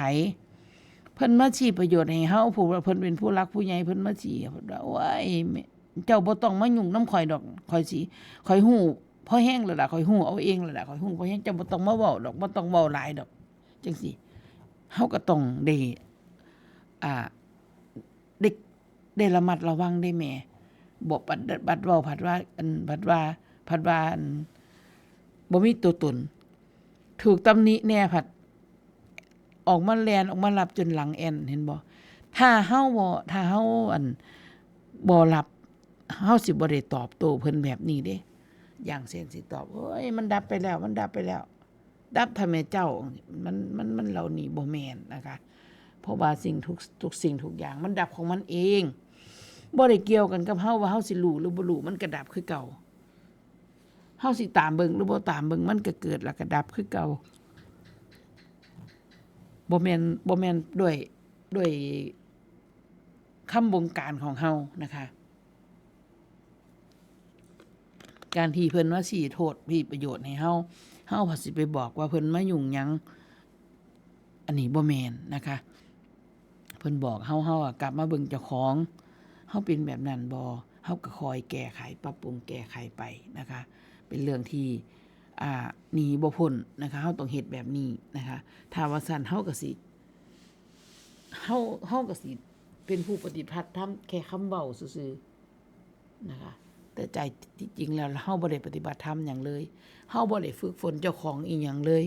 เพิ่นมาชี้ประโยชน์ให้เฮา เพราะว่าเพิ่นเป็นผู้หลักผู้ใหญ่ เพิ่นมาชี้ เพิ่นว่า โอ้ย แม่ เจ้าบ่ต้องมายุ่งนำข้อยดอก ข้อยสิ ข้อยฮู้พอแฮงแล้วล่ะ ข้อยฮู้เอาเองแล้วล่ะ ข้อยฮู้พอแฮง เจ้าบ่ต้องมาเว้าดอก บ่ต้องเว้าหลายดอก จั่งซี้ เฮาก็ต้องได้ อ่า ได้ ได้ระมัดระวังเด้แม่ บ่ บัด บัดเว้า ผัดว่า อัน ผัดว่า ผัดว่า อัน บ่มีตัวตน ถูกตำหนิแหน่ ผัดออกมาแล่น ออกมารับจนหลังแอ่น เห็นบ่ ถ้าเฮาบ่ ถ้าเฮา อัน บ่รับ เฮาสิบ่ได้ตอบโต้เพิ่นแบบนี้เด้ อย่างเช่นสิตอบ โอ้ย มันดับไปแล้ว มันดับไปแล้ว ดับทำไมเจ้า มัน มัน มันเหล่านี้บ่แม่นนะคะ เพราะว่าสิ่งทุก ทุกสิ่งทุกอย่างมันดับของมันเอง บ่ได้เกี่ยวกันกับเฮาว่าเฮาสิรู้หรือบ่รู้ มันก็ดับคือเก่า เฮาสิตามเบิ่งหรือบ่ตามเบิ่ง มันก็เกิดแล้วก็ดับคือเก่า บ่แม่น บ่แม่นด้วย ด้วยคำบงการของเฮานะคะ การที่เพิ่นมาชี้โทษ ชี้ประโยชน์ให้เฮา เฮาผัดสิไปบอกว่าเพิ่นมายุ่งหยัง อันนี้บ่แม่นนะคะ เพิ่นบอกเฮา เฮาอะกลับมาเบิ่งเจ้าของ เฮาเป็นแบบนั้นบ่ เฮาก็คอยแก้ไข ปรับปรุงแก้ไขไปนะคะ เป็นเรื่องที่ อ่า หนีบ่พ้นนะคะ เฮาต้องเฮ็ดแบบนี้นะคะ ถ้าว่าซั้นเฮาก็สิ เฮา เฮาก็สิเป็นผู้ปฏิบัติธรรมแค่คำเว้าซื่อๆ นะคะ แต่ใจที่จริงแล้วเฮาบ่ได้ปฏิบัติธรรมหยังเลย เฮาบ่ได้ฝึกฝนเจ้าของอีหยังเลย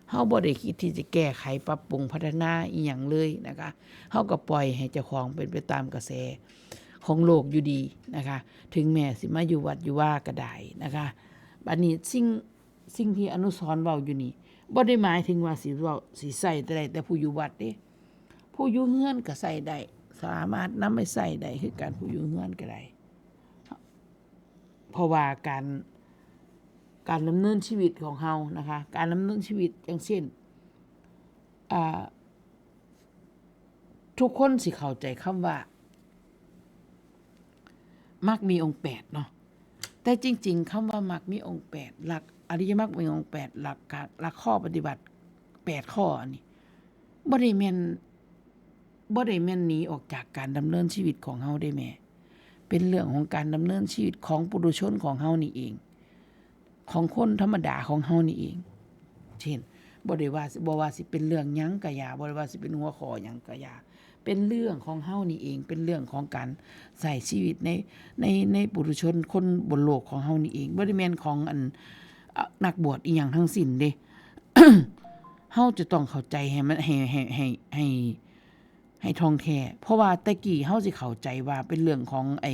เฮาบ่ได้คิดที่จะแก้ไขปรับปรุงพัฒนาอีหยังเลยนะคะ เฮาก็ปล่อยให้เจ้าของเป็นไปตามกระแสของโลกอยู่ดีนะคะ ถึงแม้สิมาอยู่วัดอยู่วาก็ได้นะคะ บัดนี้สิ่ง สิ่งที่อนุสรณ์เว้าอยู่นี่ บ่ได้หมายถึงว่าสิเว้า สิใช้แต่ได้แต่ผู้อยู่วัดเด้ ผู้อยู่เฮือนก็ใช้ได้ สามารถนำไปใช้ได้คือกัน ผู้อยู่เฮือนก็ได้ เพราะว่าการ การดำเนินชีวิตของเฮานะคะ การดำเนินชีวิตอย่างเช่น อ่า ทุกคนสิเข้าใจคำว่า มรรคมีองค์แปดเนาะ แต่จริงๆ คำว่ามรรคมีองค์แปด หลักอริยมรรคมีองค์แปด หลักกะ- หลักข้อปฏิบัติแปดข้ออันนี้ บ่ได้แม่น บ่ได้แม่นหนีออกจากการดำเนินชีวิตของเฮาเด้แม่ เป็นเรื่องของการดำเนินชีวิตของปุถุชนของเฮานี่เอง ของคนธรรมดาของเฮานี่เอง เช่น บ่ได้ว่า บ่ว่าสิเป็นเรื่องหยังก็อย่า บ่ได้ว่าสิเป็นหัวข้อหยังก็อย่า เป็นเรื่องของเฮานี่เอง เป็นเรื่องของการใช้ชีวิตใน ใน ในปุถุชนคนบนโลกของเฮานี่เอง บ่ได้แม่นของอัน เอ่อ นักบวชอีหยังทั้งสิ้นเด้ เฮาจะต้องเข้าใจให้มัน ให้ ให้ ให้ ให้ ให้ท่องแท้ เพราะว่าแต่กี้เฮาสิเข้าใจว่าเป็นเรื่องของไอ้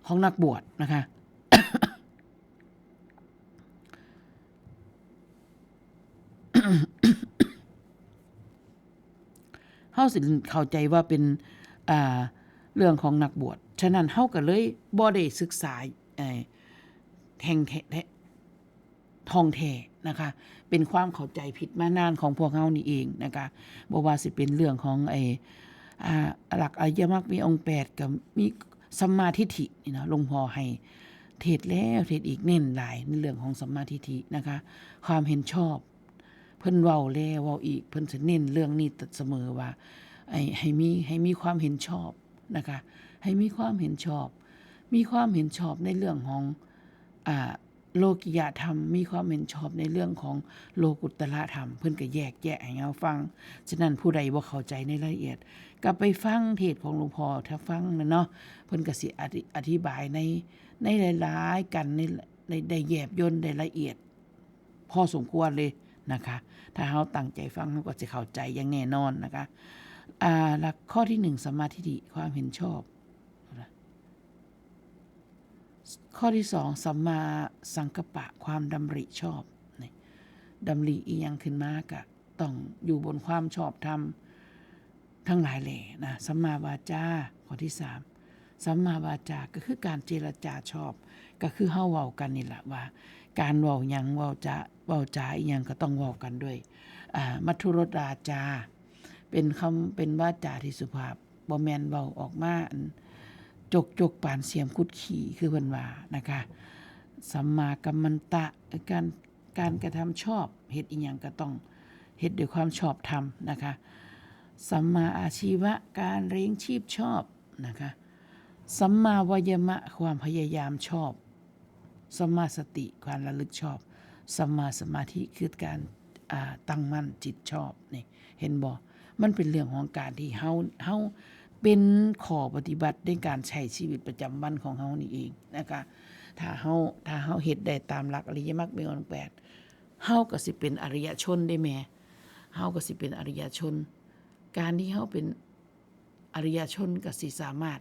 ของนักบวชนะคะ เฮาสิเข้าใจว่าเป็น อ่า เรื่องของนักบวช ฉะนั้นเฮาก็เลยบ่ได้ศึกษา เอ่อ แห่งแท้ ท่องแท้นะคะ เป็นความเข้าใจผิดมานานของพวกเฮานี่เองนะคะ บ่ว่าสิเป็นเรื่องของไอ้ อ่า หลักอริยมรรคมีองค์แปด ก็มีสัมมาทิฏฐินี่เนาะ หลวงพ่อให้เทศน์แล้วเทศน์อีก เน้นหลายในเรื่องของสัมมาทิฏฐินะคะ ความเห็นชอบ เพิ่นเว้าแล้วเว้าอีก เพิ่นสิเน้นเรื่องนี้เสมอว่า ให้ ให้มี ให้มีความเห็นชอบนะคะ ให้มีความเห็นชอบ มีความเห็นชอบในเรื่องของ อ่า โลกิยธรรม มีความเห็นชอบในเรื่องของโลกุตตรธรรม เพิ่นก็แยกแยะให้เราฟัง ฉะนั้นผู้ใดบ่เข้าใจในรายละเอียด ก็ไปฟังเทศน์ของหลวงพ่อถ้าฟังนะเนาะ เพิ่นก็สิอธิ- อธิบายใน- ในหลายๆ กัน ใน- ใน- ได้แยบยล ได้ละเอียด พอสมควรเลยนะคะ ถ้าเราตั้งใจฟัง เราก็สิเข้าใจอย่างแน่นอนนะคะ อ่า หลักข้อที่หนึ่ง สัมมาทิฏฐิ ความเห็นชอบ ข้อที่สอง สัมมาสังกัปปะ ความดำริชอบ นี่ ดำริอีหยังขึ้นมาก็ต้องอยู่บนความชอบธรรมทั้งหลายแหล่นะ สัมมาวาจา ข้อที่สาม สัมมาวาจาก็คือการเจรจาชอบ ก็คือเฮาเว้ากันนี่แหละว่า การเว้าหยัง เว้าจา- เว้าจาอีหยังก็ต้องเว้ากันด้วย อ่า มัทธุรสวาจา เป็นคำ- เป็นวาจาที่สุภาพ บ่แม่นเว้าออกมาอันจกจกปานเสียมขุดขี้ คือเพิ่นว่านะคะ สัมมากัมมันตะ การ- การกระทำชอบ เฮ็ดอีหยังก็ต้องเฮ็ดด้วยความชอบธรรมนะคะ สัมมาอาชีวะ การเลี้ยงชีพชอบนะคะ สัมมาวายามะ ความพยายามชอบ สัมมาสติ ความระลึกชอบ สัมมาสมาธิ คือการ อ่า ตั้งมั่นจิตชอบ นี่ เห็นบ่ มันเป็นเรื่องของการที่เฮา- เฮาเป็นข้อปฏิบัติในการใช้ชีวิตประจำวันของเฮานี่เองนะคะ ถ้าเฮา- ถ้าเฮาเฮ็ดได้ตามหลักอริยมรรคมีองค์แปด เฮาก็สิเป็นอริยชนเด้แม่ เฮาก็สิเป็นอริยชน การที่เฮาเป็นอริยชนก็สิสามารถ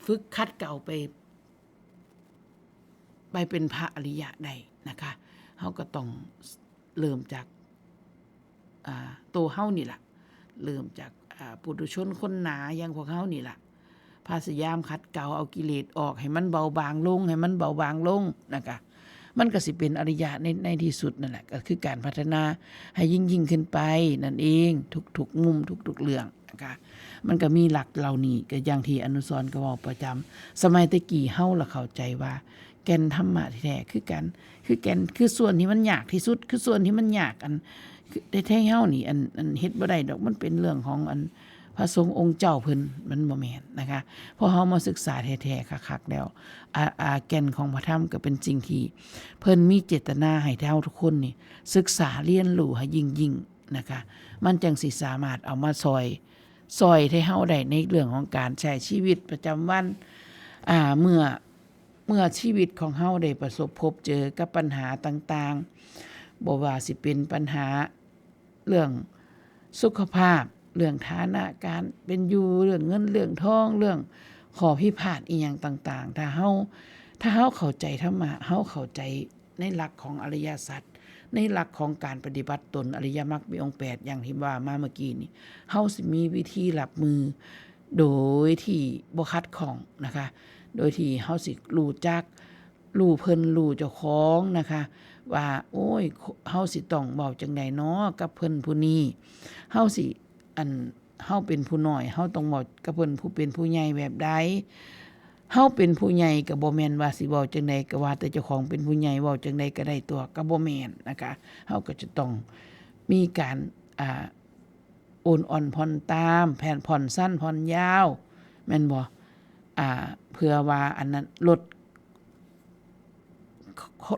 ฝึกขัดเกลาไป- ไปเป็นพระอริยะได้นะคะ เฮาก็ต้องเริ่มจาก อ่า ตัวเฮานี่ล่ะ เริ่มจาก อ่า ปุถุชนคนหนาอย่างพวกเฮานี่ล่ะ พยายามขัดเกลาเอากิเลสออกให้มันเบาบางลง ให้มันเบาบางลงนะคะ มันก็สิเป็นอริยะใน- ในที่สุดนั่นแหละ ก็คือการพัฒนาให้ยิ่งๆขึ้นไปนั่นเอง ทุกๆมุม ทุกๆเรื่องนะคะ มันก็มีหลักเหล่านี้ ก็อย่างที่อนุสรณ์ก็เว้าประจำ สมัยแต่กี้เฮาละเข้าใจว่า แก่นธรรมะแท้ๆคือกัน คือแก่น- คือส่วนที่มันยากที่สุด คือส่วนที่มันยาก อัน- คือแท้ๆเฮานี่ อัน- อันเฮ็ดบ่ได้ดอก มันเป็นเรื่องของอันพระสงฆ์องค์เจ้าเพิ่น มันบ่แม่นนะคะ พอเฮามาศึกษาแท้ๆคักๆแล้ว อ่า- อ่า- แก่นของพระธรรมก็เป็นสิ่งที่เพิ่นมีเจตนาให้เฮาทุกคนนี่ศึกษาเรียนรู้ให้ยิ่งๆนะคะ มันจั่งสิสามารถเอามาซ่อย- ซ่อยให้เฮาได้ในเรื่องของการใช้ชีวิตประจำวัน อ่า เมื่อ- เมื่อชีวิตของเฮาได้ประสบพบเจอกับปัญหาต่างๆ บ่ว่าสิเป็นปัญหาเรื่องสุขภาพ เรื่องฐานะการเป็นอยู่ เรื่องเงินเรื่องทอง เรื่องข้อพิพาทอีหยังต่างๆ ถ้าเฮา- ถ้าเฮาเข้าใจธรรมะ เฮาเข้าใจในหลักของอริยสัจ ในหลักของการปฏิบัติตน อริยมรรคมีองค์แปด อย่างที่ว่ามาเมื่อกี้นี่ เฮาสิมีวิธีรับมือ โดยที่บ่ขัดข้องนะคะ โดยที่เฮาสิรู้จัก รู้เพิ่น รู้เจ้าของนะคะ ว่า โอ้ย เฮาสิต้องเว้าจั่งใดน้อกับเพิ่นผู้นี้ เฮาสิ อัน เฮาเป็นผู้น้อย เฮาต้องเว้ากับเพิ่นผู้เป็นผู้ใหญ่แบบใด เฮาเป็นผู้ใหญ่ก็บ่แม่นว่าสิเว้าจั่งใดก็ว่าแต่เจ้าของเป็นผู้ใหญ่ เว้าจั่งใดก็ได้ตั๊ว ก็บ่แม่นนะคะ เฮาก็จะต้องมีการ อ่า โอนอ่อนผ่อนตาม แผนผ่อนสั้นผ่อนยาว แม่นบ่ อ่า เพื่อว่าอันนั้นลด-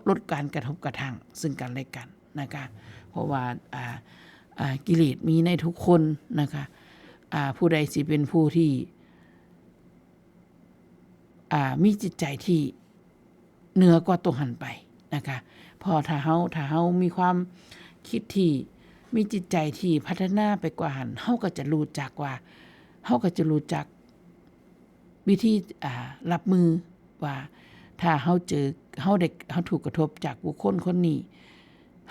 ลดการกระทบกระทั่งซึ่งกันและกันนะคะ เพราะว่า อ่า- อ่า- กิเลสมีในทุกคนนะคะ อ่า- ผู้ใดสิเป็นผู้ที่ อ่า- มีจิตใจที่เหนือกว่าตรงหั้นไปนะคะ เพราะถ้าเฮา- ถ้าเฮามีความคิดที่มีจิตใจที่พัฒนาไปกว่าหั้น เฮาก็จะรู้จักว่า เฮาก็จะรู้จักวิธี อ่า- รับมือว่า ถ้าเฮาเจอ- เฮาได้- เฮาถูกกระทบจากบุคคลคนนี้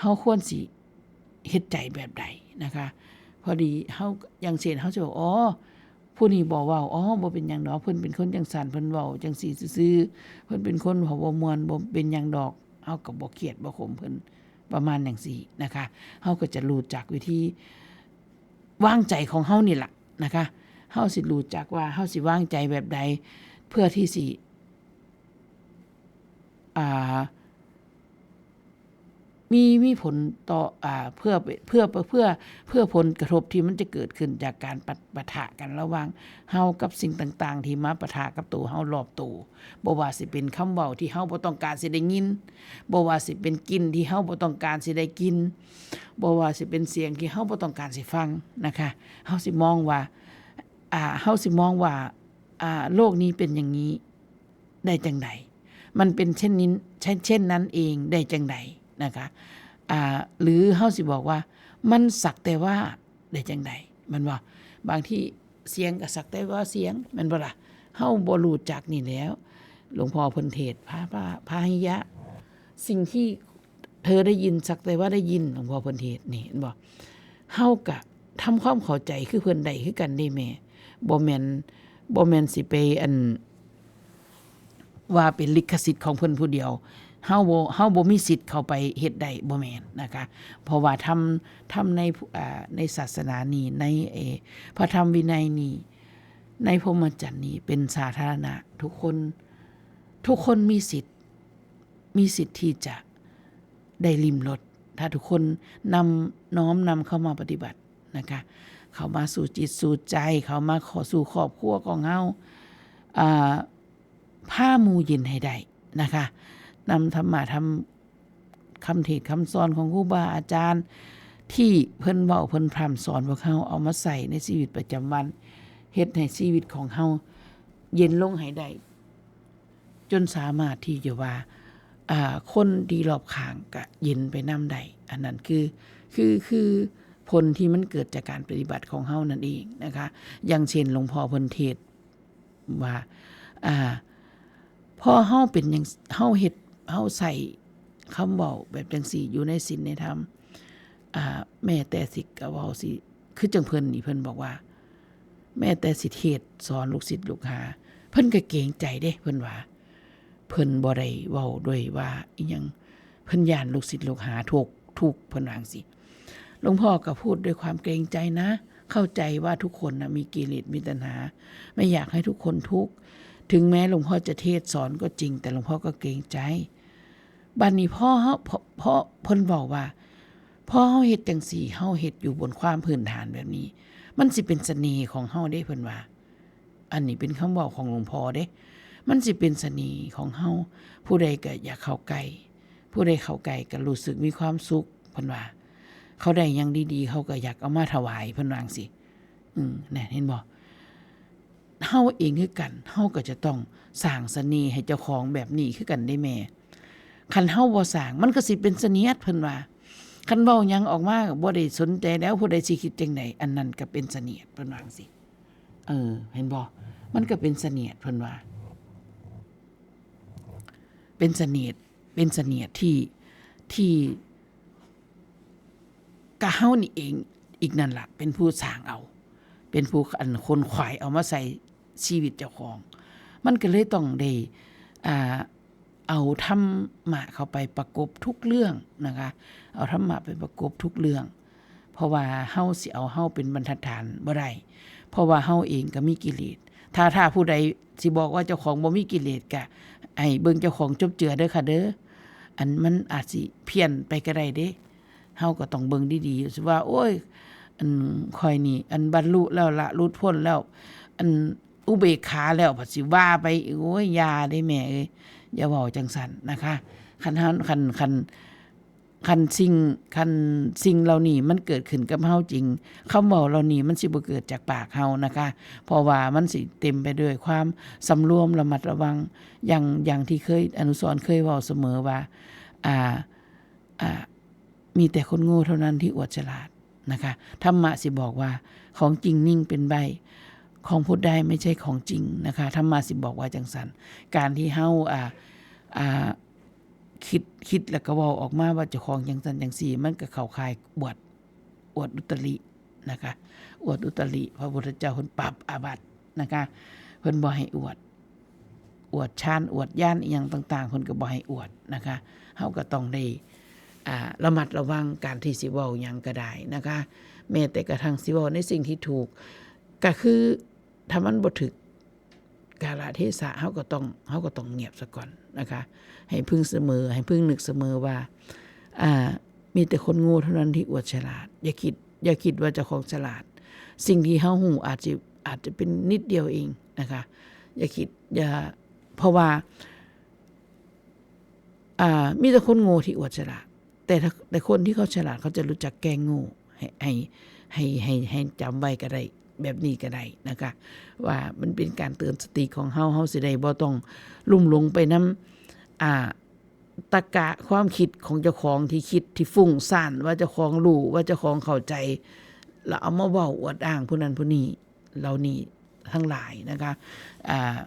เฮาควรสิเฮ็ดใจแบบใดนะคะ พอดีเฮา- อย่างเช่น เฮาจะบอก อ๋อ ผู้นี้บ่เว้า อ๋อ บ่เป็นหยังดอก เพิ่นเป็นคนจั่งซั้น เพิ่นเว้าจั่งซี้ซื่อๆ เพิ่นเป็นคนเว้าบ่ม่วน บ่เป็นหยังดอก เฮาก็บ่เครียดบ่ขมเพิ่น ประมาณจั่งซี้นะคะ เฮาก็จะรู้จักวิธีวางใจของเฮานี่ล่ะนะคะ เฮาสิรู้จักว่าเฮาสิวางใจแบบใด เพื่อที่สิ อ่า มีมีผลต่อ อ่า เพื่อ เพื่อ เพื่อ เพื่อผลกระทบที่มันจะเกิดขึ้นจากการปะ ปะทะกันระหว่างเฮากับสิ่งต่างๆ ที่มาปะทะกับตัวเฮารอบตัว บ่ว่าสิเป็นคำเว้าที่เฮาบ่ต้องการสิได้ยิน บ่ว่าสิเป็นกลิ่นที่เฮาบ่ต้องการสิได้กลิ่น บ่ว่าสิเป็นเสียงที่เฮาบ่ต้องการสิฟังนะคะ เฮาสิมองว่า อ่า เฮาสิมองว่า อ่า โลกนี้เป็นอย่างนี้ได้จั่งใด มันเป็นเช่นนี้ เช่น เช่นนั้นเองได้จั่งใดนะคะ อ่า หรือเฮาสิบอกว่า มันสักแต่ว่าได้จั่งใด แม่นบ่ บางทีเสียงก็สักแต่ว่าเสียง แม่นบ่ล่ะ เฮาบ่รู้จักนี่แหล้ว หลวงพ่อเพิ่นเทศน์ พระ พระ พระหิยะ สิ่งที่เธอได้ยินสักแต่ว่าได้ยิน หลวงพ่อเพิ่นเทศน์นี่ แม่นบ่ เฮาก็ทำความเข้าใจคือเพิ่นได้คือกันเด้แม่ บ่แม่น บ่แม่นสิไปอัน ว่าเป็นลิขสิทธิ์ของเพิ่นผู้เดียว เฮาบ่ เฮาบ่มีสิทธิ์เข้าไปเฮ็ดได้ บ่แม่นนะคะ เพราะว่าธรรม ธรรมใน อ่า ในศาสนานี้ ใน เอ่อ พระธรรมวินัยนี้ ในพรหมจรรย์นี้เป็นสาธารณะ ทุกคน ทุกคนมีสิทธิ์ มีสิทธิ์ที่จะได้ลิ้มรส ถ้าทุกคนนำ น้อมนำเข้ามาปฏิบัตินะคะ เข้ามาสู่จิตสู่ใจ เข้ามาเข้าสู่ครอบครัวของเฮา อ่า พาหมู่เย็นให้ได้นะคะ นำธรรมะ ธรรม คำเทศน์คำสอนของครูบาอาจารย์ ที่เพิ่นเว้าเพิ่นพร่ำสอนพวกเฮา เอามาใส่ในชีวิตประจำวัน เฮ็ดให้ชีวิตของเฮาเย็นลงให้ได้ จนสามารถที่จะว่า อ่า คนที่รอบข้างก็เย็นไปนำได้ อันนั้นคือ คือ คือผลที่มันเกิดจากการปฏิบัติของเฮานั่นเองนะคะ อย่างเช่นหลวงพ่อเพิ่นเทศน์ว่า อ่า พอเฮาเป็นหยัง เฮาเฮ็ด เฮาใช้คำเว้าแบบจั่งซี้อยู่ในศีลในธรรม อ่า แม้แต่สิกะเว้าสิ คือจั่งเพิ่นนี่เพิ่นบอกว่า แม้แต่สิเทศน์สอนลูกศิษย์ลูกหา เพิ่นก็เกรงใจเด้ เพิ่นว่า เพิ่นบ่ได้เว้าด้วยว่าอิหยัง เพิ่นย้านลูกศิษย์ลูกหาทุกข์ ทุกข์ เพิ่นว่าจั่งซี้ หลวงพ่อก็พูดด้วยความเกรงใจนะ เข้าใจว่าทุกคนน่ะมีกิเลสมีตัณหา ไม่อยากให้ทุกคนทุกข์ ถึงแม้หลวงพ่อจะเทศน์สอนก็จริง แต่หลวงพ่อก็เกรงใจ บัดนี้พอเฮา พอ พอเพิ่นเว้าว่า พอเฮาเฮ็ดจั่งซี้ เฮาเฮ็ดอยู่บนความพื้นฐานแบบนี้ มันสิเป็นเสน่ห์ของเฮาเด้ เพิ่นว่า อันนี้เป็นคำเว้าของหลวงพ่อเด้ มันสิเป็นเสน่ห์ของเฮา ผู้ใดก็อยากเข้าใกล้ ผู้ใดเข้าใกล้ก็รู้สึกมีความสุข เพิ่นว่า เขาได้หยังดีๆ เขาก็อยากเอามาถวาย เพิ่นว่าจั่งซี้ อืม นั่นเห็นบ่ เฮาเองคือกัน เฮาก็จะต้องสร้างเสน่ห์ให้เจ้าของแบบนี้คือกันเด้แม่ คันเฮาบ่สร้าง มันก็สิเป็นเสนียด เพิ่นว่า คันเว้าหยังออกมาก็บ่ได้สนใจแล้ว ผู้ใดสิคิดจั่งใด อันนั้นก็เป็นเสนียด เพิ่นว่าจั่งซี้ เออ เห็นบ่ มันก็เป็นเสนียด เพิ่นว่า เป็นเสนียด เป็นเสนียดที่ ที่ กะเฮานี่เองอีกนั่นล่ะ เป็นผู้สร้างเอา เป็นผู้อันขนขวายเอามาใส่ชีวิตเจ้าของ มันก็เลยต้องได้ อ่า เอาธรรมะเข้าไปประกบทุกเรื่องนะคะ เอาธรรมะไปประกบทุกเรื่อง เพราะว่าเฮาสิเอาเฮาเป็นบรรทัดฐานบ่ได้ เพราะว่าเฮาเองก็มีกิเลส ถ้า ถ้าผู้ใดสิบอกว่าเจ้าของบ่มีกิเลส ก็ให้เบิ่งเจ้าของจบเจือเด้อค่ะเด้อ อันมันอาจสิเพี้ยนไปก็ได้เด้ เฮาก็ต้องเบิ่งดีๆ สิว่า โอ้ย อันข้อยนี่ อันบรรลุแล้วละ หลุดพ้นแล้ว อันอุเบกขาแล้ว บัดสิว่าไป โอ้ย อย่าเด้แม่เอ้ย อย่าเว้าจั่งซั้นนะคะ คันเฮา คัน คัน คันสิ่ง คันสิ่งเหล่านี้มันเกิดขึ้นกับเฮาจริง คำเว้าเหล่านี้มันสิบ่เกิดจากปากเฮานะคะ เพราะว่ามันสิเต็มไปด้วยความสำรวมระมัดระวัง อย่าง อย่างที่เคย อนุสรณ์เคยเว้าเสมอว่า อ่า อ่า มีแต่คนโง่เท่านั้นที่อวดฉลาดนะคะ ธรรมะสิบอกว่า ของจริงนิ่งเป็นใบ้ ของพูดได้ไม่ใช่ของจริงนะคะ ธรรมะสิบอกว่าจั่งซั้น การที่เฮา อ่า อ่า คิด คิดแล้วก็เว้าออกมาว่าเจ้าของจั่งซั้นจั่งซี้ มันก็เข้าข่ายอวด อวดอุตรินะคะ อวดอุตริ พระพุทธเจ้าเพิ่นปรับอาบัตินะคะ เพิ่นบ่ให้อวด อวดฌาน อวดญาณอิหยังต่างๆ เพิ่นก็บ่ให้อวดนะคะ เฮาก็ต้องได้ อ่า ระมัดระวังการที่สิเว้าหยังก็ได้นะคะ แม้แต่กระทั่งสิเว้าในสิ่งที่ถูก ก็คือถ้ามันบ่ถูกกาลเทศะ เฮาก็ต้อง เฮาก็ต้องเงียบซะก่อนนะคะ ให้พึงเสมอ ให้พึงนึกเสมอว่า อ่า มีแต่คนโง่เท่านั้นที่อวดฉลาด อย่าคิด อย่าคิดว่าเจ้าของฉลาด สิ่งที่เฮาฮู้อาจจะ อาจจะเป็นนิดเดียวเองนะคะ อย่าคิด อย่า เพราะว่า อ่า มีแต่คนโง่ที่อวดฉลาด แต่ถ้า แต่คนที่เขาฉลาดเขาจะรู้จักแก้โง่ ให้ ให้ ให้ ให้ ให้จำไว้ก็ได้ แบบนี้ก็ได้นะคะ ว่ามันเป็นการเตือนสติของเฮา เฮาสิได้บ่ต้องลุ่มหลงไปนำ อ่า ตรรกะความคิดของเจ้าของที่คิดที่ฟุ้งซ่าน ว่าเจ้าของรู้ ว่าเจ้าของเข้าใจ แล้วเอามาเว้าอวดอ้างผู้นั้นผู้นี้ เหล่านี้ทั้งหลายนะคะ อ่า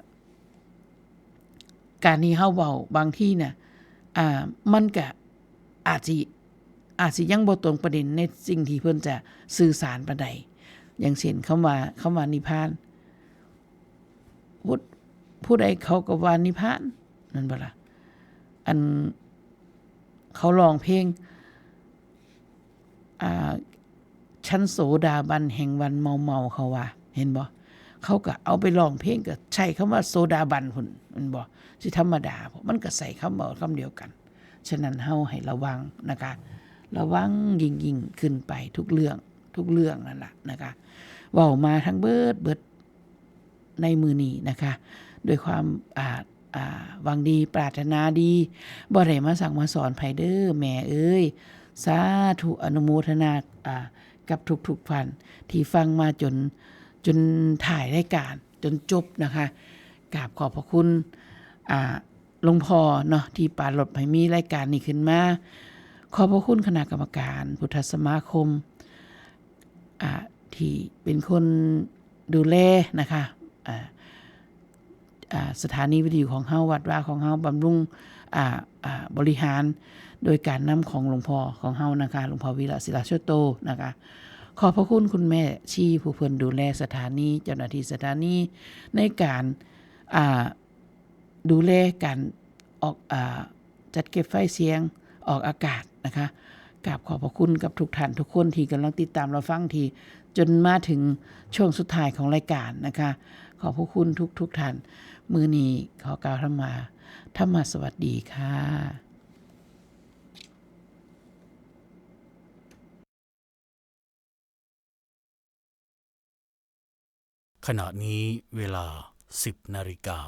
การที่เฮาเว้าบางทีน่ะ อ่า มันก็อาจสิ อาจสิยังบ่ตรงประเด็นในสิ่งที่เพิ่นจะสื่อสารปานใด อย่างเช่นคำว่า คำว่านิพพาน ผู้ ผู้ใดเขาก็ว่านิพพาน นั่นบ่ล่ะ อัน เขาร้องเพลง อ่า ฉันโสดาบันแห่งวันเมาๆ เขาว่า เห็นบ่ เขาก็เอาไปร้องเพลง ก็ใช้คำว่าโสดาบันพุ้น แม่นบ่ สิธรรมดาบ่ มันก็ใช้คำเว้าคำเดียวกัน ฉะนั้นเฮาให้ระวังนะคะ ระวังยิ่งๆ ขึ้นไปทุกเรื่อง ทุกเรื่องนั่นล่ะนะคะ เว้ามาทั้งเบิด เบิด ในมื้อนี้นะคะ ด้วยความ อ่า อ่า หวังดีปรารถนาดี บ่ได้มาสั่งมาสอนไผเด้อแม่เอ้ย สาธุอนุโมทนา อ่า กับทุกๆท่านที่ฟังมาจน จนท้ายรายการ จนจบนะคะ กราบขอบพระคุณ อ่า หลวงพ่อเนาะ ที่ปรารภให้มีรายการนี้ขึ้นมา ขอบพระคุณคณะกรรมการพุทธสมาคม อ่า ที่เป็นคนดูแลนะคะ อ่า อ่า สถานีวิทยุของเฮา วัดวาของเฮา บำรุง อ่า อ่า บริหาร โดยการนำของหลวงพ่อของเฮานะคะ หลวงพ่อวีระศิลาโชโตนะคะ ขอบพระคุณคุณแม่ชีผู้เพิ่นดูแลสถานี เจ้าหน้าที่สถานี ในการ อ่า ดูแลการออก อ่า จัดเก็บไฟล์เสียงออกอากาศนะคะ กราบขอบพระคุณกับทุกท่านทุกคนที่กำลังติดตามรับฟัง ที่จนมาถึงช่วงสุดท้ายของรายการนะคะ ขอบพระคุณทุกๆท่าน มื้อนี้ขอกล่าวคำว่า ธรรมะสวัสดีค่ะ ขณะนี้เวลา สิบนาฬิกา